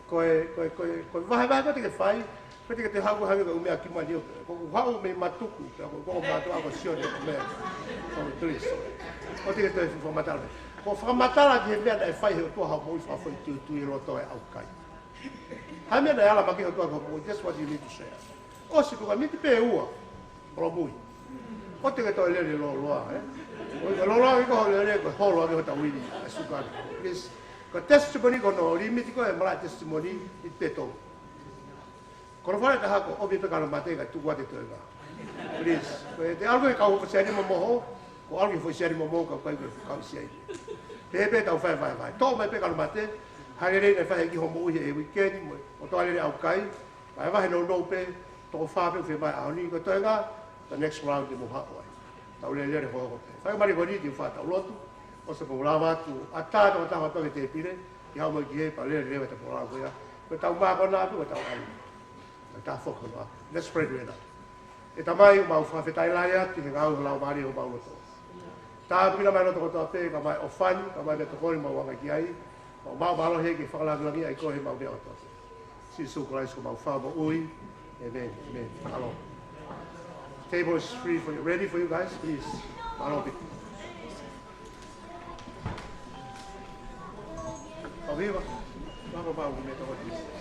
ko e, ko e, ko e, ko e vahevahe ko ē te ke fai, ko e te ke te haʻu hangē ko e ʻū meʻa ki mali ʻo, ko e haʻu mei matuku, pe ko e, ko e mātuʻa ko Sione ko e meʻa. Ko e please. ʻOua te ke toe fakamatala. Ko e fakamatala ki he meʻa naʻe fai he ʻOtua ʻi hoʻo moʻui, fakafoʻituitui e loto ʻo e ʻaukai. Hā e meʻa naʻe ala mai ki he ʻOtua ʻi hoʻo moʻui, that's what you need to share. ʻOsi ko e miniti pē ʻe ua, ʻo lomui. ʻOua te ke toe lele lōloa, ē? ʻOua te ke lōloa ke ko e lele, ko e holo ange hotau ivi, ʻa e suka. Please. Ko e testimony ko hono limit ko e malaʻe testimony ʻi he peto. Ko hono fakalea ʻe taha ko e ʻomi pē ka nau mate kae tuku atu e toenga. Please. Ko e te ʻalu ke kau hoko siani mo moho, ko e ʻalu ke foʻi siani mo moho, kau kai ke kau siani. Pehē pē ʻetau fai, fai, fai. Toʻo mai pē ka nau mate, hā e lelei naʻe fai ki hoʻo moʻui he weekend, mo, ʻo toʻo e lelei ʻaukai, vahevahe nounou pē, toko fā pē ʻoku fiemaʻu he ʻaho ni, ko e toenga, the next round te mou haʻu ai. Tau lele lele hoko pē. Fai mali ko eni te u fai ʻetau lotu, ʻosi pē ʻo lava atu, ʻatā ʻetau taha atu ki he tēpile, ke haʻu mai ki hē, pea lele lele ʻetau polokalama ko ia. Ko ʻetau mākona atu, ko ʻetau ʻai. Ko ʻetau foki hono ʻapi. Let's pray together. ʻE Tamai, ʻoku mau fakafetaʻi lahi atu he ngāue ho Laumālie ʻi homau loto. Tāpuakiʻi mai e loto kotoa pē, kae ʻumaʻā e ʻofa ni, kae ʻumaʻā e meʻatokoni ʻoku mau ʻoange ki ai. Mau mālō he ke fakalāngilangiʻi ai koe heʻemau lea kotoa. Sīsū Kalaisi ko homau Fakamoʻui. Amen. Amen. Mālō. Table is free for you. Ready for you guys, please. Mālō ʻaupito. ʻO viva. Mālō, mālō, me toko tisi.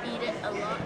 Eat it a lot.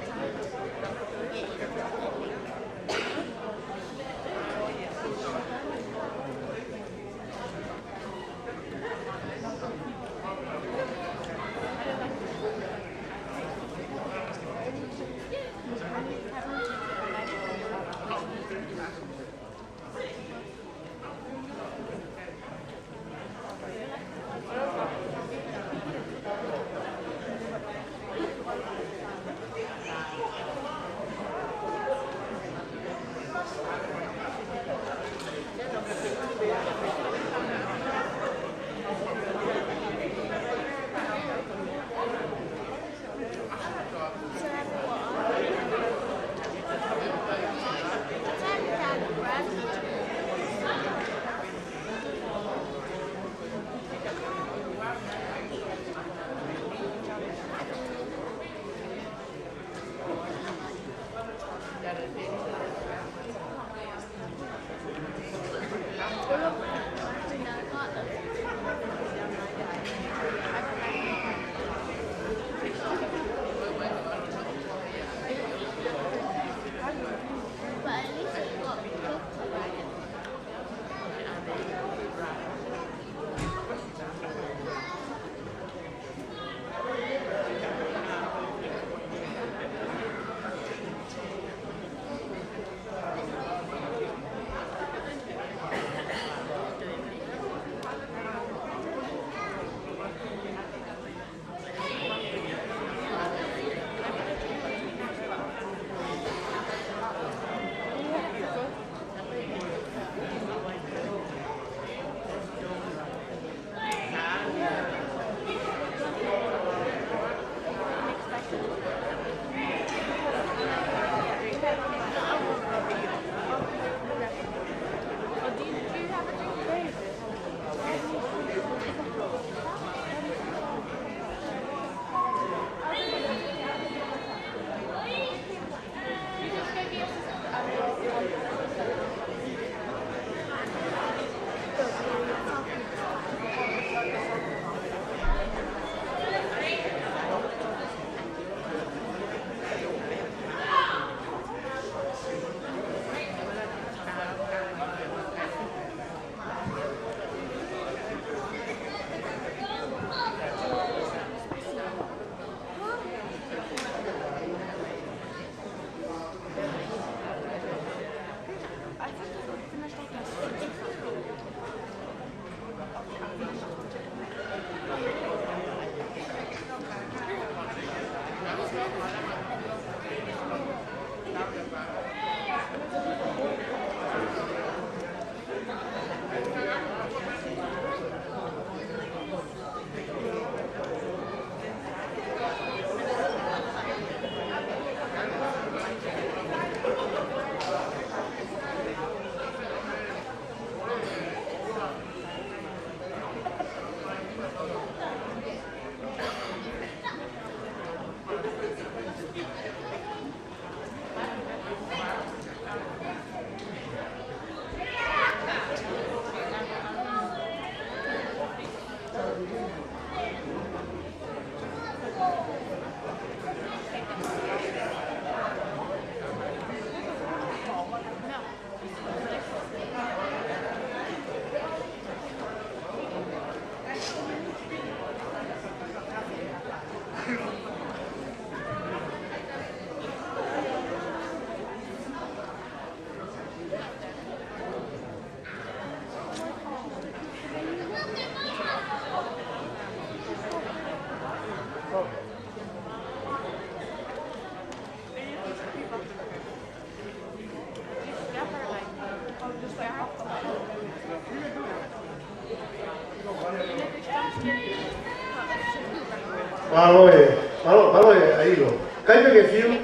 Mālō e, mālō, mālō e ʻilo. Kai pē ke fiu,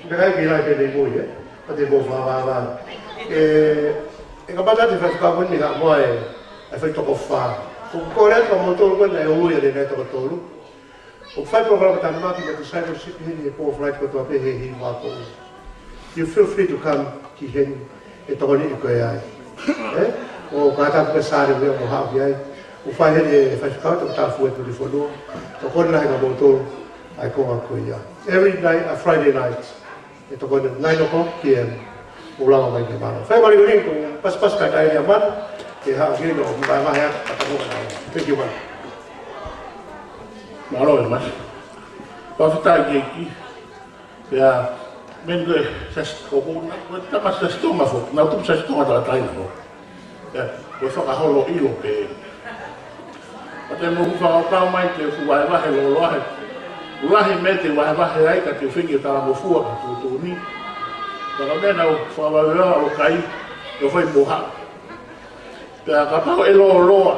pe kai ke lai pē mei mui, ē? Ka te mou fakavāvā. E, e ka pata te faifekau ko eni ka moa e, e fai toko fā. Ko ko le ka mo tolu ko eni e ului ane ne toko tolu. ʻOku fai polokalama tānaki mo e discipleship heni he pō Falaite kotoa pē he hiva ko ē. You feel free to come ki heni e tokoni ko ē ai. Ē? ʻO kātaki pē sāre ʻo mo haʻu ki ai. ʻOku fai heni e faifekau toko taha fua e tuli fonua. Tokoni lahi ka mo tolu ai ko ā ko ia. Every night, a Friday night. E tokoni nine o'clock P M. ʻO lava mai ke mālō. Fai mali ko ni ko paspas ka tai lia man. Ke haʻu ki no, mai mai ha, ka tau ko. Thank you, man. Mālō e mas. Fakafetaʻi ki he ʻEiki. Pea, men ko e sas ko ko na, ko e tama sas tō ma fo, na tupu sas tō ma tala tai na fo. Pea, ko e fakaholo ʻilo pē. Pea te mou fakakaukau mai ke fuʻu vahevahe lōloa he. Lahi e meʻa te vahevahe ai ka te fengi e talangofua ka tuʻutuʻuni. Pea ka meʻa naʻa ku fakavahevahe ʻo kai, ʻo fai mo haʻu. Pea kapau ʻe lōloa.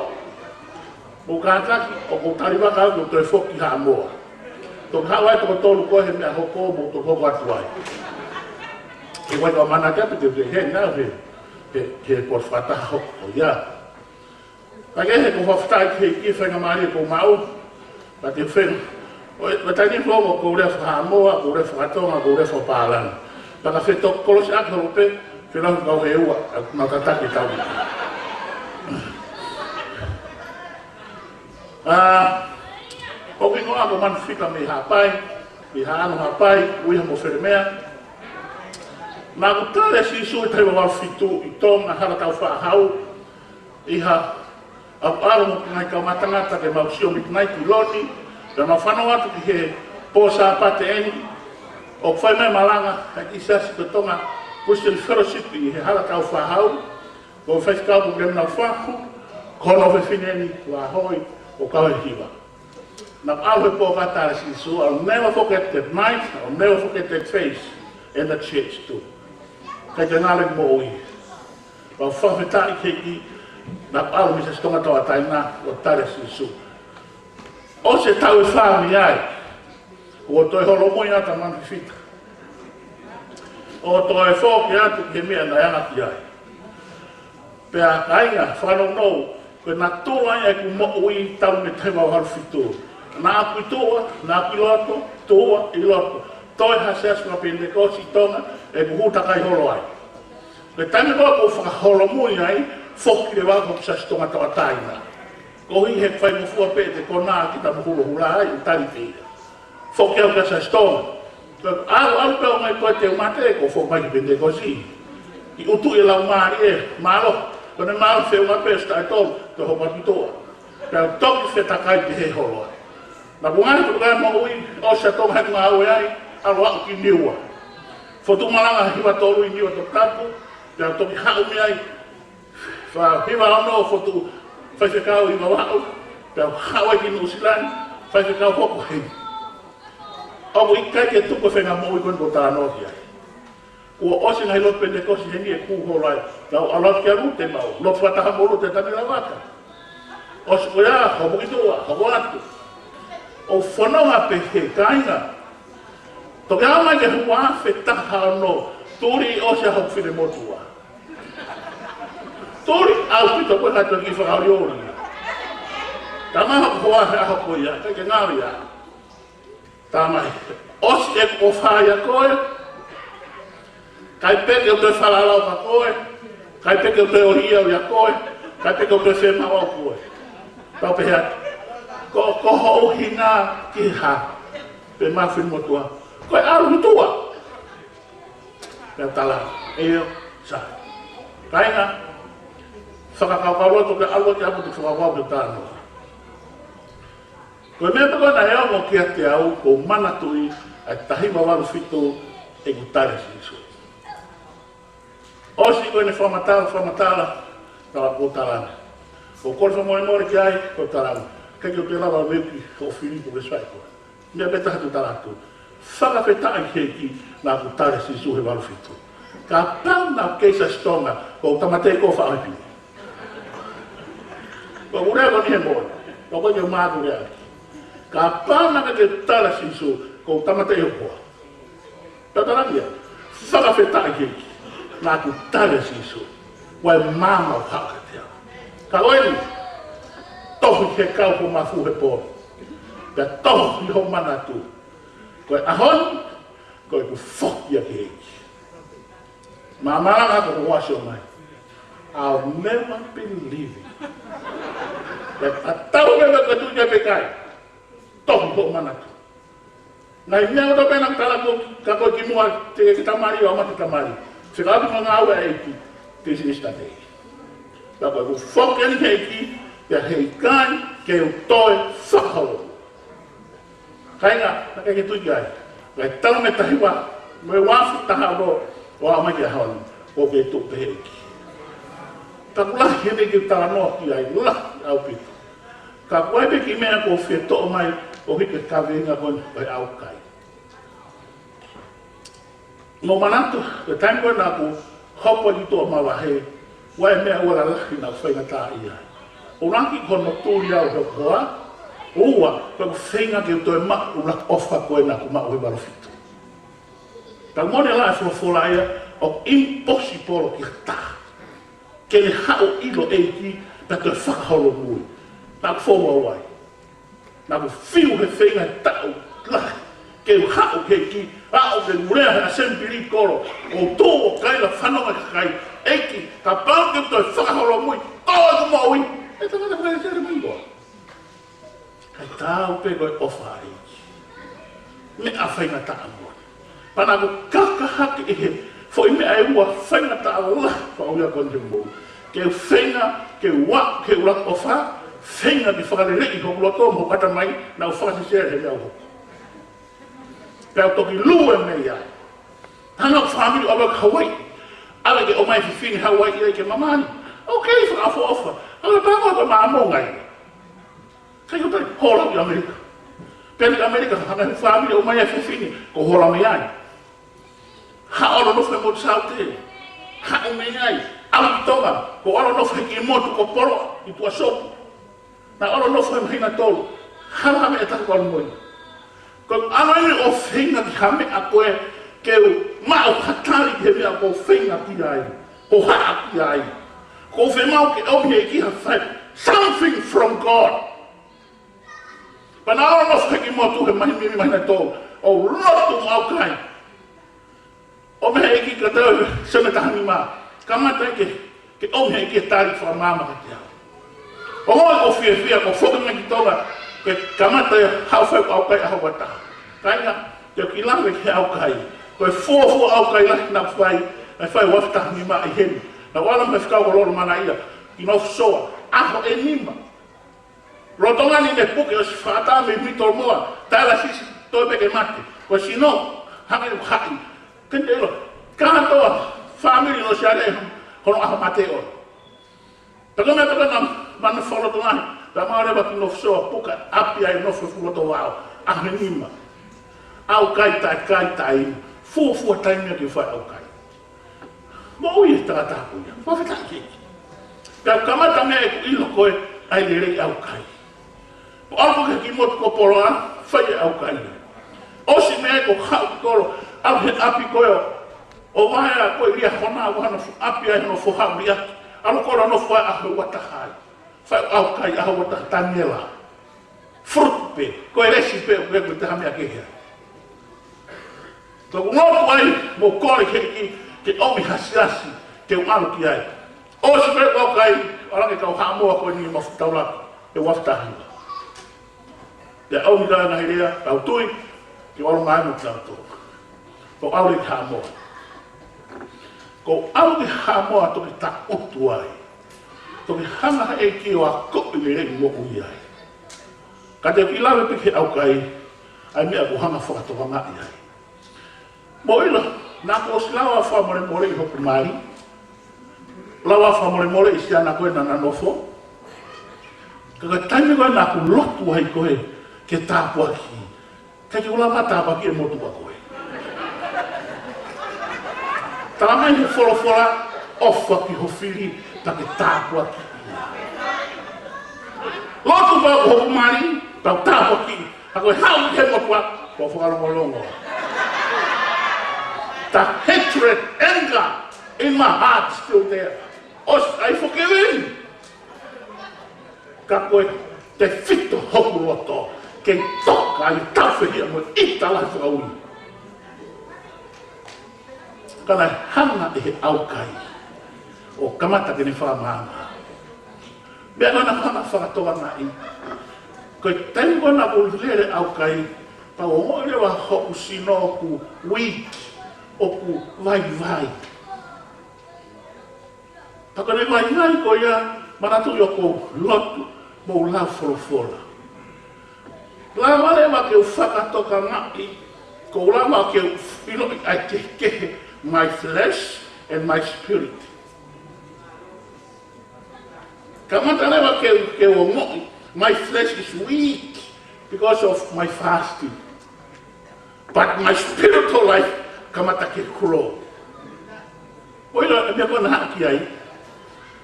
Mou kātaki, ʻoku ou tali vaka au ke u toe foki ki Haʻamoa. Toki haʻu ai toko tolu ko ē he meʻa hoko mou toki hoko atu ai. He ʻoku ʻikai ke u manako pē te u teʻeki ai nau he, he, he potu fakataha hoko ia. Ka ke he ʻoku ou fakafetaʻi ki he ʻEiki he faingamālie kuo u maʻu. Ka te fenga. ʻOi, ʻoku taimi ni ʻoku ou lea faka-Haʻamoa, ʻoku ou lea faka-Tonga, ʻoku ou lea fakapālangi. Pea ka fetokolosi ʻaki holo pē, fenau kau he ua, ʻa, nau tataki tau. ʻA, ʻoku ʻi ngoa ko Manufika mei Haʻapai, mei Haʻano Haʻapai, ui ha mo Felemea. Naʻa ku tali ʻa Sīsū ʻi he taha hiva valu fitu ʻi Tonga, hala tau faʻahau, ʻi ha, ʻalu mo e ngaahi kau matangata ke mau sio mei Tonga ki Loni, pea mau fanongo atu ki he pō Sāpate eni, ʻoku fai mai e malanga ʻa e kiʻi siasi ko e Tonga Christian Fellowship ʻi he hala tau faʻahau, ko e faifekau ko Glenn Naufahu, ko hono fefine eni, Vahoi, ʻo kau he hiva. Naʻa ku ʻalu he pō ka tali ʻa Sīsū, I'll never forget that night, I'll never forget that face, and that church too. Kai te ngale moʻui. Pea fakafetaʻi ki he ʻEiki, naʻa ku ʻalu mei he Siasi Tonga Tauʻatāina, ʻo tali ʻa Sīsū. ʻOsi e taʻu ʻe fā mei ai, ʻoku toe holomui atu ʻa Manufifita. ʻO toe foki atu ki he meʻa naʻe anga ki ai. Pea kāinga, fanongo, ko e natula ia ʻeku moʻui talu mei he taha hiva valu fitu. Naʻa ku ʻi tuʻa, naʻa ku ʻi loto, tuʻa, ʻi loto. Toe ha siasi faka-Penitekosi ʻi Tonga, ʻeku hū takai holo ai. Ko e taimi ko ē ʻoku ou fakaholomui ai, foki leva ki he Siasi Tonga Tauʻatāina. Ko e hā e faingofua pē te konā kita mo hulohula ai, tali pē ia. Foki au ki he Siasi Tonga. Ko e ʻalu, ʻalu pē ʻo ʻomai ko e te u mate, ko e foki mai ki he Penitekosi. ʻI ʻutu e laumālie, mālō. Ko ʻene mālō feʻunga pē ʻo sita e tolu, te u hoko atu ki tuʻa. Pea u toki fetakai pē he holo ai. Naʻa ku ngaahi ko e moʻui, ʻosi ʻa Tonga he ngāue ai, ʻalu au ki Niua. Fotu malanga hiva tolu ʻi Niua Toputapu, pea u toki haʻu mei ai, fā hiva ono fotu faifekau hiva valu, pea u haʻu ai ki Nuʻusila ni, faifekau hoko heni. ʻOku ʻikai ke tuku e faʻahinga moʻui ko eni ʻoku ou talanoa ki ai. Kuo ʻosi e ngaahi lotu Penitekosi heni ʻeku hū holo ai. Tau ʻalu atu ki ʻAlute mau. Lotu fakataha mo Lute Tanilavaka. ʻOsi ko ia, hoko ki tuʻa, hoko atu. ʻO fononga pē he kāinga. Toki aʻu mai ki he ua afe taha ono, tuli ʻosi ʻa hoku finemotuʻa. Tuli ʻaupito ko e ngaahi toki fakaolioli. Tama hoku hoa he ʻaho ko ia, ʻikai ke ngalo ia. Tama, ʻosi ʻeku ʻofa ʻia koe, kai pē ke u toe falala kia koe, kai pē ke u toe ʻohake au ʻia koe, kai pē ke u toe fiemaʻu au koe. Tau pehē atu. Ko, ko hoʻo ʻuhinga ki he hā, pehē mai e finemotuʻa. Ko e ʻalu ki tuʻa. Pea u tala, ʻio, sai. Kāinga, fakakaukau loto ke ʻalu ki ʻapi ʻo fakakaukau ke tano. Ko e meʻa pē ko ē naʻe ongo kiate au, ʻoku ou manatuʻi ʻa e taha hiva valu fitu ʻeku tali ʻa Sīsū. ʻOsi ko ʻene fakamatala, fakamatala, tala ko tala. ʻOku ou kole fakamolemole ki ai, ko tala. ʻIkai ke u toe lava ʻo veuki ʻo fili ʻeku ke sai ko. Meʻa pē taha te u tala atu. Fakafetaʻi ki he ʻEiki naʻa ku tali ʻa Sīsū he valu fitu. Kapau naʻa ku kei Siasi Tonga, ʻoku ou tāmateʻi ko e faʻahi pē. Ko e ʻuhinga ko eni he moʻoni. Ko e ʻuhinga ke u mātuʻaki. Kapau naʻa ke tala Sīsū, ko e tama te ʻokoa. Tatalakia, fakafetaʻi ki he ʻEiki. Naʻa ku tala Sīsū. Ko e maama ʻoku haʻu kiate au. Ka ko eni, tohi he kau ko mafu he pō. Pea tohi ho manatu. Ko e ʻaho ni, ko ʻeku foki ia ki he ʻEiki. Māmālanga ko hoʻo ʻasi ʻo mai. I'll never believe it. Pea tatau me me ka tu ia pe kai. Tohi ho manatu. Ngaahi meʻa ʻoku tau pehē naʻa tala ko, ka ko kimuʻa te ke tamali ʻo mate tamali. Fekauʻaki mo e ngāue ʻa e ʻEiki, this is the day. Ka ko ʻeku foki eni ki he ʻEiki, pea heʻikai ke u toe fakaholo. Kāinga, naʻa ke tui ki ai. Ngaahi taʻu mei tahi ua, mei uafu taha ʻo, ʻo aʻu mai ki he ʻaho ni, ʻoku ke tuʻu pē he ʻEiki. Ka ʻoku lahi eni ke talanoa ki ai, lahi ʻaupito. Ka ko e kiʻi meʻa ʻoku ou fie toʻo mai, ʻo hiki e kaveinga ko eni ʻo e ʻaukai. Mou manatu, ko e taimi ko ē naʻa ku hopo ʻi tuʻa mavahe, ʻoku ʻi ai e meʻa ʻoku lalahi naʻa ku faingataʻaʻia ai. ʻUluaki ko hono tuli au he hoa, ua, ko ʻeku feinga ke u toe maʻu e ʻuluaki ʻofa ko ē naʻa ku maʻu he valu fitu. Ka mone la e folofola ia, ʻoku impossible ki ha taha ke ne haʻu ʻilo ʻEiki, pea toe fakaholomui. Naʻa ku fou au ai. Naʻa ku fiu he feinga taʻu lahi ke u haʻu ki he ʻEiki, aʻu ke u lea he ʻasempili kolo, ʻo tuʻu ʻo kaila fanongo e kakai, ʻEiki, kapau ke toe fakaholomui, tō ʻeku moʻui. ʻE tangata Falaisai le mai koa. Kae taau pē ko e ʻofa ʻa e ʻEiki. Meʻa faingataʻa moʻoni. Pea naʻa ku kaka hake ʻi he foʻi meʻa ʻe ua faingataʻa lahi, faʻu ia ko eni he moʻui. Ke u feinga, ke u aʻu ki he ʻuluaki ʻofa, feinga ke fakaleleiʻi hoku loto mo hoku ʻatamai, naʻa ku fakasesele he meʻa ʻoku hoko. Pea u toki lue mei ai. Hanga ʻo fāmili ʻo ʻave ki Hawaiʻi. ʻAve ke ʻomai e fefine Hawaiʻi ia ke mamani. Okay, fakaʻofoʻofa. ʻAve pea ko e Māmonga ia. Kai ko tai, hola ki ʻAmelika. Pea ki ʻAmelika, hanga he fāmili ʻo ʻomai e fefine, ko hola mei ai. Haʻu ʻo nofo he motu Saute. Haʻu mei ai. ʻAlu ki Tonga, ko e ʻalu ʻo nofo he kiʻi motu ko Poloa, ʻi Tuʻasopu. Naʻe ʻalu ʻo nofo he māhina ʻe tolu. Hala ha meʻa ʻe taha kuo ʻalu mo ia. Ko e ʻalu eni ʻo feinga ki ha meʻa ko ē, ke u maʻu ha tali ki he meʻa ʻoku ou feinga ki ai. ʻOku ou haʻa ki ai. ʻOku ou fiemaʻu ke ʻomi he ʻEiki ha fai. Something from God. Pea naʻe ʻalu ʻo nofo he kiʻi motu he māhina, māhina ʻe tolu. ʻO lotu mo ʻaukai. ʻOmi he ʻEiki ka tau seme taha nima. Kamata ke, ke ʻomi he ʻEiki e tali fakamaama kiate au. ʻO ʻoku ou fiefia, ʻoku ou foki mai ki Tonga, ke kamata e haʻu fai ʻaukai ʻaho ua taha. Kāinga, te u kiʻi lave ki he ʻaukai. Ko e fuofua ʻaukai lahi naʻe fai, naʻe fai ʻi he uafu taha nima ʻi heni. Naʻa ku ʻalu mo e fekau ko Lolo Manaia, ki North Shore, ʻaho ʻe nima. Lolotonga ni ne puke ʻosi fata mei Mitolmoa, dialysis, toe pē ke mate. Ko e sino, hangē ʻoku haʻi. Ke ne ʻilo, kātoa fāmili ʻo Siale hono ʻaho mate ʻoʻona. Pea ko e meʻa pē ko ē naʻa ma nofo lolotonga ni, pea ma leva ki North Shore, puka ʻapi ai nofo fuʻu loto vao, ʻaho ʻe nima. ʻAukai taʻekai taimi, fuofua taimi ia ke fai ʻaukai. Moʻui e tangata ko ia, fakafetaʻi ki he ʻEiki. Pea kamata mei ai ʻeku ʻilo ko ē ʻa e lelei ʻaukai. ʻO ʻalu ki he kiʻi motu ko Poloa, fai e ʻaukai. ʻOsi mei ai ko e haʻu ki kolo, ʻalu he ʻapi ko ē ʻo, ʻo vaea ko e Liahona, ʻo hano fu-, ʻapi ai hono foha ʻo Liaki. ʻAlu kolo nofo ai ʻaho ua taha ai. Fai ʻaukai ʻaho ua taha, Taniela. Fruit pē, ko e lesi pē, ʻoku ʻikai ko e taha meʻa kehe ai. Ka ʻoku ou lotu ai, mo kole ki he ʻEiki, ke ʻomi ha siasi, ke u ʻalu ki ai. ʻOsi pē ʻaukai, ʻalu ange kau Haʻamoa ko eni ʻi he mafuta ʻuluaki, he uafu taha nima. Pea ʻomi ka ngaahi lea, kau tui, ke ʻalu mai mo kitautolu. Ko e ʻalu ki Haʻamoa. Ko e ʻalu ki Haʻamoa toki tangutu ai. Toki hanga he ʻEiki ʻo akoʻi lelei moʻui ai. Ka te u kiʻi lave pē ki he ʻaukai, ʻa e meʻa ʻoku ou hanga fakatokangaʻi ai. Mou ʻilo, naʻa ku ʻosi lava fakamolemoleʻi hoku mali, lava fakamolemoleʻi e siana ko ē naʻa na nofo. Ka ko e taimi ko ē naʻa ku lotu ai ko ē ke tāpuakiʻi, ʻikai ke u lava tāpuakiʻi e motuʻa ko ē. Tala mai he folofola, ʻofa ki ho fili, pea ke tāpuakiʻi ia. Lotu pē ʻa hoku mali, pea u tāpuakiʻi. Ka ko e haʻu ki he motuʻa, ko e fakalongolongo. The hatred, anger in my heart still there. ʻOsi ʻai forgiving. Ka ko e tefito hoku loto, kei toka ai tau fehiʻa mo e ʻita lahi fakaui. Ka naʻe hanga ʻe he ʻaukai ʻo kamata ke ne fakamaama. Meʻa ko ena hanga fakatokangaʻi. Ko e taimi ko ena ʻoku lele ʻaukai, pea u ongoʻi leva hoku sino ʻoku weak, ʻoku vaivai. Pea ko e vaivai ko ia, manatuʻi ʻoku ou lotu, mo u lau folofola. Lava leva ke u fakatokangaʻi, ʻoku lava ke u ʻiloʻi ʻa e kehekehe, my flesh and my spirit. Kamata leva ke, ke u ongoʻi, my flesh is weak because of my fasting. But my spiritual life, kamata ke grow. ʻOi, ʻilo e meʻa ko ena haʻu ki ai.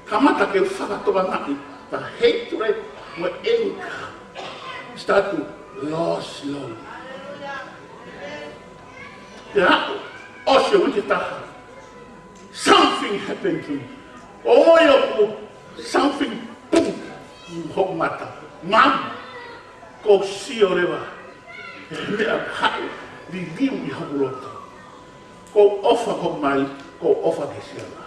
Kamata ke u fakatokangaʻi, the hatred mo e anger start to lose slowly. Pea aʻu, ʻosi e uike ʻe taha. Something happened to me. ʻOi, ʻoku something, boom, hoku mata. Mom, ʻoku ou sio leva he meʻa haʻu, liliu ʻi hoku loto. ʻOku ou ʻofa hoku mai, ʻoku ou ʻofa ki he Siasi.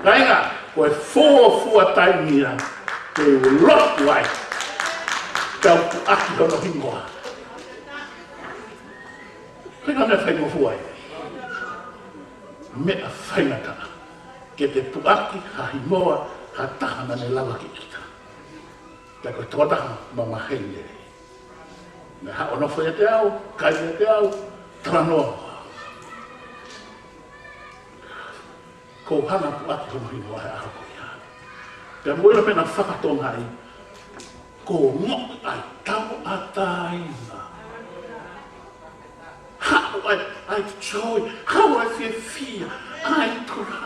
Kāinga, ko e fuofua taimi ia ke u lotu ai, ke u puʻaki hono hingoa. Ko e hā e meʻa faingofua ai? Meʻa faingataʻa ke te puʻaki ha hingoa ha taha naʻa ne lava ke ʻita. Pea ko e tokotaha mamahi lelei. Naʻe haʻu ʻo nofo ʻiate au, kai ʻiate au, talanoa. ʻOku ou hanga ʻo puʻaki hono hingoa he ʻaho ko ia. Pea mo e ʻilo pē naʻe fakatokangaʻi, ʻoku ou ongoʻi ʻa e tauʻatāina. Haʻu ʻa e, ʻa e joy, haʻu ʻa e fiefia, ʻa e tula.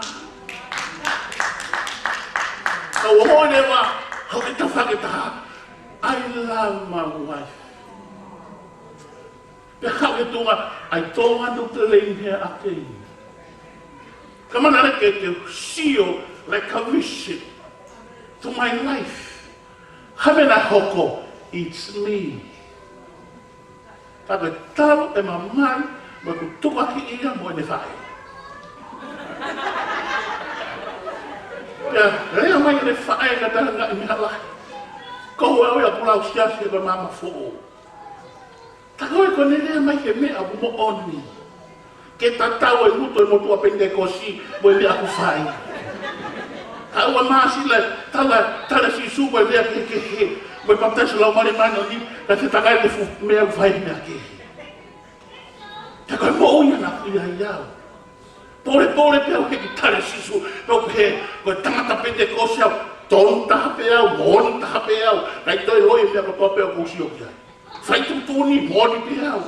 Ka u ongoʻi leva, haʻu ki he tafaʻaki ʻe taha, I love my wife. Pea haʻu ki he tuʻunga, I don't want to blame her again. Kamata leva ke, ke sio, like a vision to my life. Hā e meʻa naʻe hoko, it's me. Ka ko e talu ʻema mali, mo ʻeku tukuakiʻi ia mo ʻene faʻē. Pea lea mai ʻene faʻē ka tala ngaahi meʻa lahi. Ko au ia kuo lau Siasi he ko e maama foʻou. Ka ko e ko ʻene lea mai he meʻa ʻoku moʻoni. Ke tatau e ngutu e motuʻa Penitekosi mo e meʻa ʻoku fai. Ka ʻoua māsila, tala, tala Sīsū mo e lea kehekehe, mo e papitaiso Laumālie Māʻoniʻoni, ka te takai te fuʻu meʻa ʻoku fai meʻa kehe. Ka ko e moʻui ʻana ʻoku ʻi ai au. Polepole pē au he ʻikai tala Sīsū, pea u pehē, ko e tangata Penitekosi au, tonu taha pē au, moʻoni taha pē au, ʻikai toe loi e meʻa kotoa pē ʻoku ou sio ki ai. Fai tuʻutuʻuni, moʻoni pē au.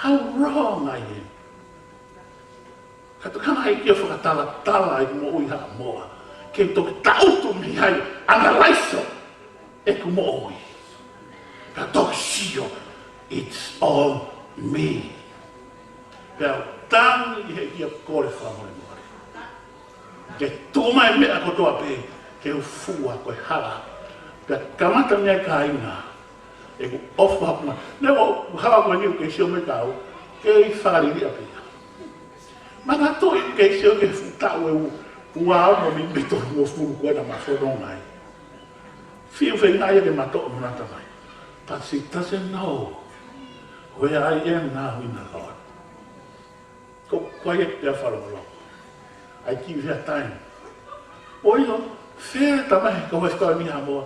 How wrong I am. Ka te hanga ʻe he ʻEiki ʻo fakatalatala ʻeku moʻui Haʻamoa. Ke toki taʻutu mei ai, analyze ʻeku moʻui. Pea toki sio, it's all me. Pea u tangi ʻi he ʻEiki ʻo kole fakamolemole. Ke tuku mai meʻa kotoa pē, ke u fua ko e hala. Pea kamata mei ai kāinga, ʻeku ʻofa mai. Neongo hala ko eni ʻoku kei sio mai kiate au, kei fakaliliʻa pē ia. Manatuʻi ʻoku kei sio ki he fuʻu taʻu ʻe u-, ua ono mei, mei tolungofulu ko ena ma fononga ai. Fiu feinga ia ke ma toʻo mo nata mai. But she doesn't know where I am now in the Lord. Ko, ko ia ke fakalongolongo. I give her time. ʻOi ʻilo, fē tamai he kau ʻe fekau ni Haʻamoa.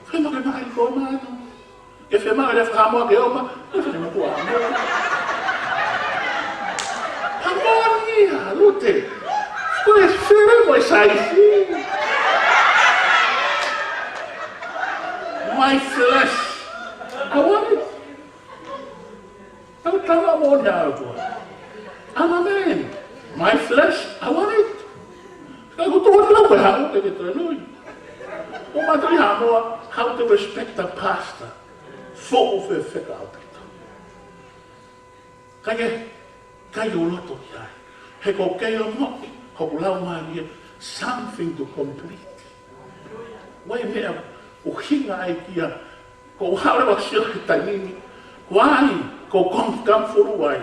Fē mo ke maʻi ko mano. Ke fē mo ke fakamoa ke oma. Ke fē mo kua mo. Haʻamoa ni a, Lute. Ko e fē mo e saifi. My flesh. I want it. Tau tala mo ne au tua. I'm a man. My flesh, I want it. Ka ko tō tau e hau ke ke tō nui. O ma tō i Haʻamoa, how to respect the pastor. Foʻi fefeka ʻaupito. Kae, kae ʻoua loto ki ai. He ko e kei ʻomi hoku laumālie something to complete. Ko e meʻa ʻoku ʻuhinga ai kia, ko e haʻu leva ʻo sio he taimi ni, ko ai, ko e kong kam furu ai.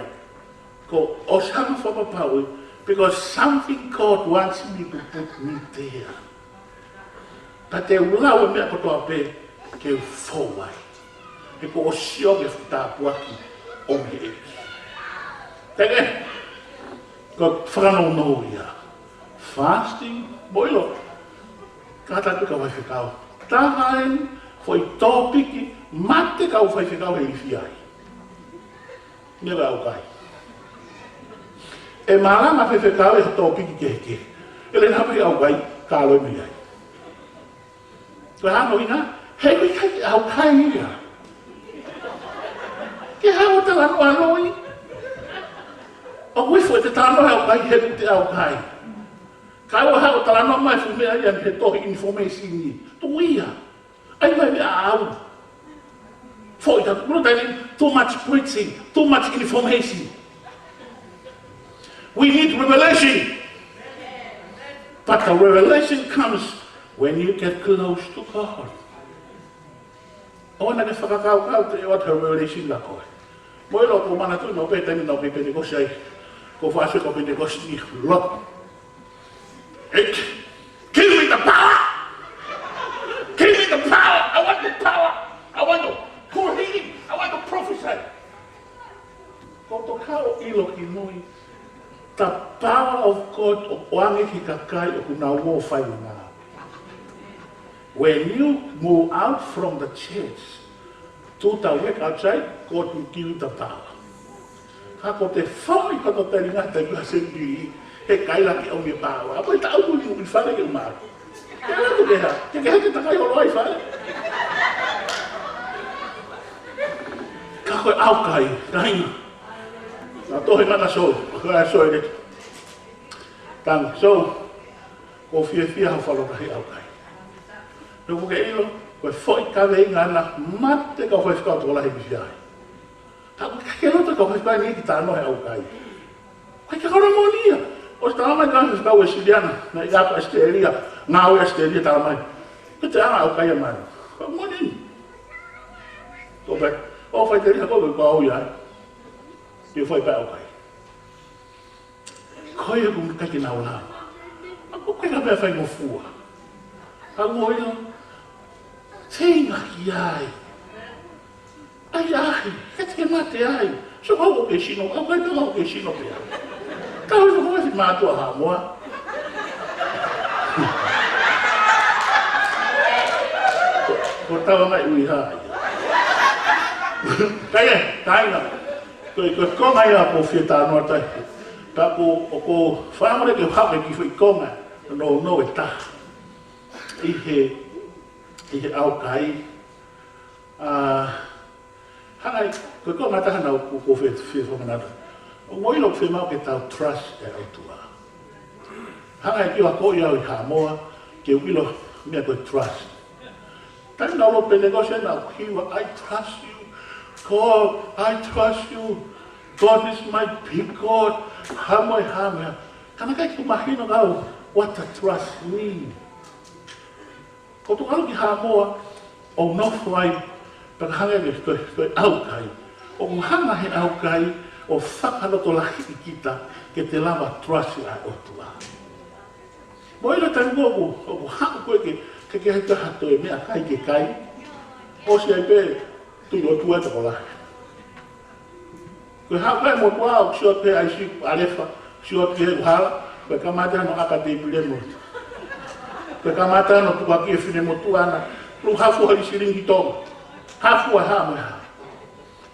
Ko e ʻosi hanga fakapapauʻi, because something God wants me to put me there. Ka te u lau e meʻa kotoa pē ke u fou ai. He ko e ʻosi ʻoku ke fuʻu tāpuaki ʻomi ʻe he ʻEiki. Teke, ko e fakanounou ia. Fasting, mo ʻilo. Kātaki kau faifekau. Taha eni, foʻi tōpiki, mate kau faifekau he ilifia ai. Never ʻaukai. ʻE malanga faifekau ʻi he tōpiki kehekehe. ʻE lele hapa ʻi ʻaukai, ka loi mei ai. Ko e hā hono ʻuhinga, he ʻikai ke ʻaukai ia. Ke haʻu ʻo talanoa loi. ʻOku ʻi ai e foʻi talanoa he ʻaukai, he ʻoku te ʻaukai. Ka ʻoua haʻu ʻo talanoa mai e fuʻu meʻa ia he tohi information ni. Tuku ia. ʻAi mai meʻa ʻaʻau. Foʻi ta, no, that is too much preaching, too much information. We need revelation. But the revelation comes when you get close to God. ʻOua naʻa ke fakakaukau te ʻoatu e revelation kia koe. Mo ʻilo ʻoku ou manatuʻi maʻu pē taimi naʻa ku kei Pentecost ai. Ko e fāsio ko Pentecost ni lotu. Hey, give me the power! Give me the power! I want the power! I want to call healing! I want to prophesy! Ko e tokanga ʻo ʻilo ki mui. The power of God ʻoku ʻoange ki he kakai ʻoku nau ō ʻo fai e ngāue. When you move out from the church to the work outside, God will give you the power. Ka ko e foʻi koto tali ngata ʻi he senituli, he ʻikai lava ke ʻomi e power. Ko e taʻu ʻoku ʻi fale ke u malu. Ke ʻalu ke hā, ke ke heke takai ʻo loi fale. Ka ko e ʻaukai, kāinga. Naʻa tohi maka so, ko e so e le. Tang, so, ko e fiefia ha falo kahi ʻaukai. Naʻa ku ke ʻilo, ko e foʻi kaveinga naʻa mate kau faifekau tokolahi ʻi fē ai. Ka ʻoku ʻikai ke loto kau faifekau ni ki he talanoa he ʻaukai. ʻIkai ke kau moʻoni ia. ʻOsi talamai kau faifekau Uēsiliana, naʻe ʻi ai ʻAositelēlia, ngāue ʻAositelēlia talamai. Ko e te anga ʻaukai ia manu. Kau moʻoni. Ko pē, ʻo fai tēlia ko pē kau ia. Ke fai pē ʻaukai. Ko ia ʻoku ʻikai ke nau lava. ʻOku ʻikai ke pehē faingofua. Ka ʻoku ʻilo. Feinga ki ai. ʻAi, ʻai, ke te mate ai. So kau ʻoku ke sino, ʻaukai pē kau ʻoku ke sino pē ai. Kau ʻoku ke mātuʻa Haʻamoa. Ko e tau mai ui hai. Kae, kāinga. Ko e, ko e konga ia ʻoku ou fie talanoa atu ai. Ka ʻoku, ʻoku ou fakaʻamu ke u haʻu ki he foʻi konga nounou ʻe taha. ʻI he, ʻi he ʻaukai. ʻA, hangē, ko e konga ʻe taha naʻa ku, ku fie, fie fakamanatu. ʻOku ou ʻilo ʻoku fiemaʻu ke tau trust e ʻOtua. Hangē ko ia ʻoku ou ʻi ai ʻi Haʻamoa, ke u ʻilo meʻa ko e trust. Taimi naʻa ku ʻi Pentecost naʻa ku hiva, "I trust you, God, I trust you. God is my big God." Haʻamoa, Haʻamoa. Ka naʻe ʻikai ke mahino kiate au what the trust mean. Ko e tuʻu ʻalu ki Haʻamoa, ʻo nofo ai, pea hangē ko e, ko e ʻaukai. ʻOku hanga he ʻaukai, ʻo fakalotolahiʻi kita, ke te lava trust ʻa e ʻOtua. Mo e ʻilo taimi ko ē ʻoku, ʻoku haʻu koe ke, ke, ke ʻai ha toe meʻakai ke kai. ʻOsi ai pē, tui ʻOtua tokolahi. Ko e haʻu pē motuʻa ʻoku sio pē ai si alefa, sio pē he hala, ko e kamata hono ʻaka teipile mo. Ko e kamata hono tukuakiʻi e finemotuʻa na, lu hafu hali silingi Tonga. Hafu a ha mo e ha.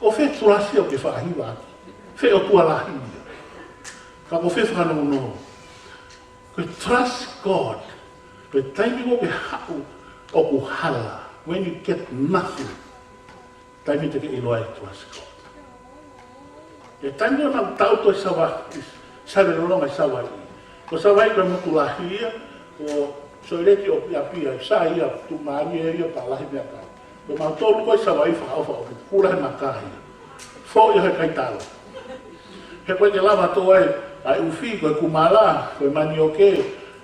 Ko fē trust ia ʻoku ke fakahiva atu. Fē ʻOtua lahi ia. Ka ko fē fakanounou. Ko e trust God. Ko e taimi ʻoku ke haʻu ʻoku hala. When you get nothing. Taimi te ke ʻilo ai e trust God. ʻI he taimi naʻa ku tau atu ʻi Savaiʻi, Salelologa ʻi Savaiʻi. Ko Savaiʻi ko e motu lahi ia, ko Soileti ʻoku ʻi ʻapi ai, sai ia, tuʻumālie ia, pea lahi meʻakai. Ko mautolu ko e savaiva fakaʻofoʻofa, ʻoku kula he makahi. Foʻi ʻo e kaitalo. He ʻoku ʻikai ke lava tō ai ʻa e ʻufi, ko e kumala, ko e manioke,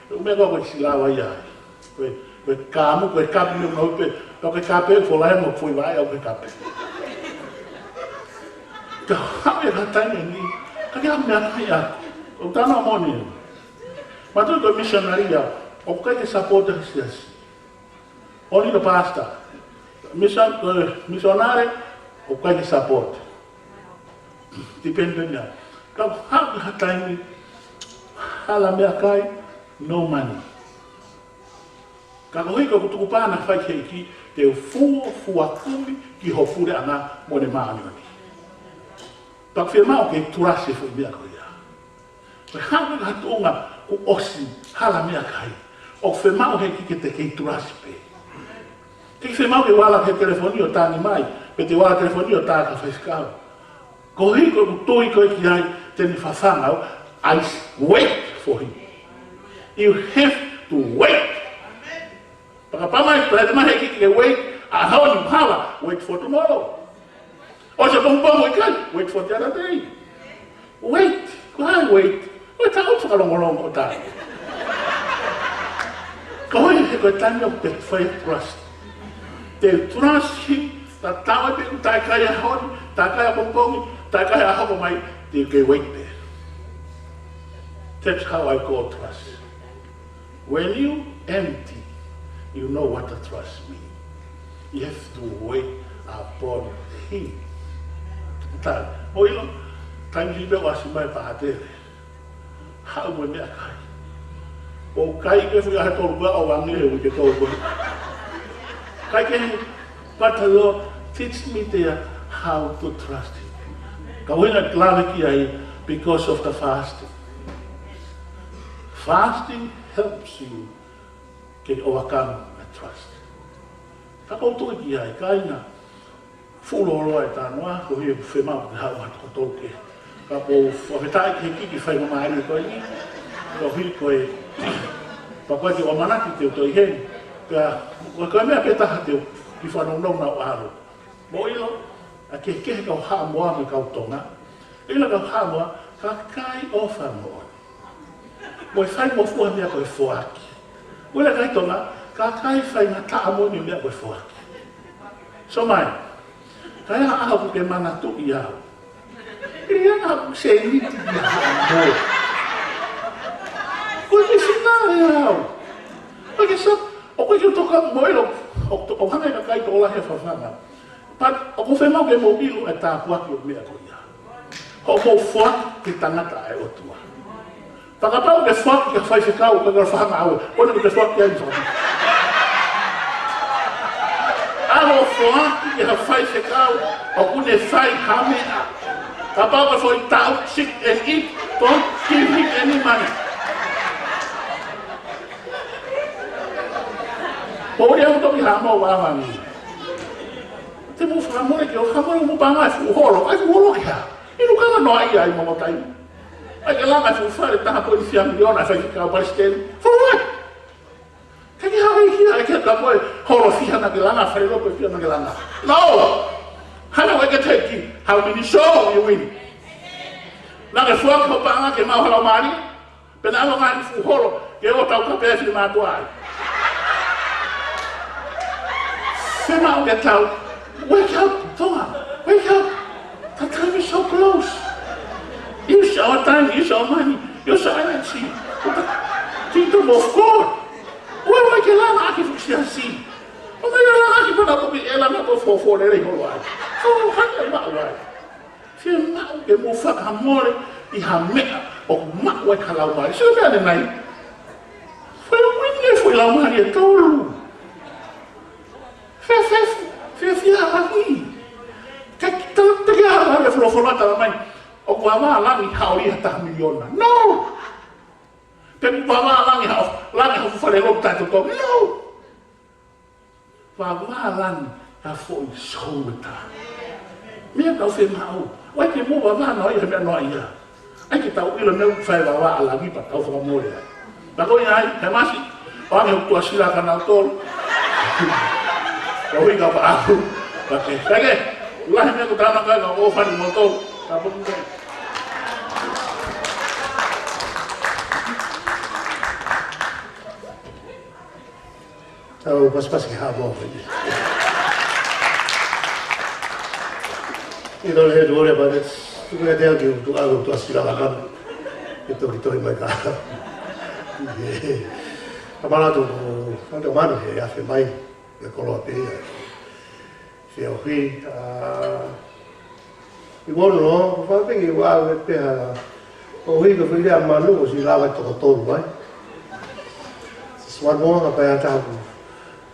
ko e meʻa ko ē ʻoku ʻikai ke lava ia ai. Ko e, ko e kamu, ko e kape meʻa mau pē, ka ko e kape, fola he mo fui vai, ʻoku ʻikai ke kape. Ka haʻu e ha taimi ni, ka ke ha meʻakai ʻaku. ʻOku tau ʻamanaki. Mautolu ko e misionalia, ʻoku ʻikai ke support e siasi. Only the pastor. Mission, eh, misionare, ʻoku ʻikai ke support. Dependent ia. Ka haʻu ha taimi, hala meʻakai, no money. Ka koeʻuhi ko e tukupā naʻe fai ʻe he ʻEiki, te u fuofua kumi ki ho puleʻanga mo e māʻoniʻoni. Pea ʻoku fiemaʻu ke tulasi e foʻi meʻa ko ia. Pea haʻu ki ha tuʻunga kuo ʻosi hala meʻakai. ʻOku fiemaʻu ʻe he ʻEiki ke te kei tulasi pē. ʻIkai fiemaʻu ke u ala ki he telefoni ʻo tangi mai, pe te u ala telefoni ʻo tā ki ha faifekau. Koeʻuhi ko ʻeku tui ko ē ki ai te ne fafanga au, I wait for him. You have to wait. Pea kapau mai, pea te mai ʻe he ʻEiki ke wait, ʻaho ni hala, wait for tomorrow. ʻOsi e pongipongi ʻikai, wait for the other day. Wait, ko e hā e wait? Ko e tau fakalongolongo ʻo taʻe. Ko e hā e, ko e taimi ʻoku te fai trust. Te trust him, tatau ai pē ʻoku taʻe kai e ʻaho ni, taʻe kai e pongipongi, taʻe kai e ʻaho ko ē mai, te ke wait there. That's how I call trust. When you empty, you know what the trust means. You have to wait upon him. Taʻe, ʻoku ʻilo, taimi pē ʻoku ʻasi mai pātele. Haʻu mo e meʻakai. ʻOku kai pē fuʻu ʻaho ʻe tolu ʻo ʻave ange he uike ʻe tolu. Kai ke, but the Lord teach me there how to trust him. Ka ʻuhinga ʻeku lave ki ai, because of the fasting. Fasting helps you ke overcome the trust. Ka ʻoku ou tui ki ai, kāinga, fuʻu lōloa e talanoa, koeʻuhi ʻoku fiemaʻu ke haʻu ha toko tolu kehe. Ka ʻoku ou fakafetaʻi ki he ʻEiki ki he faingamālie ko eni, koeʻuhi ko e, pea ko e ke ʻamanaki te u toe ʻi heni. Pea, ko e, ko e meʻa pē taha te u kiʻi fanongonongo naʻa ku ʻalu. Mou ʻilo, ʻa e kehekehe kau Haʻamoa mo e kau Tonga. ʻIlo kau Haʻamoa, ka kai ʻofa moʻoni. Mo e faingofua meʻa ko e foaki. Mo e kai Tonga, ka kai faingataʻa moʻoni meʻa ko e foaki. So mai, ka ʻi ai ha ʻaho ʻoku ke manatuʻi au. ʻI ai ha ʻaho ʻoku seniti ki ha ʻaho. Ko e misinale au. Ko e ke sa, ʻoku ʻikai ke u toka mo ʻilo, ʻo, ʻo hanga ʻe he kakai tokolahi ʻo fafanga. But ʻoku fiemaʻu ke mou ʻilo e tāpuaki ʻo e meʻa ko ia. Hoʻomou foaki ki he tangata ʻa e ʻOtua. Pea kapau ʻoku ke foaki ki ha faifekau, ka ke fafanga au, ʻoua naʻa ke foaki ai fafanga. ʻAlu ʻo foaki ki ha faifekau, ʻoku ne fai ha meʻa. Kapau ʻoku ke foaki, sit and eat, don't give him any money. Ko ia ʻoku toki hā mau vāvani. Te mou fakamole ke ʻoua, fakamole mou paʻanga e fuʻu holo, ʻai fuʻu holo ke hā? ʻIkai ke u kanga noa ia ʻi he momo taimi. ʻAi ke langa e fuʻu fale taha poini fā miliona ʻa e faifekau palesiteni. For what? Ke ke haʻu ʻi heni ʻai ke ka ko e holo fiha naʻa ke langa, falelotu fiha naʻa ke langa. No! Hana ʻoku ʻikai ke take it. How many souls you win? Naʻa ke foaki ho paʻanga ke maʻu ha laumālie? Pe naʻa ke ʻalu ʻo ngaahi fuʻu holo, ke ʻoua tau kape ai e finemātuʻa ai. Fiemaʻu ke tau, wake up, Tonga, wake up. The time is so close. Use our time, use our money, use our energy for the kingdom of God. ʻOua ʻe ʻai ke langa ʻaki e fuʻu siasi. ʻOua ʻe ʻai ke langa ʻaki pē naʻa ko e ʻela naʻa ko e fōfō lelei holo ai. So, hake maʻu ai. Fiemaʻu ke mou fakamole ʻi ha meʻa ʻoku maʻu ai ha laumālie. Sio meʻa ne nai. Fai uini e foʻi laumālie ʻe tolu. Fe, fe, fe, fie ʻalu ki. Ke tau te ke ʻalu e folofola tala mai. ʻOku vāvā langi haʻo lī ha taha miliona. No! Pe ʻoku vāvā langi haʻo, langi haʻo falelotu taʻetotongi. No! Vāvā langi ha foʻi soul ʻe taha. Meʻa ʻoku fiemaʻu. ʻOua ʻe mou vāvā noaʻia he meʻa noaʻia. ʻAi ke tau ʻilo e meʻa ʻoku fai vāvā ʻa langi pea tau fakamole ai. Pea ko ia ai, he masi, ʻoange hoku tuʻasila kia nautolu. Ko hui ka pa aku. Pake. Pake. Lahi meʻa ko tama ka ka o fani moto. Ka po. Tau paspas ke habo. You don't have to worry about it. Tuku ia te au ki tu alo tu asila lakan. Ito ki toi mai ka. Kamala tu, ando manu he afe mai. Ke koloa pē ia. Fia ohi, a, i wono, ko fapingi ua ave pē ha, ohi ko fili a manu, ko si lava toko tolu ai. Siswan mo ka pea taku,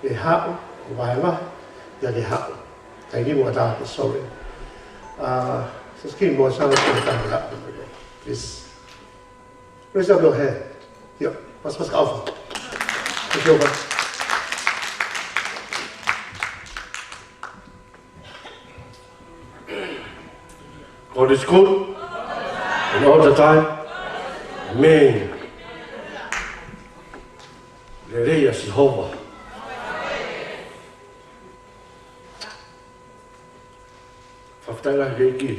e haʻu, ko vahe vahe, ia ke haʻu. Kai ni mo taku, sorry. A, siskin mo sa ko taku, please. Raise up your hand. Ia, pas, pas ka ofa. Thank you, pas. God is good. And all the time. Amen. Lelei ʻa Sihova. Fakafetaʻi lahi ki he ʻEiki.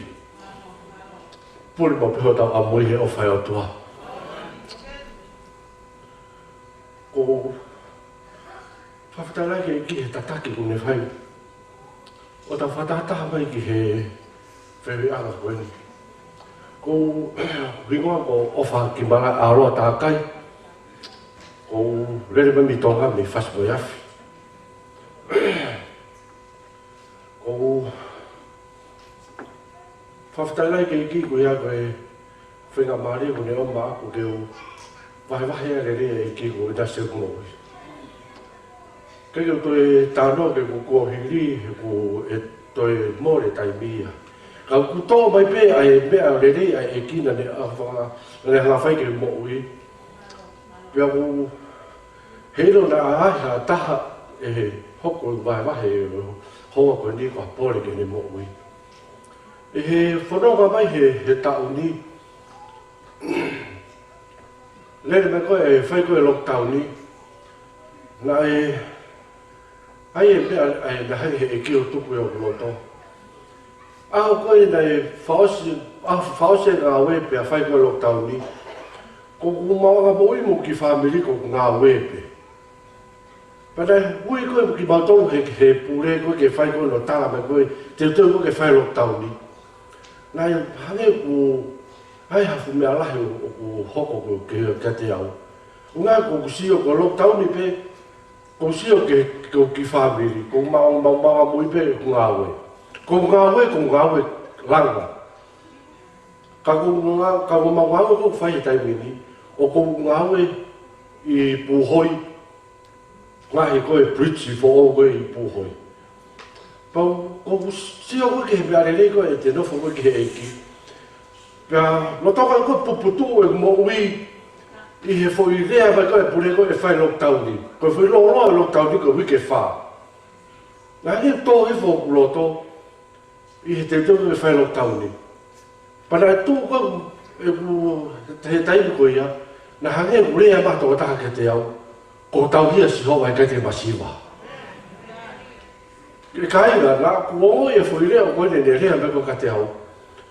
Puli mau pē hotau ʻamu ʻi he ʻofa ʻa e ʻOtua. Ko fakafetaʻi lahi ki he ʻEiki he tataki kuo ne fai. ʻO tau fakataha mai ki he fehuʻiʻanga ko eni. Ko hingoa ko ʻOfa Kimala ʻAloa Takai. Ko u lele mai mei Tonga mei Fasi mo e Afi. Ko u fakafetaʻi lahi ki he ʻEiki ko ia ko e faingamālie kuo ne ʻomai ʻaʻaku ke u vahevahe ʻa e lelei ʻa e ʻEiki ko e tasi mo. Ke ke u toe tāno ke u kuo hili he kuo toe mole taimi ia. Ka u toʻo mai pē ʻa e meʻa lelei ʻa e ʻEiki naʻa ne ʻofa, naʻa ne hanga fai ki he moʻui. Pea ko u heiʻilo naʻa ʻi ai ha taha ʻe hoko ʻo vahevahe ʻo hoa ko eni ko ha pole ki heʻene moʻui. ʻI he fononga mai he, he taʻu ni, lele mai ko e fai ko e lockdown ni, naʻe ʻi ai e meʻa, ʻa e naʻe ʻi he ʻEiki ʻo tuku ʻi hoku loto. ʻAho ko ē naʻe fakaʻosi, ʻaho fakaʻosi e ngāue pea fai ko e lockdown ni, ko ʻeku maʻuʻanga moʻui mo e kiʻi fāmili ko ʻeku ngāue pē. Pea naʻe ui ko ē kimautolu he, he pule ko ē ke fai ko ē ʻo tala mai ko e teuteu ko ē ke fai lockdown ni. Naʻe hangē kuo ʻi ai ha fuʻu meʻa lahi ʻoku hoko ko ē kiate au. ʻUhinga ko ʻeku sio ko e lockdown ni pē, ko ʻeku sio ki he, ko e kiʻi fāmili, ko e maʻu, maʻu, maʻuʻanga moʻui pē ʻeku ngāue. Ko e ngāue, ko e ngāue langa. Ka ko e ngā-, ka ko e maʻuʻanga ngāue ʻoku ou fai he taimi ni, ʻoku ou ngāue ʻi Puhoi, ngaahi ko e bridge foʻou ko ē ʻi Puhoi. Pea ko ʻeku sio ko ē ki he meʻa lelei ko ē ʻete nofo ko ē ki he ʻEiki. Pea lolotonga ko ē puputuʻu ʻeku moʻui ʻi he foʻi lea mai ko ē ʻa e pule ko ē ʻe fai lockdown ni. Ko e foʻi lōloa ʻo e lockdown ni ko e uike ʻe fā. Naʻe tō hifo hoku loto, ʻi he teuteu ke fai lockdown ni. Pea naʻe tuʻu ko ē ʻeku, he taimi ko ia, naʻe hangē ʻeku lea mai ha tokotaha kiate au, ko e tauhi ʻa Sihova ʻe ʻikai te masiva. ʻIkai, naʻa ku ongoʻi e foʻi lea ko ē naʻe lea mai ko ē kiate au.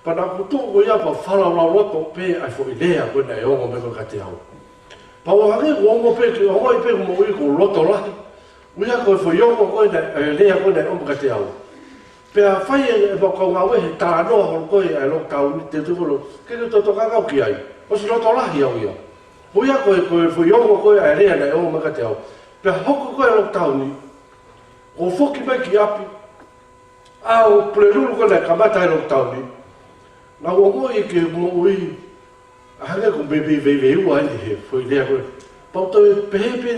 Pea naʻa ku tuʻu ko ia pea fakalaulauloto pē ʻa e foʻi lea ko ē naʻe ongo mai ko ē kiate au. Pea ʻoku hangē ʻeku ongo pē, ke ongoʻi pē ʻeku moʻui ʻoku loto lahi. ʻUhinga ko e foʻi ongo ko ē naʻe, e lea ko ē naʻe ʻomai kiate au. Pea fai e, e mau kau ngāue he talanoa holo ko ē ʻa e lockdown ni, teuteu ko ē, ke ke totokakau ki ai. ʻOsi loto lahi au ia. ʻUhinga ko e, ko e foʻi ongo ko ē ʻa e lea naʻe ʻomai kiate au. Pea hoko ko ē lockdown ni, ʻo foki mai ki ʻapi, ʻaho Pulelulu ko ē naʻe kamata e lockdown ni, naʻa ku ongoʻi ki heʻeku moʻui, ʻa hangē ʻoku ou veiveiua ai he foʻi lea ko ē. Pea u toe pehē pē,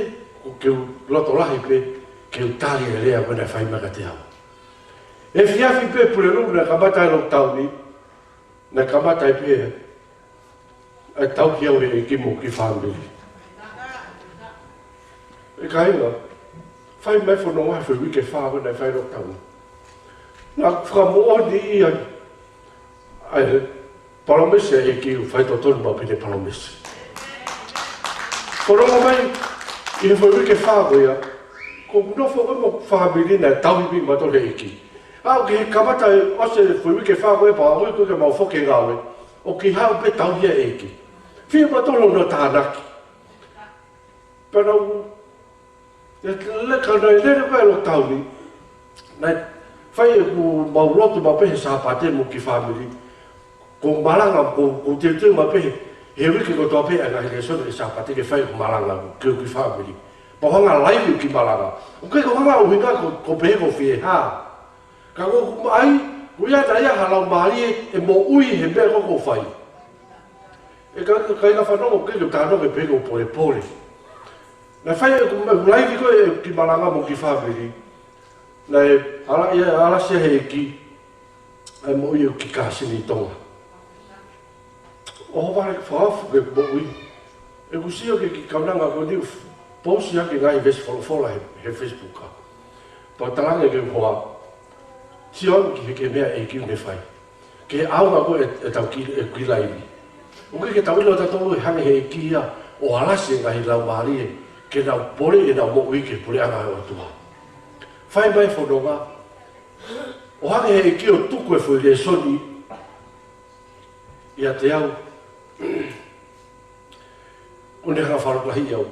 ʻoku ou loto lahi pē, ke u tali e lea ko ē naʻe fai mai kiate au. Efiafi pē Pulelulu naʻe kamata e lockdown ni, naʻe kamata ai pē ʻa e tauhi au ʻe he ʻEiki mo e kiʻi fāmili. ʻE kāinga, fai mai fononga he foʻi uike ʻe fā ko ē naʻe fai lockdown. Naʻa ku fakamoʻoni ia ʻa e palōmesi ʻa e ʻEiki ʻoku faitotonu maʻu pē ʻene palōmesi. Fononga mai ʻi he foʻi uike ʻe fā ko ia, Ko ʻeku nofo ko ē mo e fāmili naʻe tauhi pē kimautolu ʻe he ʻEiki. ʻAʻu ki he kamata ʻo e foʻi uike ʻe fā ko ē pea ʻalu ko ē ke mau foki ki he ngāue, ʻoku kei haʻu pē tauhi ʻa e ʻEiki. Fie mautolu ʻo tānaki. Pea naʻe, ʻi he leka naʻe lele ko ē ʻa e lockdown ni, naʻe fai ʻeku mau lotu maʻu pē he Sāpate mo e kiʻi fāmili. Ko e malanga, ko, ko e teuteu maʻu pē he, he uike kotoa pē ʻa e ngaahi lēsoni he Sāpate ke fai ʻeku malanga ki he kiʻi fāmili. Pea u hanga ʻo laivi ʻeku kiʻi malanga. ʻOku ʻikai ko e hanga ʻuhinga ko, ko e pehē ʻoku ou fie hā. Ka ko ʻeku ʻai, ʻoku ʻi ai ha laumālie ʻe moʻui he meʻa ko ē ʻoku ou fai. ʻE ka, ka, kāinga fanongo, ʻoku ʻikai ke u talanoa ke pehē ʻoku ou polepole. Naʻe fai ʻeku, ʻeku laivi ko ē ʻeku kiʻi malanga mo e kiʻi fāmili. Naʻe ala ia, ala sia he ʻEiki ʻa e moʻui ʻeku kiʻi kāsini ʻi Tonga. ʻOhovale ke fakaʻofoʻofa ki heʻeku moʻui. ʻEku sio ki he kiʻi kaunanga ko eni ʻoku pousi ʻaki e ngaahi veesi folofola he, he Facebook. Pea u talaange ki heʻeku hoa, sio ange ki he, ki he meʻa ʻa e ʻEiki ʻoku ne fai. Ki he ʻaonga ko ē ʻetau kiʻi, ʻeku kiʻi laivi. ʻOku ʻikai ke tau ʻilo tautolu ʻe hanga ʻe he ʻEiki ia ʻo alasi e ngaahi laumālie ke nau poleʻi ʻenau moʻui ki he puleʻanga ʻo e ʻOtua. Fai mai e fononga, ʻo hanga ʻe he ʻEiki ʻo tuku e foʻi lēsoni ʻiate au, ʻo ne hanga ʻo fakalotolahiʻi au.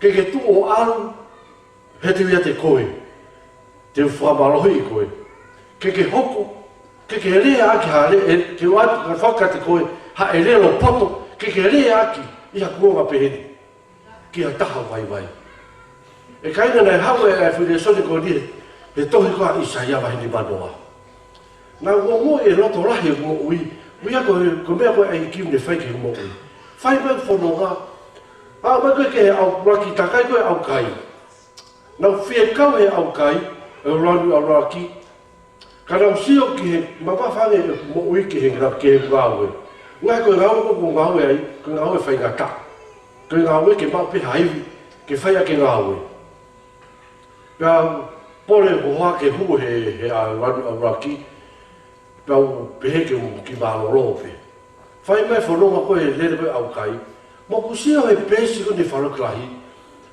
Ke ke tuʻu ʻo ʻalu, he te u ʻiate koe, te u fakamālohiʻi koe. Ke ke hoko, ke ke lea ʻaki ha lea, ʻe, ke u ʻoatu, ka fakate koe ha ʻelelo poto, ke ke lea ʻaki ʻi ha kuonga pehē ni ki ha taha vaivai. ʻE kāinga, naʻe haʻu e, e foʻi lēsoni ko eni he, he tohi ko ē ʻa ʻĪsaia vahe nimanoa. Naʻá ku ongoʻi e loto lahi ʻi heʻeku moʻui, ʻuhinga ko e, ko e meʻa ko ē ʻa e ʻEiki ʻoku ne fai ki heʻeku moʻui. Fai mai e fononga, aʻu mai ko ē ki he ʻalu ʻo takai ko ē ʻaukai. Naʻá ku fie kau he ʻaukai, he launi ʻuluaki, ka naʻá ku sio ki he mamafa ange ʻeku moʻui ki he ngā-, ki he ngāue. Ngaahi ko e ngāue ko ē ʻoku ou ngāue ai, ko e ngāue faingataʻa. Ko e ngāue ke maʻu pē ha ivi ke fai ʻaki e ngāue. Pea pole hoha ke hū he, he ʻalu ʻuluaki, pea u pehē ke u kiʻi mālōlō pē. Fai mai e fononga ko ē he lele ko ē ʻaukai, mo ʻeku sio he peesi ko eni fakalotolahi,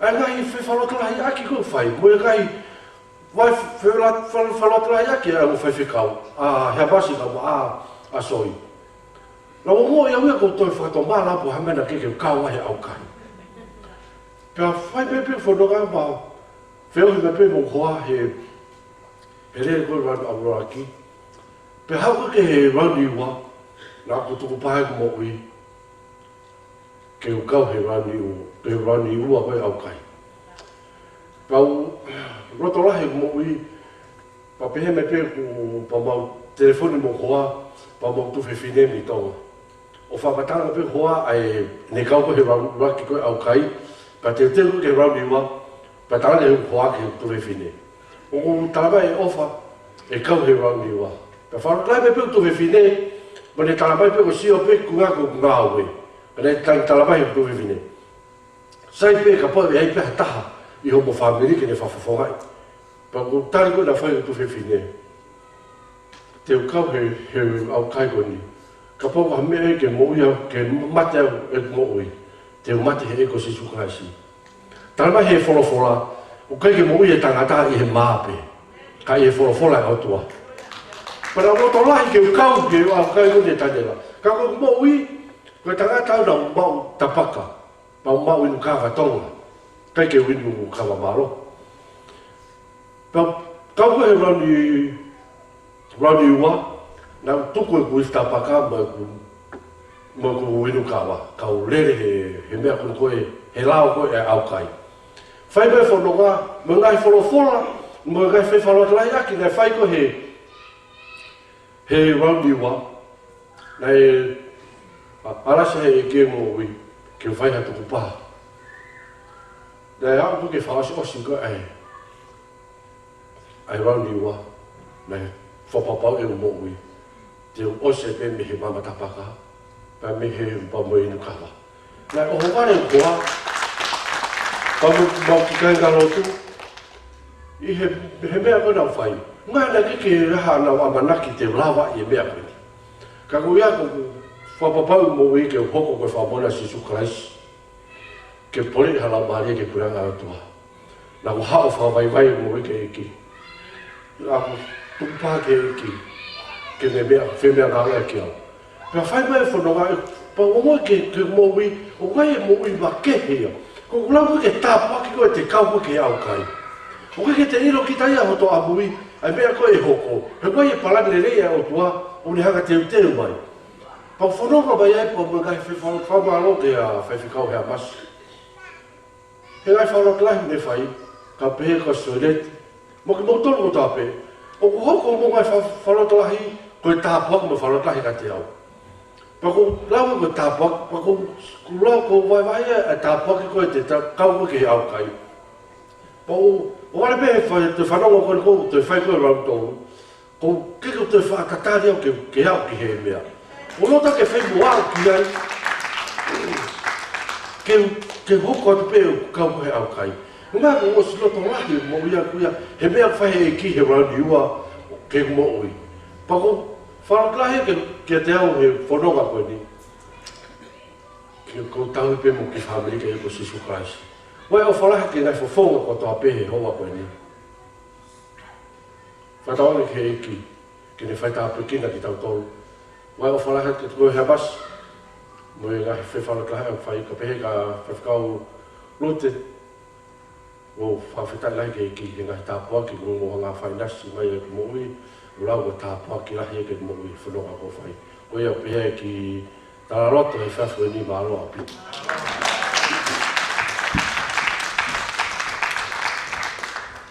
ʻa e ngaahi fefakalotolahiʻaki ko ē ʻoku fai, mo e ngaahi vai fe-, la-, fal-, fakalotolahiʻaki ʻa e faifekau, ʻa Heamasi kae ʻumaʻā ʻa Soi. Naʻá ku ongoʻi au ia ʻoku ou toe fakatomala pē ha meʻa naʻe ʻikai ke u kau ai he ʻaukai. Pea fai mai pē e fononga, pea feohi mai pē mo hoku hoa he, he lele ko ē launi ʻuluaki. Pea haʻu ko ē ki he launi ua, naʻá ku tukupā ʻeku moʻui ke u kau he launi u-, he launi ua ko ē ʻaukai. Pea u loto lahi ʻeku moʻui, pea pehē mai pē ʻeku, pea mau telefoni mo hoku hoa, pea mau tuofefine mei Tonga. ʻO fakamatala pē hoku hoa ʻa ʻene kau ko ē he launi ʻuluaki ko ē ʻaukai, pea teuteu ko ē ki he launi ua, pea talaange hoku hoa ki he tuofefine, ʻoku talamai ʻe he ʻofa ʻe kau he launi ua. Pea fakalotolahi mai pē hoku tuofefine, mo ne talamai pē ʻoku ou sio pē ki he ʻuhinga ko ʻeku ngāue. Pea ne tangi talamai hoku tuofefine, sai pē kapau ʻe ʻi ai pē ha taha ʻi homo fāmili ke ne fakafofongaʻi. Pea ko e tali ko ē naʻe fai ʻe hoku tuofefine, te u kau he, he ʻaukai ko eni. Kapau ko ha meʻa ia ke moʻui au, ke mate au ʻeku moʻui, te u mate he ʻEiki ko Sīsū Kalaisi. Talamai ʻe he folofola, ʻoku ʻikai ke moʻui e tangata ʻi he mā pē, ka ʻi he folofola ʻa e ʻOtua. Pea naʻá ku loto lahi ke u kau ki he ʻaukai ko eni ʻa Taniela. Ka ko ʻeku moʻui, ko e tangata au naʻá ku maʻu tapaka, pea u maʻu inu kava Tonga, ʻikai ke u inu kava mālō. Pea kau ko ē he launi, launi ua, naʻá ku tuku ʻeku ifi tapaka mo ʻeku, mo ʻeku inu kava, kau lele he, he meʻa ko ē ko ē, he lao ko ē ʻa e ʻaukai. Fai mai e fononga, mo e ngaahi folofola, mo e ngaahi fefakalotolahiʻaki naʻe fai ko ē he, he launi ua, naʻe a-, alasi ʻe he ʻEiki ʻeku moʻui ke u fai ha tukupā. Naʻe aʻu ko ē ke fakaʻosiʻosi ko ē ʻa e, ʻa e launi ua, naʻe fakapapauʻi ʻeku moʻui te u ʻosi pē mei he maama tapaka, pea mei he pea mo e inu kava. Naʻe ʻohovale hoku hoa, pea mo, mo e kiʻi kāingalotu, ʻi he, he meʻa ko ē naʻá ku fai. Naʻe ʻikai ke ʻi ai haʻanau ʻamanaki te u lava ʻi he meʻa ko eni. Ka ko ia ʻoku ou fakapapauʻi ʻeku moʻui ke u hoko ko e fakamoʻoni ʻa Sīsū Kalaisi, ke poleʻi ha laumālie ki he puleʻanga ʻo e ʻOtua. Naʻá ku haʻu ʻo fakavaivai e moʻui ki he ʻEiki. Naʻá ku tuku pē ki he ʻEiki ke ne meʻa, femeʻa ngāue kiate au. Pea fai mai e fononga ē, pea u ongoʻi ki he, ki he moʻui, ʻoku ʻi ai e moʻui makehe ia. Ko ʻeku lau ko ē ki he tāpuaki ko ē te kau ko ē ki he ʻaukai. ʻOku ʻikai ke te ʻilo kita ia hoto ʻamui, ʻa e meʻa ko ē ʻe hoko. He ʻoku ʻi ai e palani lelei ʻa e ʻOtua, ʻoku ne hanga ʻo teuteu mai. Pea u fononga mai ai pea mo e ngaahi fe-, fa-, fakamālō ki he, ʻa, faifekau Heamasi. He ngaahi fakalotolahi naʻe fai, kae pehē kia Soileti, mo kimoutolu kotoa pē, ʻoku hoko hoʻomou ngaahi fa-, fakalotolahi ko e tāpuaki mo e fakalotolahi kiate au. Pea ʻoku ou lau ko e tāpuaki, pea ʻoku ou, ʻoku ou lau ʻoku ou vahevahe ʻa e tāpuaki ko ē te ta-, kau ko ē ki he ʻaukai. Pea ʻoku ou, ʻoku ou ʻalu pē he fa-, toe fanongo ko ē ʻoku toe fai ko ē ʻe kinautolu. ʻOku ou kei toe fakatatali au ke, ke aʻu ki he meʻa. ʻOku ou loto ke fai mo au ki ai. Ke, ke hoko atu pē ʻo kau ko ē he ʻaukai. Ko e meʻa ʻoku ou ʻosi loto lahi mo ia ko ia. He meʻa ʻoku fai ʻe he ʻEiki he round ua ki heʻeku moʻui. Pea ʻoku ou fakalotolahi ki, kiate au he fononga ko eni. Ke, ʻoku ou tauhi pē mo e kiʻi fāmili ko ē ko Sīsū Kalaisi. ʻOku ou ʻofa lahi ki he ngaahi fofonga kotoa pē he houa ko eni. Fakatauange ki he ʻEiki ke ne faitāpuekina kitautolu. ʻOku ou ʻofa lahi ki he tuku he Heamasi mo e ngaahi fakalotolahi ʻoku fai, kae pehē kia Faifekau Lute. ʻOku ou fakafetaʻi lahi ki he ʻEiki he ngaahi tāpuaki kuo ne hanga ʻo fainasi mai ʻeku moʻui. ʻOku ou lau ko e tāpuaki lahi ia ki heʻeku moʻui e fononga kuo fai. Ko ia pē ia e kiʻi talaloto he efiafi ni, mālō ʻaupito.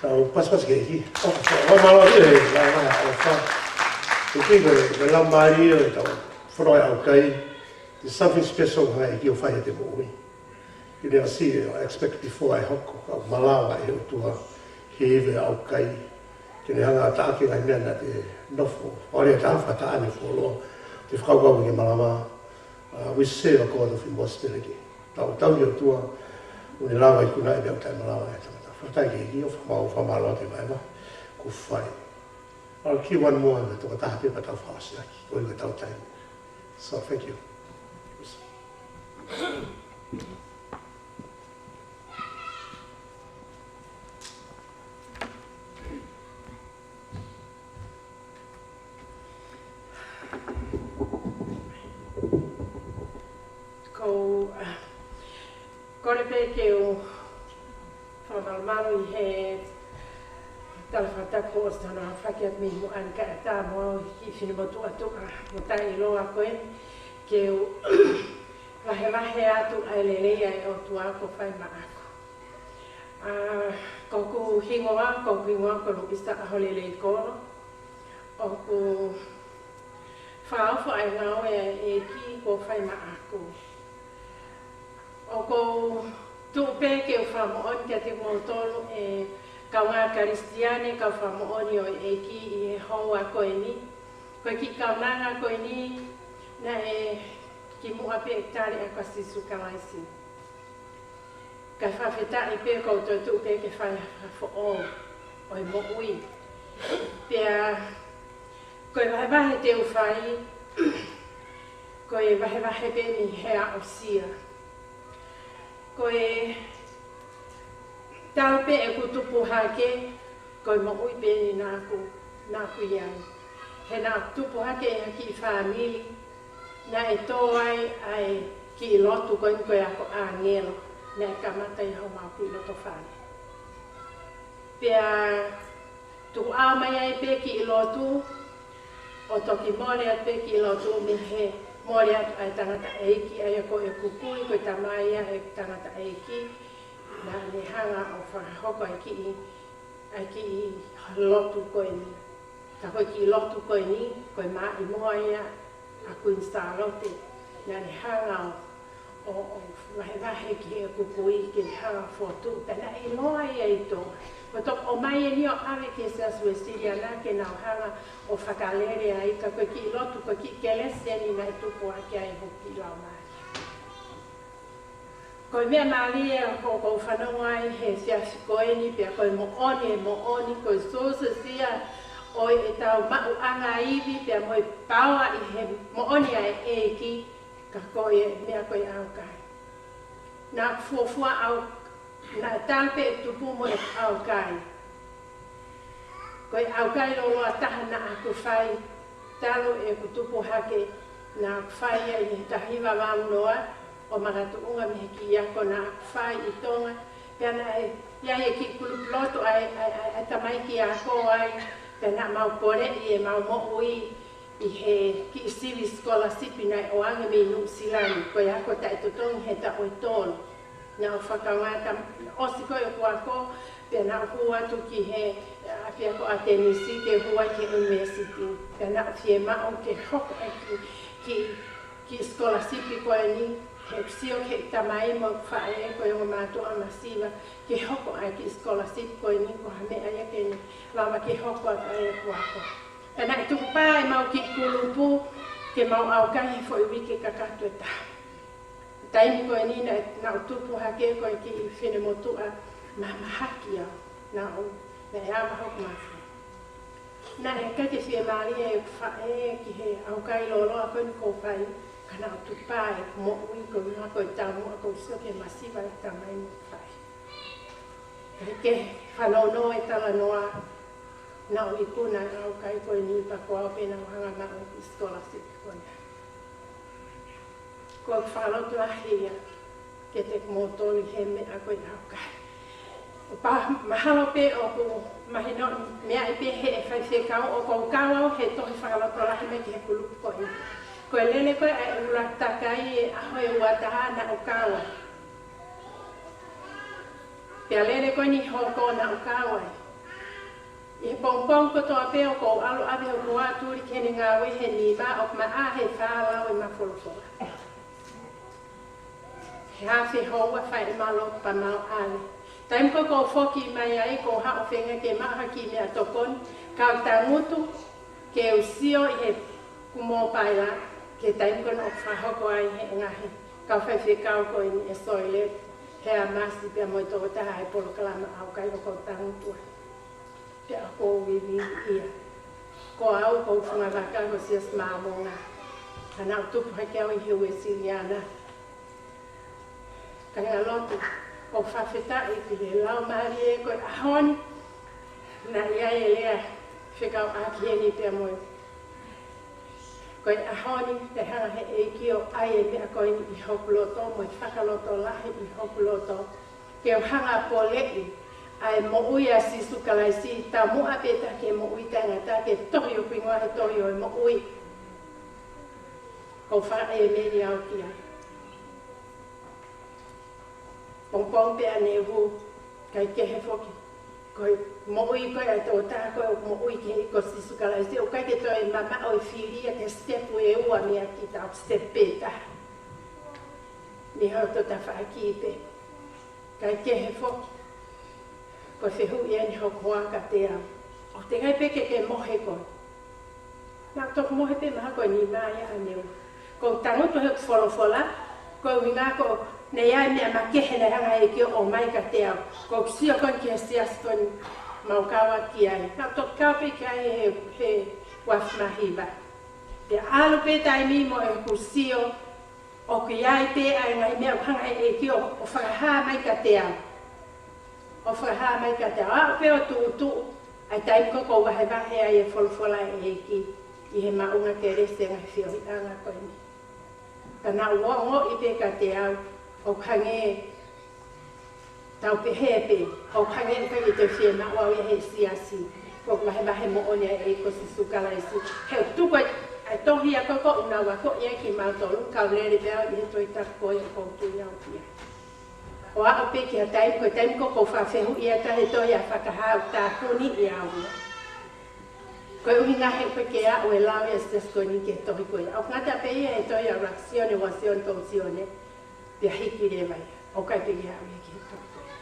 Tau pasipasi ki he ʻEiki. ʻO, ʻo, ʻo, mālō ʻaupito, ʻe, ʻe, ʻe, ʻe, ʻe, ʻe, ʻe, ʻe, lau mālie ʻetau fononga ʻaukai. There's something special naʻe ʻEiki ʻo fai heʻete moʻui. You never see or expect before ʻe hoko, ka ʻoku malava ʻe he ʻOtua he ivi ʻaukai. Ke ne hanga ʻo taʻaki e ngaahi meʻa naʻa te nofo, ʻo lea taha fakataʻane fuoloa, te fakakaukau ke malava, uh, we serve a God of impossibility. Tau, tau ʻi he ʻOtua, ʻoku ne lava ʻo ikunaʻi e meʻa ʻoku taʻemalava ʻe he tangata. Fakafetaʻi ki he ʻEiki, ʻofa mau, ʻofa mālō atu e vahevahe kuo fai. I'll cue one more, tokotaha pē pea tau fakaʻosi ʻaki, koeʻuhi ko ʻetau taimi. So, thank you. Ko, uh, kole pē ke u fakamalumalu ʻi he tala fakatapu kuo ʻosi hono fakahoko mei muʻa ni kae ʻatā mo au e kiʻi finemotuʻa tuʻa mo taʻeʻiloa ko ē ke u vahevahe atu ʻa e lelei ʻa e ʻOtua kuo fai maʻaku. ʻA, ko hoku hingoa, ko hoku hingoa ko Luisa ʻAholelei Kolo. ʻOku fakaofo ʻa e ngāue ʻa e ʻEiki kuo fai maʻaku. ʻOku ou tuʻu pē ke u fakamoʻoni kiate kimoutolu ʻe kaungā Kalisitiane, kau fakamoʻoni ʻo e ʻEiki ʻi he houa ko eni. Ko e kiʻi kaunanga ko eni, naʻe kimuʻa pē ʻeku tali ʻa e ʻEiki ko Sīsū Kalaisi. Kae fakafetaʻi pē kuo u toe tuʻu pē ke fai ha foʻou ʻo e moʻui. Pea ko e vahevahe te u fai, ko e vahevahe pē mei he aʻusia. Ko e talu pē ʻeku tupu hake, ko e moʻui pē eni naʻá ku, naʻá ku ʻi ai. He naʻá ku tupu hake ʻi ha kiʻi fāmili naʻe tō ai ʻa e kiʻi lotu ko eni ko e ako ʻāngelo, naʻe kamata ʻi homau kiʻi lotofale. Pea tuku ʻalu mai ai pē kiʻi lotu, ʻo toki mole atu pē kiʻi lotu mei he mole atu ʻa e tangataʻeiki, ʻa ia ko ʻeku kui, ko e tamai ia ʻeku tangataʻeiki, naʻá ne hanga ʻo fakahoko ʻa e kiʻi, ʻa e kiʻi lotu ko eni. Ka ko e kiʻi lotu ko eni, ko e maʻimoa ia ʻa Kuini Sālote, naʻá ne hanga ʻo, ʻo, ʻo vahevahe ki heʻeku kui ke ne hanga ʻo fokotuʻu, pea naʻe ʻiloa ia ʻe Tonga. Ko e toki ʻomai eni ʻo ʻave ki he Siasi Uēsiliana ke nau hanga ʻo fakalele ai, ka ko e kiʻi lotu, ko e kiʻi kelesi eni naʻe tupu hake ai hoku kiʻi laumālie. Ko e meʻa mālie ʻoku ou fanongo ai he siasi ko eni, pea ko e moʻoni, e moʻoni, ko e sōsesia ʻo ʻetau maʻuʻanga ivi, pea mo e paoa ʻi he moʻoni ʻa e ʻEiki, ka ko e meʻa ko e ʻaukai. Naʻá ku fuofua ʻau, Naʻe talu pē ʻeku tupu mo ʻeku ʻaukai. Ko e ʻaukai lōloa taha naʻa ku fai, talu ʻeku tupu hake, naʻa ku fai ia ʻi he taha hiva valu noa, ʻo makatuʻunga mei he kiʻi ako naʻa ku fai ʻi Tonga, pea naʻe ʻi ai e kiʻi kulupu lotu ʻa e, ʻa e, ʻa e, ʻa e tamaiki ako ai, pea naʻa mau poleʻi ʻemau moʻui ʻi he kiʻi sivi scholarship naʻe ʻoange mei Nuʻusila ni, ko e ako taʻetotongi he taʻu ʻe tolu. Naʻa ku fakaongoongo, ʻosi ko ē ʻeku ako, pea naʻa ku hū atu ki he, ʻa, ʻapiako ʻAtenisi ke hū ai ki he university. Pea naʻa ku fiemaʻu ke hoko ʻa e kiʻi, kiʻi, kiʻi scholarship ko eni, he ʻeku sio ki he tamai mo e faʻē ko e ongo mātuʻa masiva, ke hoko ʻa e kiʻi scholarship ko eni ko ha meʻa ia ke ne lava ke hoko atu ai ʻeku ako. Pea naʻe tukupā ʻemau kiʻi kulupu ke mau ʻaukai he foʻi uike kakato ʻe taha. Taimi ko eni naʻe, naʻa ku tupu hake ko e kiʻi finemotuʻa mahamahaki au. Naʻa ku, naʻe ava hoku mafai. Naʻe ʻikai ke fiemālie ʻeku faʻē ki he ʻaukai lōloa ko eni ʻoku ou fai, ka naʻe tukupā ʻeku moʻui koeʻuhi ko e taumuʻa kuo u sio ki he masiva ʻeku tamai mo e faʻē. Kae kehe, fanongo e talanoa, naʻa ku ikuna e ʻaukai ko eni pea ko au pē naʻa ku hanga ʻo maʻu e scholarship ko ena. Ko e fakalotolahi ia kiate kimoutolu he meʻa ko e ʻaukai. ʻOku mahalo pē ʻoku mahino, meaʻi pē ʻe he faifekau ʻoku ou kau au he tohi fakalotolahi mai ki he kulupu ko eni. Ko e lele ko ē ʻa e ʻUluaki Takai he ʻaho ʻe ua taha naʻa ku kau ai. Pea lele ko eni hoko naʻa ku kau ai. ʻI he pongipongi kotoa pē ʻoku ou ʻalu ʻo ʻave hoku hoa ʻo tuli ki heʻene ngāue he nima, ʻoku maʻa he fālau ʻema folofola. He afe houa fai ʻema lotu pea mau ʻalu. Taimi ko ē ʻoku ou foki mai ai, ʻoku ou haʻu ʻo feinga ke maʻu ha kiʻi meʻatokoni, kau tangutu ke u sio ʻi heʻeku mōpaila ki he taimi ko ē naʻe fakahoko ai ʻe he ngaahi kau faifekau ko eni ʻe Soile, Hea Masi pea mo e tokotaha ʻi he polokalama ʻaukai ʻoku ou tangutu ai. Pea ʻoku ou viviʻia. Ko au ʻoku ou fungavaka ko e Siasi Māmonga. Ka naʻa ku tupu hake au ʻi he Uēsiliana. Kāinga lotu, ʻoku ou fakafetaʻi ki he Laumālie ko e ʻaho ni. Naʻe ʻi ai e lea fekauʻaki heni pea mo e. Ko e ʻaho ni, naʻe hanga ʻe he ʻEiki ʻo ʻai e meʻa ko eni ʻi hoku loto, mo e fakalotolahi ʻi hoku loto. Ke u hanga ʻo poleʻi ʻa e moʻui ʻa Sīsū Kalaisi, taumuʻa pē taha ki he moʻui taʻengata, ke tohi hoku hingoa he tohi ʻo e moʻui. ʻOku ou fakaʻēmeni au ki ai. Pongipongi pē ʻaneuhu, kae kehe foki. Ko e moʻui ko ē ʻa e tokotaha ko ē ʻoku moʻui ki he ʻEiki ko Sīsū Kalaisi, ʻoku ʻikai ke toe mamaʻo e fili ia ki he step ʻe ua meia kita, ʻoku step pē taha. Mei hoto tafaʻaki pē. Kae kehe foki, ko e fehuʻi ʻeni hoku hoa kiate au. ʻOku teʻeki ai pē ke ke mohe koe? Naʻa ku toki mohe pē mahalo ko e nima ia ʻaneuhu. ʻOku ou tangutu heʻeku folofola, ko e ʻuhinga ko ʻene ʻi ai e meʻa makehe naʻe hanga ʻe he ʻEiki ʻo ʻomai kiate au. ʻOku ou sio ko eni ki he siasi ko eni ʻoku mau kau ki ai. Naʻa ku toki kau pē ki ai he, he uafu mā hiva. Pea ʻalu pē taimi mo ʻeku sio, ʻoku ʻi ai pē ʻa e ngaahi meʻa ʻoku hanga ʻe he ʻEiki ʻo, ʻo fakahā mai kiate au. ʻO fakahā mai kiate au. Aʻu pē ʻo tuʻutuʻu ʻa e taimi ko ē ʻoku ou vahevahe ai e folofola ʻa e ʻEiki ʻi he maʻungakelesi e ngaahi feohiʻanga ko eni. Ka naʻa ku ongoʻi pē kiate au, ʻoku hangē tau pehē pē, ʻoku hangē ʻoku ʻikai ke toe fiemaʻu au ia he siasi. ʻOku ou vahevahe moʻoni ʻa e ʻEiki ko Sīsū Kalaisi. He ʻoku tuku ʻa e, ʻa e tohi ia ko ē ʻoku ou nau akoʻi ai kimautolu, kau lele pē au ʻi he Tohi Tapu ko ē ʻoku ou tui au ki ai. ʻO aʻu pē ki ha taimi, ko e taimi ko ē ʻoku ou fakafehuʻi atu ʻa e tohi ʻa Fakahā, ʻoku tāpuniʻi au ia. Ko e ʻuhinga he ʻoku ʻikai ke aʻu e lao ia ʻa e siasi ko eni ki he tohi ko ia. ʻOku ngata pē ia he tohi ʻa ʻUluaki Sione, ua Sione, tolu Sione. Pea hiki leva ia, ʻoku ʻikai pē ke aʻu ia ki he tohi ko ia.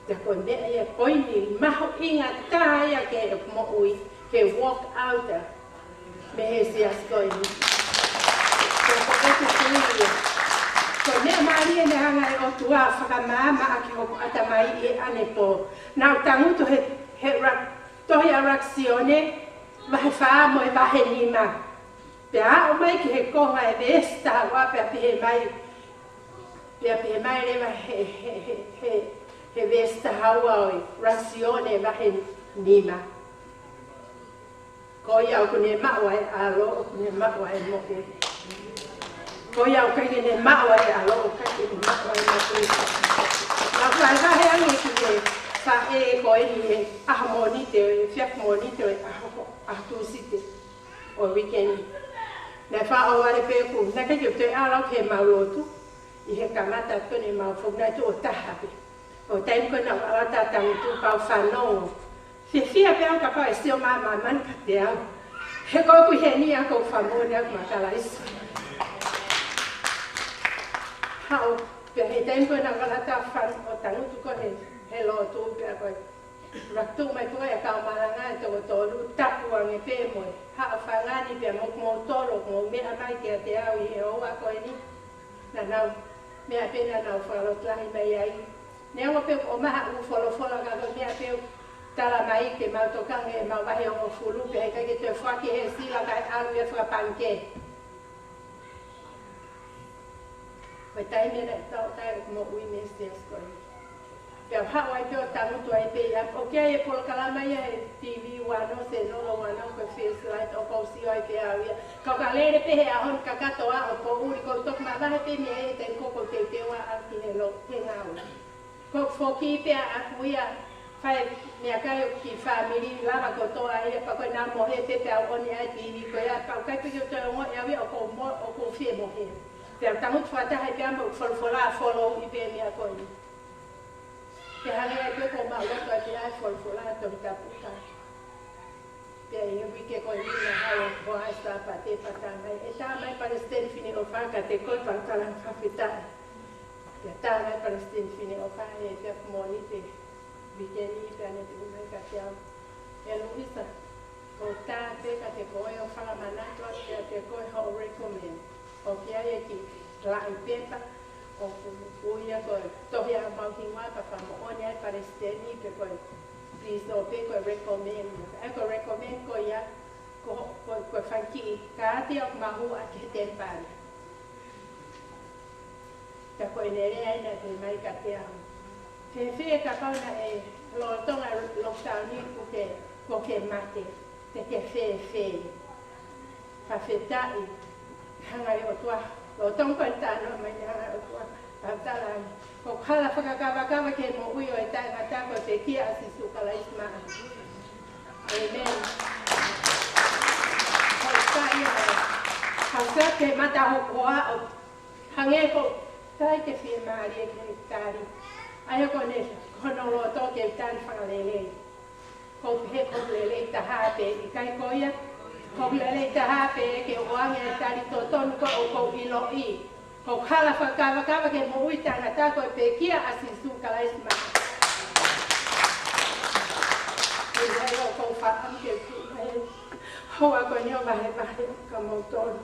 Pea ko e meʻa ia, poini mahuʻinga taha ia ki heʻeku moʻui, ke walk out ʻa, mei he siasi ko eni. Ko, ko ʻeku tui ia. Ko e meʻa mālie naʻe hanga ʻe he ʻOtua ʻo fakamaama ʻaki hoku ʻatamai ʻi he ʻanepō. Naʻa ku tangutu he, he ʻUluaki, tohi ʻa ʻUluaki Sione, vahe fā mo e vahe nima. Pea aʻu mai ki he konga e veesi taha ua pea pehē mai, pea pehē mai leva he, he, he, he He veesi taha ua ʻo e Lasione vahe nima. Ko ia ʻoku ne maʻu ʻa e ʻAlo, ʻoku ne maʻu ʻa e moʻui. Ko ia ʻoku ʻikai ke ne maʻu ʻa e ʻAlo, ʻoku ʻikai ke ne maʻu ʻa e moʻui. Ka ʻoku vahevahe ange ki he faʻē ko eni he ʻaho Mōnite, ʻo e efiafi Mōnite ʻo e ʻaho, ʻaho Tūsite ʻo e uike ni. Naʻe faʻa ʻohovale pē ʻoku, naʻe ʻikai ke toe ʻalu au ki heʻemau lotu, ʻi he kamata atu eni ʻemau foki, naʻe tuʻo taha pē. ʻO taimi ko ē naʻa ku ʻalu atu ʻo tangutu, pea u fanongo. Fiefia pē au kapau ʻe sio mai ʻa māmani kiate au. He ko ʻeku ʻi heni ʻa ʻeku fakamoʻoni ʻaʻaku maʻa Kalaisi. Haʻu, pea he taimi ko ē naʻa ku ʻalu atu ʻo fan-, ʻo tangutu ko ē he, he lotu pea ko ē. Laka atu mai ko ē ʻa e kau malanga ʻe toko tolu, tapu ange pē mo e haʻofanga ni pea mo, mo tolo, mo meʻa mai kiate au ʻi he houa ko eni. Naʻa nau, meʻa pē naʻa nau fakalotolahi mai ai. Neongo pē ʻoku ʻomai haʻo folofola ka ko e meʻa pē ʻoku tala mai ke mau tokanga ki heʻemau vahe hongofulu pea ʻikai ke toe foaki he sila kae ʻalu ia fakapangikē. Ko e taimi eni ʻoku tau tai moʻui mei he siasi ko ē. Pea u haʻu ai pē ʻo tangutu ai pē ia. ʻOku ʻi ai e polokalama ia he TV One ʻo Senolo One ʻo ko e First Light ʻoku ou sio ai pē au ia. Ka u ka lele pē he ʻaho ni kakato ʻo poʻuli, ko u toki mavahe pē mei ai he taimi ko ē ʻoku ou teuteu ʻo ʻalu ki he lo-, he ngāue. Ko e foki pē ʻaʻaku ia, fai meʻakai ʻo e kiʻi fāmili lava kotoa ia, pea ko ʻenau mohe pē pea u ʻoni ai TV ko ia, pea ʻoku ʻikai pē ke u toe ongoʻi au ia ʻoku ou mo-, ʻoku ou fie mohe. Pea u tangutu fakataha ai pē au mo e folofola, followʻi pē meʻa ko ē. Pea hangē ai pē ko ʻemau lotu ai pē ʻa e folofola Tohi Tapu ka. Pea ʻi he uike ko eni naʻe haʻu ʻa e Sāpate pea tā mai, ʻe tā mai Palesiteni Fineʻofa kiate koe pea u tala fakafetaʻi. Pea tā mai Palesiteni Fineʻofa he efiafi Mōnite uike ni pea ne tuʻu mai kiate au. ʻE Luisa, ʻoku ou tā pē kiate koe ʻo fakamanatu atu kiate koe hoʻo recommend. ʻOku ʻi ai e kiʻi laʻi pepa, ʻoku ui ia ko e tohi ʻa homau hingoa pea fakamoʻoni ai Palesiteni pe ko e pīsope ko e recommend. ʻA ia ko e recommend ko ia, ko, ko, ko e fanga kiʻi kaati ʻoku mahuʻa ki he temipale. Pea ko ʻene lea ʻeni naʻe pehē mai kiate au. Fēfē kapau naʻe lolotonga lockdown ni kuo ke, kuo ke mate, te ke fēfē? Fakafetaʻi, hanga ʻe he ʻOtua, lolotonga ko e talanoa mai ni hanga ʻe he ʻOtua, pea u tala ange, ko e hala fakakavakava ki he moʻui ʻo e taʻengata ko e pekia ʻa Sīsū Kalaisi maʻa. ʻĒmeni. Ko e taʻi ʻa e, ka u sio ki he mata hoku hoa ʻo hangē ʻoku ʻikai ke fiemālie ke tali. ʻA ia ko ʻene, ko hono loto ke tali fakalelei. Ko e pehē ko e lelei taha pē, ʻikai ko ia? Ko e lelei taha pē ke ʻoange ʻa e tali totonu ko ē ʻoku ou ʻiloʻi. Ko e hala fakakavakava ki he moʻui taʻengata ko e pekia ʻa Sīsū Kalaisi maʻa. ʻE ʻikai ʻoku ou faʻa ke tuʻu mai. Hoa ko eni ʻo vahevahe kia moutolu.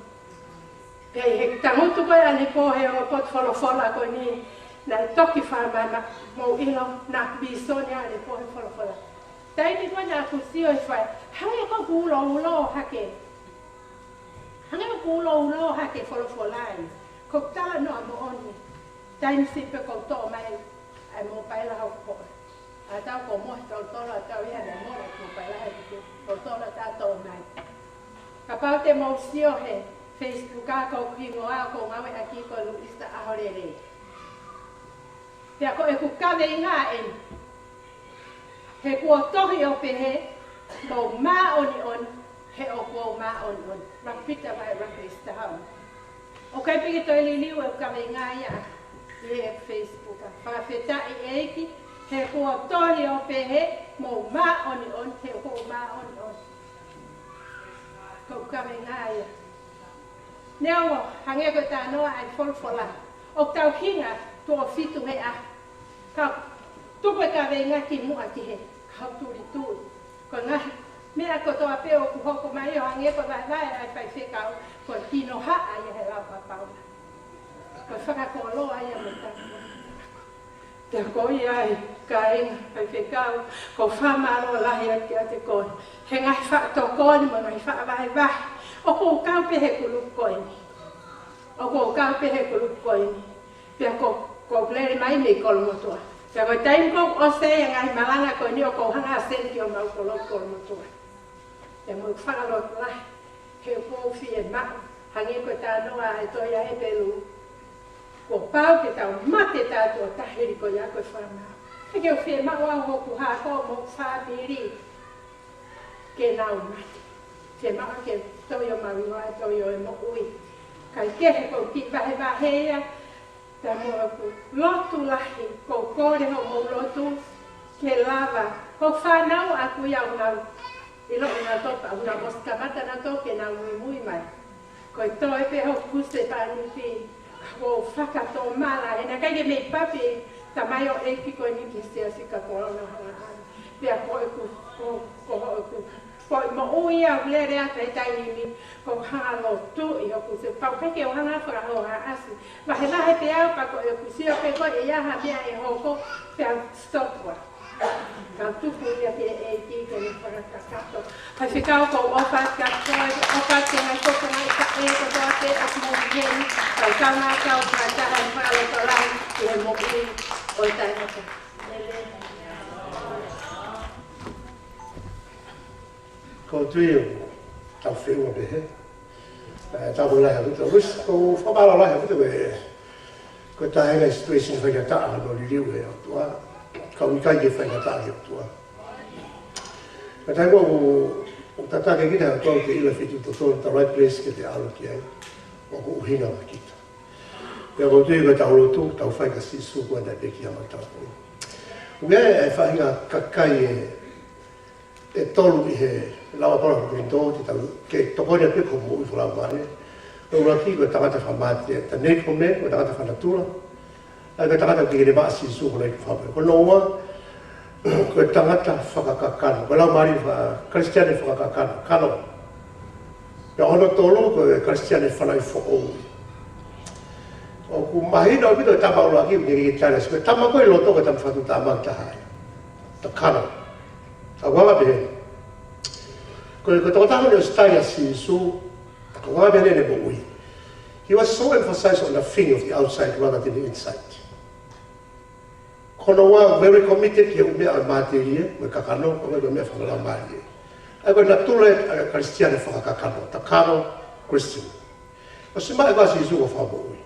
Pea ʻi he tangutu ko ē ʻanepō he ʻo e potu folofola ko eni, naʻe toki fakamamaʻo mo ʻilo naʻa ku vīsone ʻanepō he folofola. Taimi ko ē naʻa ku sio he fai, hangē ʻoku uloulo hake. Hangē ʻoku uloulo hake folofola ia. Ko e talanoa moʻoni. Taimi siʻi pē ʻoku ou toʻo mai ʻa e mōpaila hoku hoa. ʻA tau ko mo tau tola tau ia ne mo ko pai la he ko tola ta to mai. Kapau te mou sio he Facebook ʻa ko hingoa ʻoku ou ngāueʻaki ko Luisa ʻAholelei. Pea ko ʻeku kaveinga ʻeni. He kuo tohi ʻo pehē, mou māʻoniʻoni, he ʻoku ou māʻoniʻoni. Laka Pita vahe laka Luisa Tahaʻu. ʻOku ʻikai pē ke toe liliu ʻeku kaveinga ia ʻi he Facebook ʻa. Fakafetaʻi ʻEiki, he kuo tohi ʻo pehē, mou māʻoniʻoni, he ʻoku ou māʻoniʻoni. Ko ʻeku kaveinga ia. Neongo, hangē ko e talanoa ʻa e folofola. ʻOku tau hinga tuʻo fitu he ʻaho. Ka tuku e kaveinga ki muʻa ki he, ka u tulituli. Ko e ngaahi meʻa kotoa pē ʻoku hoko mai ʻo hangē ko e vahevahe ʻa e faifekau, ko e kinohaʻa ia he lau ʻa Paula. Ko e fakakoloa ia mo taku. Pea ko ia ai, kāinga, faifekau, ʻoku ou fakamālō lahi atu kiate koe. He ngaahi faʻa tokoni mo e ngaahi faʻa vahevahe. ʻOku ou kau pē he kulupu ko eni. ʻOku ou kau pē he kulupu ko eni. Pea ko, ʻoku ou lele mai mei Kolomotuʻa. Pea ko e taimi kuo ʻosi ʻa e ngaahi malanga ko eni ʻoku ou hanga ʻo send ki homau kolo, kolomotuʻa. Pea mo e fakalotolahi, he ʻoku ou fiemaʻu, hangē ko e talanoa ʻa e tohi ʻa Hepelū, kuo pau ke tau mate taʻetokotaha hili ko ia ko e fakamaau. He ʻoku ou fiemaʻu au, hoku hako mo e fāmili ke nau mate. Fiemaʻu ke toʻo homau hingoa ʻi he tohi ʻo e moʻui. Kae kehe, ʻoku ou kiʻi vahevahe ia, pea mo ʻeku lotu lahi, ʻoku ou kole hoʻomou lotu ke lava. Ko e fānau ʻaʻaku ia, ʻoku nau ʻilo ʻoku nau topa, ʻoku nau ʻosi kamata nautolu ke nau muimui mai. Ko e toe pē hoku sēpani pē, ka ʻoku ou fakatomala, he naʻe ʻikai ke mei papi e tamaioʻeiki ko eni ki he siasi ka ko au naʻa hanga ʻo ʻai. Pea ko ʻeku, ko, ko ʻeku, ko e moʻui ia ʻoku lele atu he taimi ni, ʻoku ou hanga ʻo lotu ʻi hoku sē, pau ʻikai ke u hanga ʻo fakahohaʻasi. Vahevahe pē au pea ko ʻeku sio pē ko e ʻi ai ha meʻa ʻe hoko, pea stop ua. Kau tuku ia ki he ʻEiki ke ne fakakakato. Faifekau, ʻoku ou ʻofa atu kiate koe, ʻofa atu ki he ngaahi tokoua, ngaahi taʻe kotoa pē ʻoku mou ʻi heni. Kau kaungā kau fakataha, fakalotolahi ki he moʻui ʻo e taʻengata. Ko e tui ʻoku tau feʻunga pehē. ʻE, tau ko lahi ʻaupito, Luis, ʻoku ou fakamālō lahi ʻaupito ko e, ko e taha e ngaahi situation faingataʻa hono liliu ʻe he ʻOtua. Ka ʻoku ʻikai ke faingataʻa ki he ʻOtua. Ka taimi ʻoku, ʻoku tataki kita ʻe he ʻOtua ke ʻilo e feituʻu totonu, the right place ke te ʻalu ki ai. ʻOku ʻuhinga mai kita. Pea ʻoku ou tui ko ʻetau lotu, tau fai kia Sīsū ko e taʻe pē ki ha matāpuna. ʻOku ʻi ai e faʻahinga kakai ʻe ʻe tolu ʻi he lau ʻa Paula ki Kolinitō, te tau, ke tokoni atu ki hoʻo moʻui fakalaumālie. Ko e ʻuluaki ko e tangata fakamate, the natural man, ko e tangata fakanatula. ʻA ia ko e tangata ʻoku ʻikai ke ne maʻa Sīsū ko e ʻEiki Fakamoʻui. Ko hono ua, ko e tangata fakakakano. Ko e laumālie faka-, Kalisitiane fakakakano, carnal. Pea hono tolu, ko e Kalisitiane fanauʻi foʻou. ʻOku mahino ʻaupito e tama ʻuluaki, ʻoku ʻikai ke tali ʻa Sīsū. Ko e tama ko ē ʻi loto, ko e tama fakatuʻutāmaki taha ia. The carnal. Ka ʻoku hanga pehē. Ko e, ko e tokotaha ni ʻosi tali ʻa Sīsū, ka ʻoku hanga pehē ʻene moʻui. He was so emphasized on the thing of the outside rather than the inside. Ko hono ua, very committed ki he ʻū meʻa ʻo e matelie, mo e kakano, ʻikai ko e meʻa fakalaumālie. ʻA ia ko e natula ʻa e Kalisitiane fakakakano, the carnal Christian. ʻOsi maʻu ʻe koe ʻa Sīsū ko e Fakamoʻui.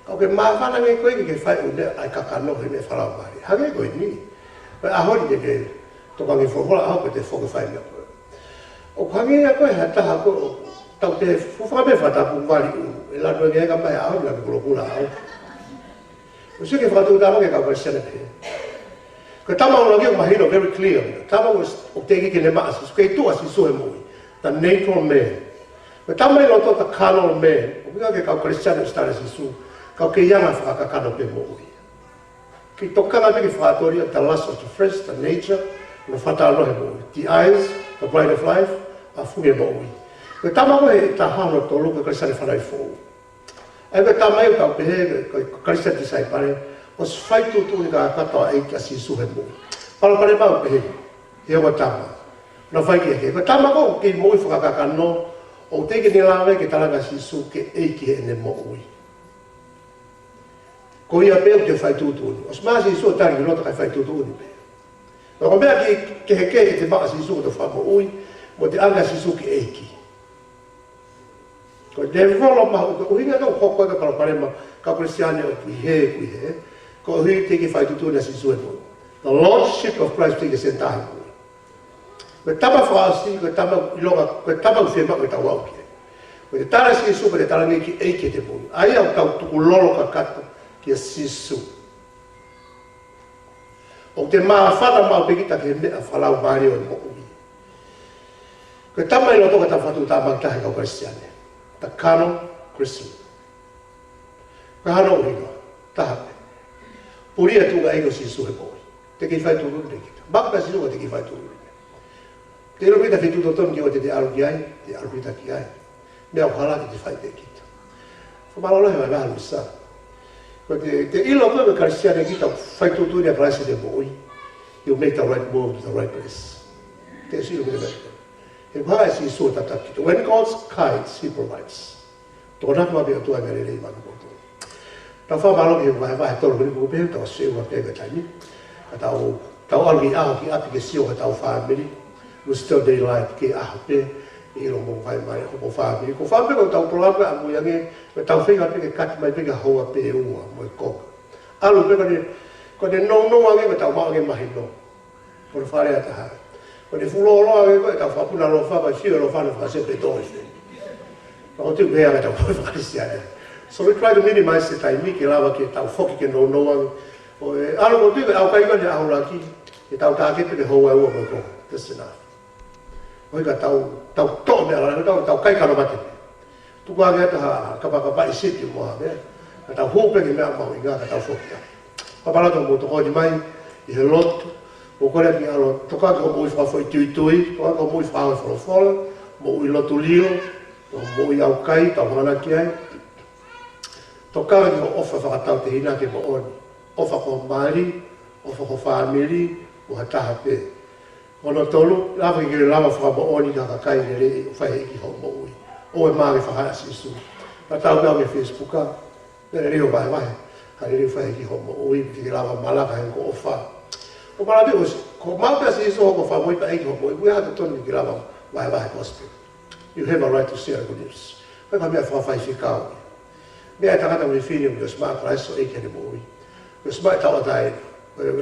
Ka ʻoku ke māfana ange koe ke ke fai ʻū meʻa ʻa e kakano he meʻa fakalaumālie. Hangē ko eni. Ko e ʻaho ni te ke tokanga ki he folofola, ʻaho ko ē te ke foki ʻo fai e meʻa ko ē. ʻOku hangē ia ko e ha taha ko ē ʻoku tau te fuʻu fakameʻa fakatapu vali ʻulu. ʻE lanu ange ka mai ʻaho ni, lanu kulokula ʻaho. ʻOsi ke fakatuʻutāmaki e kau Kalisitiane pē. Ko e tama ʻuluaki ʻoku mahino very clear. Tama ʻoku, ʻoku teʻeki ke ne maʻa Sīsū, ʻikai tuʻu ʻa Sīsū he moʻui. The natural man. Ko e tama ʻi loto, the carnal man. ʻOku ʻikai ke kau Kalisitiane ʻosi tali ʻa Sīsū. Ka ʻoku kei anga fakakakano pē moʻui. Kei tokanga pē ki he fakatōlia, the lust of the flesh, the nature, ʻo e fakatalanoa he moʻui. The eyes, the pride of life, ʻa e fungi moʻui. Ko e tama ko ē ʻe taha, hono tolu, ko e Kalisitiane fanauʻi foʻou. ʻA ia ko e tama ia ʻoku tau pehē, ko e, ko e Kalisitiane tisaipale, ʻosi fai tuʻutuʻuni kakato ʻa e ʻEiki ʻa Sīsū he moʻui. Palopalema ʻoku pehē, he ko e tama. Na fai ki he, ko e tama ko ē ʻoku kei moʻui fakakakano, ʻoku teʻeki ke ne lava ke talaange ʻa Sīsū ke ʻEiki heʻene moʻui. Ko ia pē ʻoku te fai tuʻutuʻuni. ʻOsi maʻa Sīsū ʻo tali ki loto kae fai tuʻutuʻuni pē. Ka ko e meʻa ke, kehekehe ʻete maʻa Sīsū ko e Fakamoʻui, mo ʻete anga ʻa Sīsū ke ʻEiki. Ko e tēvolo mahuʻinga, ko e ʻuhinga ʻoku hoko ai e palopalema, kau Kalisitiane ʻoku ʻi hē, ʻoku ʻi hē. Koeʻuhi teʻeki fai tuʻutuʻuni ʻa Sīsū he moʻui. The Lordship of Christ teʻeki senitahi. Ko e tama fakaʻosi, ko e tama ʻilonga, ko e tama ʻoku fiemaʻu ke tau aʻu ki ai. Ko ʻete tala ʻa Sīsū, ko ʻete talaange ke ʻEiki ʻete moʻui. ʻA ia ʻoku tau tukulolo kakato kia Sīsū. ʻOku te māfana maʻu pē kita ki he meʻa fakalaumālie ʻo e moʻui. Ko e tama ʻi loto, ko e tama fakatuʻutāmaki taha he kau Kalisitiane. The carnal Christian. Ko e hā hono ʻuhinga? Taha pē. Puli ʻa e tuʻunga ʻEiki ko Sīsū he moʻui. Teʻeki fai tuʻutuʻuni pē kita. Maʻu pē ʻa Sīsū ka teʻeki fai tuʻutuʻuni pē. Te ʻilo kita e feituʻu totonu ke ʻoua te te ʻalu ki ai, te ʻalu kita ki ai. Meʻa ʻoku hala ke te fai pē kita. Fakamālō lahi ʻa e laha Luisa. Ko ʻete, te ʻilo ko e Kalisitiane kita, fai tuʻutuʻuni ʻa Kalaisi ʻete moʻui. You make the right move to the right place. Te ʻosi ʻilo kita. He ko e hā ʻa Sīsū ʻoku tataki kita. When God guides, he provides. Tokonaki maʻu pē ʻe he ʻOtua e meʻa lelei maʻa kimoutolu. Tau fakamālō ki he vahevahe tolu ko eni, ʻoku pehē tau sio ua pē ka taimi. Ka tau, tau ʻalu ki ʻaho ki ʻapi ke sio ki hotau fāmili. We still daylight ki ʻaho pē. ʻIlo mo fai mai ʻo mo fāmili. Ko fāmili ko tau tolapa a mui ange, ko tau feinga pē ke kati mai pē ki he houa pē ʻe ua mo e konga. ʻAlu pē ko ʻene, ko ʻene nounou ange ko tau maʻu ange mahino. Ko e fale ʻa taha. Ko ʻene fuoloa ange ko e tau fakapuna ʻaloʻofa, ʻoku fiu ʻaloʻofa ʻene fakasepe tō ʻi fē. Ka ʻoku ou tui ko e anga ʻetau Kalisitiane. So we try to minimize the time ke lava ke tau foki ke nounou ange. ʻO e, ʻalu ʻoku ou tui ko e ʻaukai ko eni ʻaho ʻuluaki, ke tau tāketi ki he houa ʻe ua mo e konga. That's enough. ʻOi ka tau, tau toʻo meʻa lalahi, tau, tau kai kano mate. Tuku ange atu ha kapakapa ʻi sipi mo ha meʻa. Ka tau hū pē ki he meʻa mahuʻinga ka tau foki ai. Fakamālō atu hoʻomou tokoni mai ʻi he lotu. ʻOku ou kole atu ke ʻalu ʻo tokanga ki hoʻomou fakafoʻituitui, tokanga ki hoʻomou fakafolofola, moʻui lotu lilo, moʻui ʻaukai, tau hanganaki ai. Tokanga ki hoʻo ʻofa fakatautehina ke moʻoni. ʻOfa ki ho mali, ʻofa ki ho fāmili, mo ha taha pē. Hono tolu, lava ke ke lava fakamoʻoni ki he kakai lelei ʻoku fai ʻe he ʻEiki hoʻo moʻui. ʻOua ʻe mā ke fakahā ʻa Sīsū. Tatau pē au ki he Facebook, meʻa lelei ʻoku vahevahe. Ha lelei ʻoku fai ʻe he ʻEiki hoʻo moʻui, ke ke lava malanga he ko e ʻofa. ʻOku malava pē ʻosi, ko e maʻu pē ʻa Sīsū ko e Fakamoʻui pea ʻEiki hoʻo moʻui, ʻoku ʻi ai ha totonu ke ke lava vahevahe gospel. You have a right to share the good news. Ko e meʻa fakafaifekau. Meʻa ʻa e tangata mo e fefine ʻoku ʻosi maʻu ʻa Kalaisi ʻo ʻEiki heʻene moʻui. ʻOsi maʻu e tauʻatāina.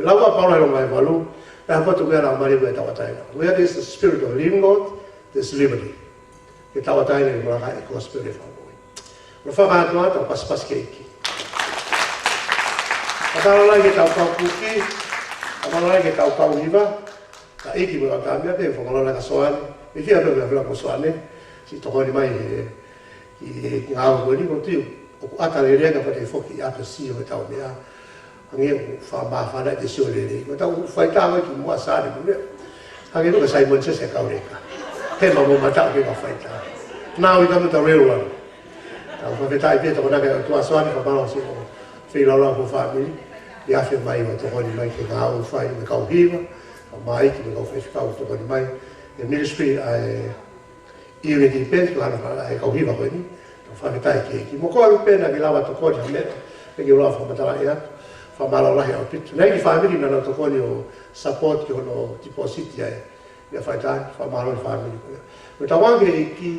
Lau ʻa Paula ʻi he Loma valu, pea ʻoku ʻi ai e tauʻatāina. Where there is the spirit of the living God, there's liberty. Ke tauʻatāina ʻi he malanga ʻa e gospel ʻo e fakamoʻui. Mo e fakaʻatoʻato, pasipasi ki he ʻEiki. Fakamālō lahi ki heʻetau kau kuki, fakamālō lahi ki heʻetau kau hiva, ka ʻEiki mo e kau tāmia pē, fakamālō lahi kia Soane, ʻi he fiefia pē mo e fila ko Soane, siʻi tokoni mai he, ʻi he ngāue ko eni ʻoku ou tui, ʻoku ʻata lelei ange pea te foki ʻo ʻata sio heʻetau meʻa, hangē ʻoku fakamāfana ʻete sio lelei. Ko ʻetau faitā ko ē ki muʻa Sāne mo e meʻa. Hangē ko Saimone Sese kauleka. He ma mo mataʻu ke ka faitā. Now we come to the real one. Tau fakafetaʻi pē tokonaki ʻa e ʻOtua Soane, fakamālō siʻo feilaulau ki ho fāmili. ʻI he ʻaho mai ʻo tokoni mai ki he ngāue ʻoku fai ʻe he kau hiva, kau māʻiti mo e kau faifekau ʻoku tokoni mai. ʻI he ministry ʻa e Unity pē, ko e ʻuhinga ʻa e kau hiva ko eni. Tau fakafetaʻi ki he ʻEiki. Mo koe pē naʻa ke lava tokoni ha meʻa, ʻe ke lava fakamatalaʻi atu. Fakamālō lahi ʻaupito. Naʻe ʻi ai e kiʻi fāmili naʻa nau tokoni ʻo support ki hono deposit ai. Meʻa faitā, fakamālō ki he fāmili ko ia. Mo e tauange ki he ʻEiki,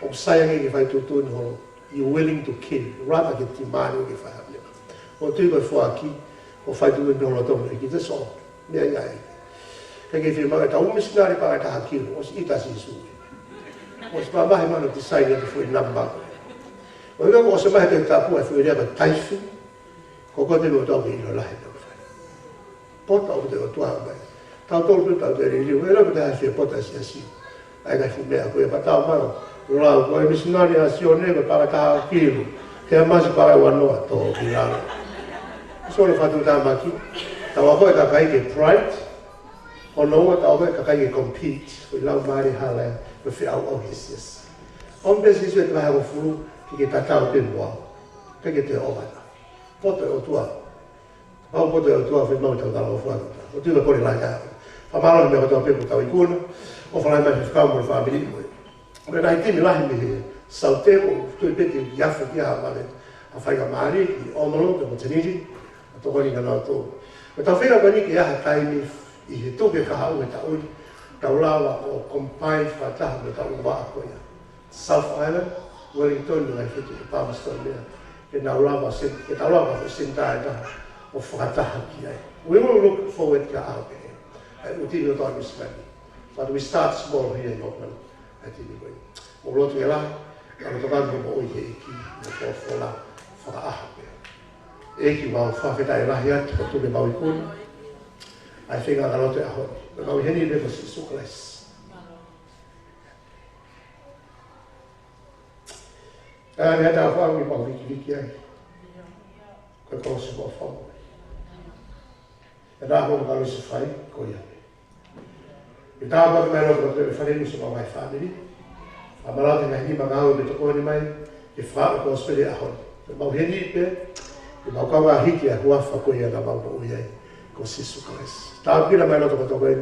ʻoku sai ange ke fai tuʻutuʻuni holo. You willing to kill, rather ke demand ke fai ha meʻa. ʻOku ou tui ko e foaki, ʻoku fai tuʻutuʻuni holo tonu ʻEiki te so. Meʻa ia ai. Ka ke fiemaʻu ʻe he kau misinale paʻanga ʻe taha kilu, ʻosi ʻita ʻa Sīsū. ʻOsi mamahi mai hono design ʻa e foʻi namba. ʻOku ʻikai ko e ʻosi mai he Tohi Tapu ʻa e foʻi lea ko e tithe. Ko koe pē mo au ke ʻilo lahi pē ko e fai. Poto ʻoku te ʻOtua mai. Tautolu pē tau te liliu, ʻe lava pē ke fie poto ʻa e siasi. ʻA e ngaahi fuʻu meʻa ko ia pea tau mai ʻo lau ko e misinale ʻa Sione ko e paʻanga ʻe taha kilu. He ʻa Masi paʻanga ʻe uanoa tō ki lalo. So le fatu tamaki. Tau ako e kakai ke pride. Hono ua tau ako e kakai ke compete. Ko e laumālie hala ia, ko e feʻauʻau he siasi. ʻOmi pē Sīsū ʻete vahe hongofulu, ke ke tatau pē mo au. Pea ke toe ʻova na. Poto e ʻOtua. Pau poto e ʻOtua, fiemaʻu ke tau talangofua. ʻOku ou tui ko e kole lahi atu. Fakamālō he meʻa kotoa pē kuo tau ikuna. ʻOfa lahi mai ki he faifekau mo e fāmili mo e. Mo e ngaahi timi lahi mei he Saute, ʻoku ou tui pē ke ʻi ai ha fai ki ha vale. ʻA e faingamālie, ʻi ʻOmalu, pea mo Tenili. ʻA e tokoni kia nautolu. Ko ʻetau feinga ko eni ke ʻi ai ha taimi ʻi he tuku e kahaʻu he taʻu ni. Tau lava ʻo combine fakataha mo ʻetau ʻū vaʻa ko ia. South Island, Wellington, mo e ngaahi feituʻu Palmerston meʻa. Ke nau lava sen, ke tau lava ko e senitā ʻe taha ʻo fakataha ki ai. We will look forward ki he ʻaho pehē. ʻA e ʻū timi ʻo e misinale. But we start small here in Auckland. ʻA e timi ko ē. ʻOku lotu ʻe lahi, ka loto ka mo moʻui he ʻEiki, mo e folofola, fakaʻaho pē. ʻEiki mau fakafetaʻi lahi atu, ko e tuku ke mau ikuna. ʻA e feinga ka loto e ʻaho ni. Ko e kau ʻi heni pē ko Sīsū Kalaisi. ʻA e meʻa ʻoku mau vikiviki ai. Ko e kolosi mo fau. ʻE taha mo kalosi fai, ko ia. ʻE taha mo mai loto ko e fale ni mo e ngaahi fāmili. Fakamālō ki he ngaahi nima ngāue ʻoku tokoni mai, ke fai e kolosi fale ʻaho ni. Ko e mau heni pē, ke mau kau ngaahi hiki ʻa e huafa ko ia naʻa mau moʻui ai, ko Sīsū Kalaisi. Taha pila mai loto ko e tokoni,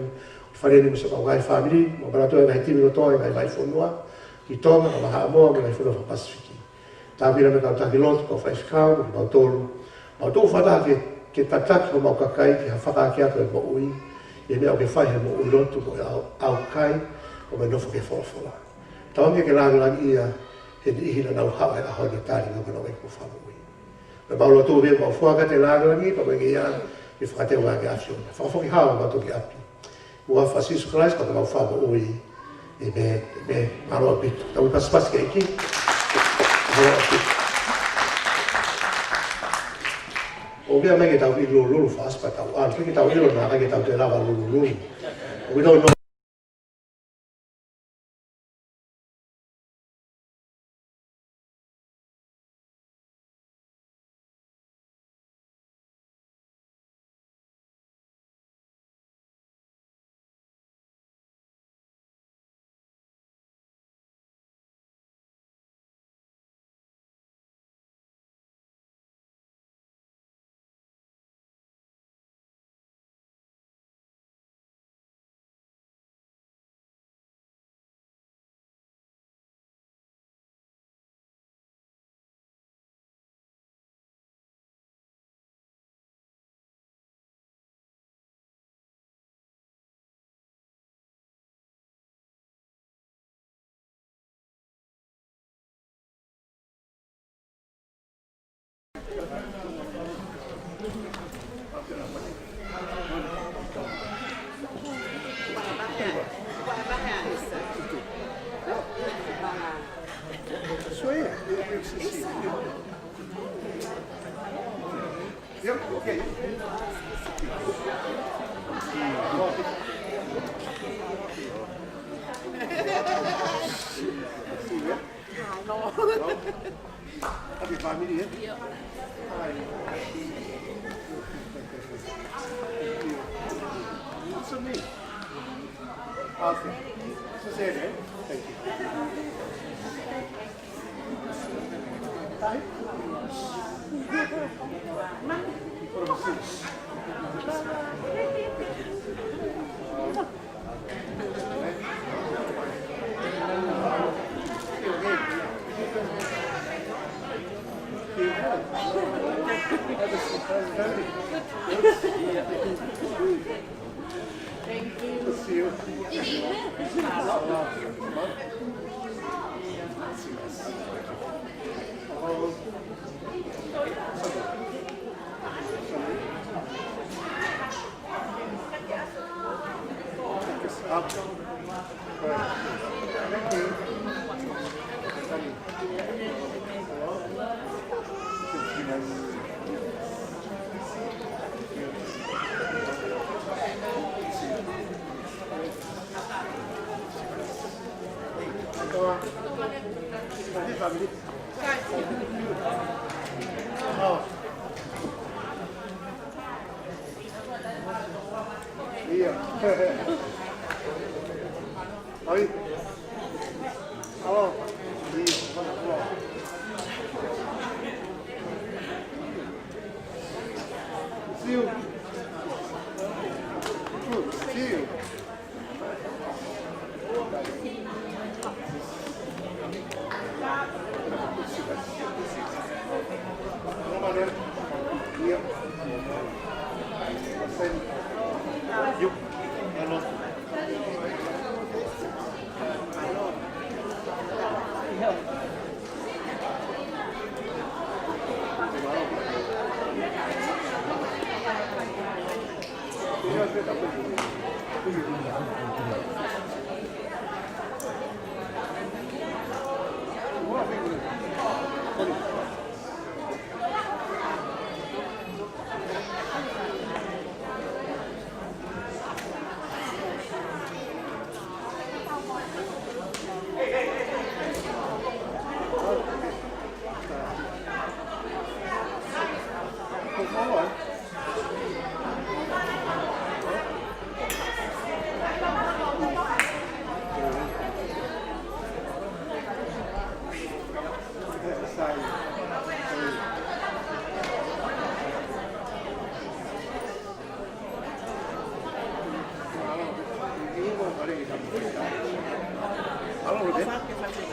fale ni mo e ngaahi fāmili, mo e ngaahi timi kotoa, ngaahi vahefonua, ki Tonga, mo Haʻamoa, mo e ngaahi fonua faka-Pasifiki. Tāpina mei he kau taki lotu, kau faifekau, mo kimautolu. Mau tuʻu fakataha ke, ke tataki homau kakai ki ha fakaakeake ʻo e moʻui, ʻi he meʻa ʻoku ke fai he moʻui lotu mo e ʻau, ʻaukai, ʻo e nofo ki he folofola. Tauange ke langilangiʻia ʻe he niʻihi naʻa nau haʻu he ʻaho ni ʻo tali ʻa e ngaahi ʻaho ʻo e fakamoʻui. Pea mau lotu pē, mau fua kiate ia e langilangi, pea mau ʻeke ia ke fakatau ʻa e ʻAfiona. Fakafoki hao ʻa e motuʻa ki ʻapi. ʻI he huafa ʻo Sīsū Kalaisi ko homau Fakamoʻui. ʻĒmeni. ʻĒmeni. Mālō ʻaupito. Tau pasipasi ki he ʻEiki. Mālō ʻaupito. ʻOku ʻi ai e meʻa ke tau ʻilo lulu fast pea tau ʻalu. Ke tau ʻilo naʻa ke tau toe lava lulu lulu. ʻOku tau no Happy family, eh? Hi. What's your name? Arthur. Suzanne, eh? Thank you. Hi. What about you? See you. Good. See you.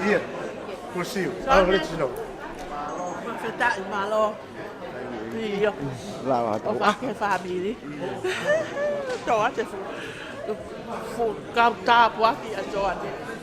Yeah, we'll see you. I'll let you know. Taʻi mālō. ʻIo. Lava atu. ʻOfa ki he fāmili. Tō atu e fuʻu, fuʻu kau tāpuaki ʻa Joane.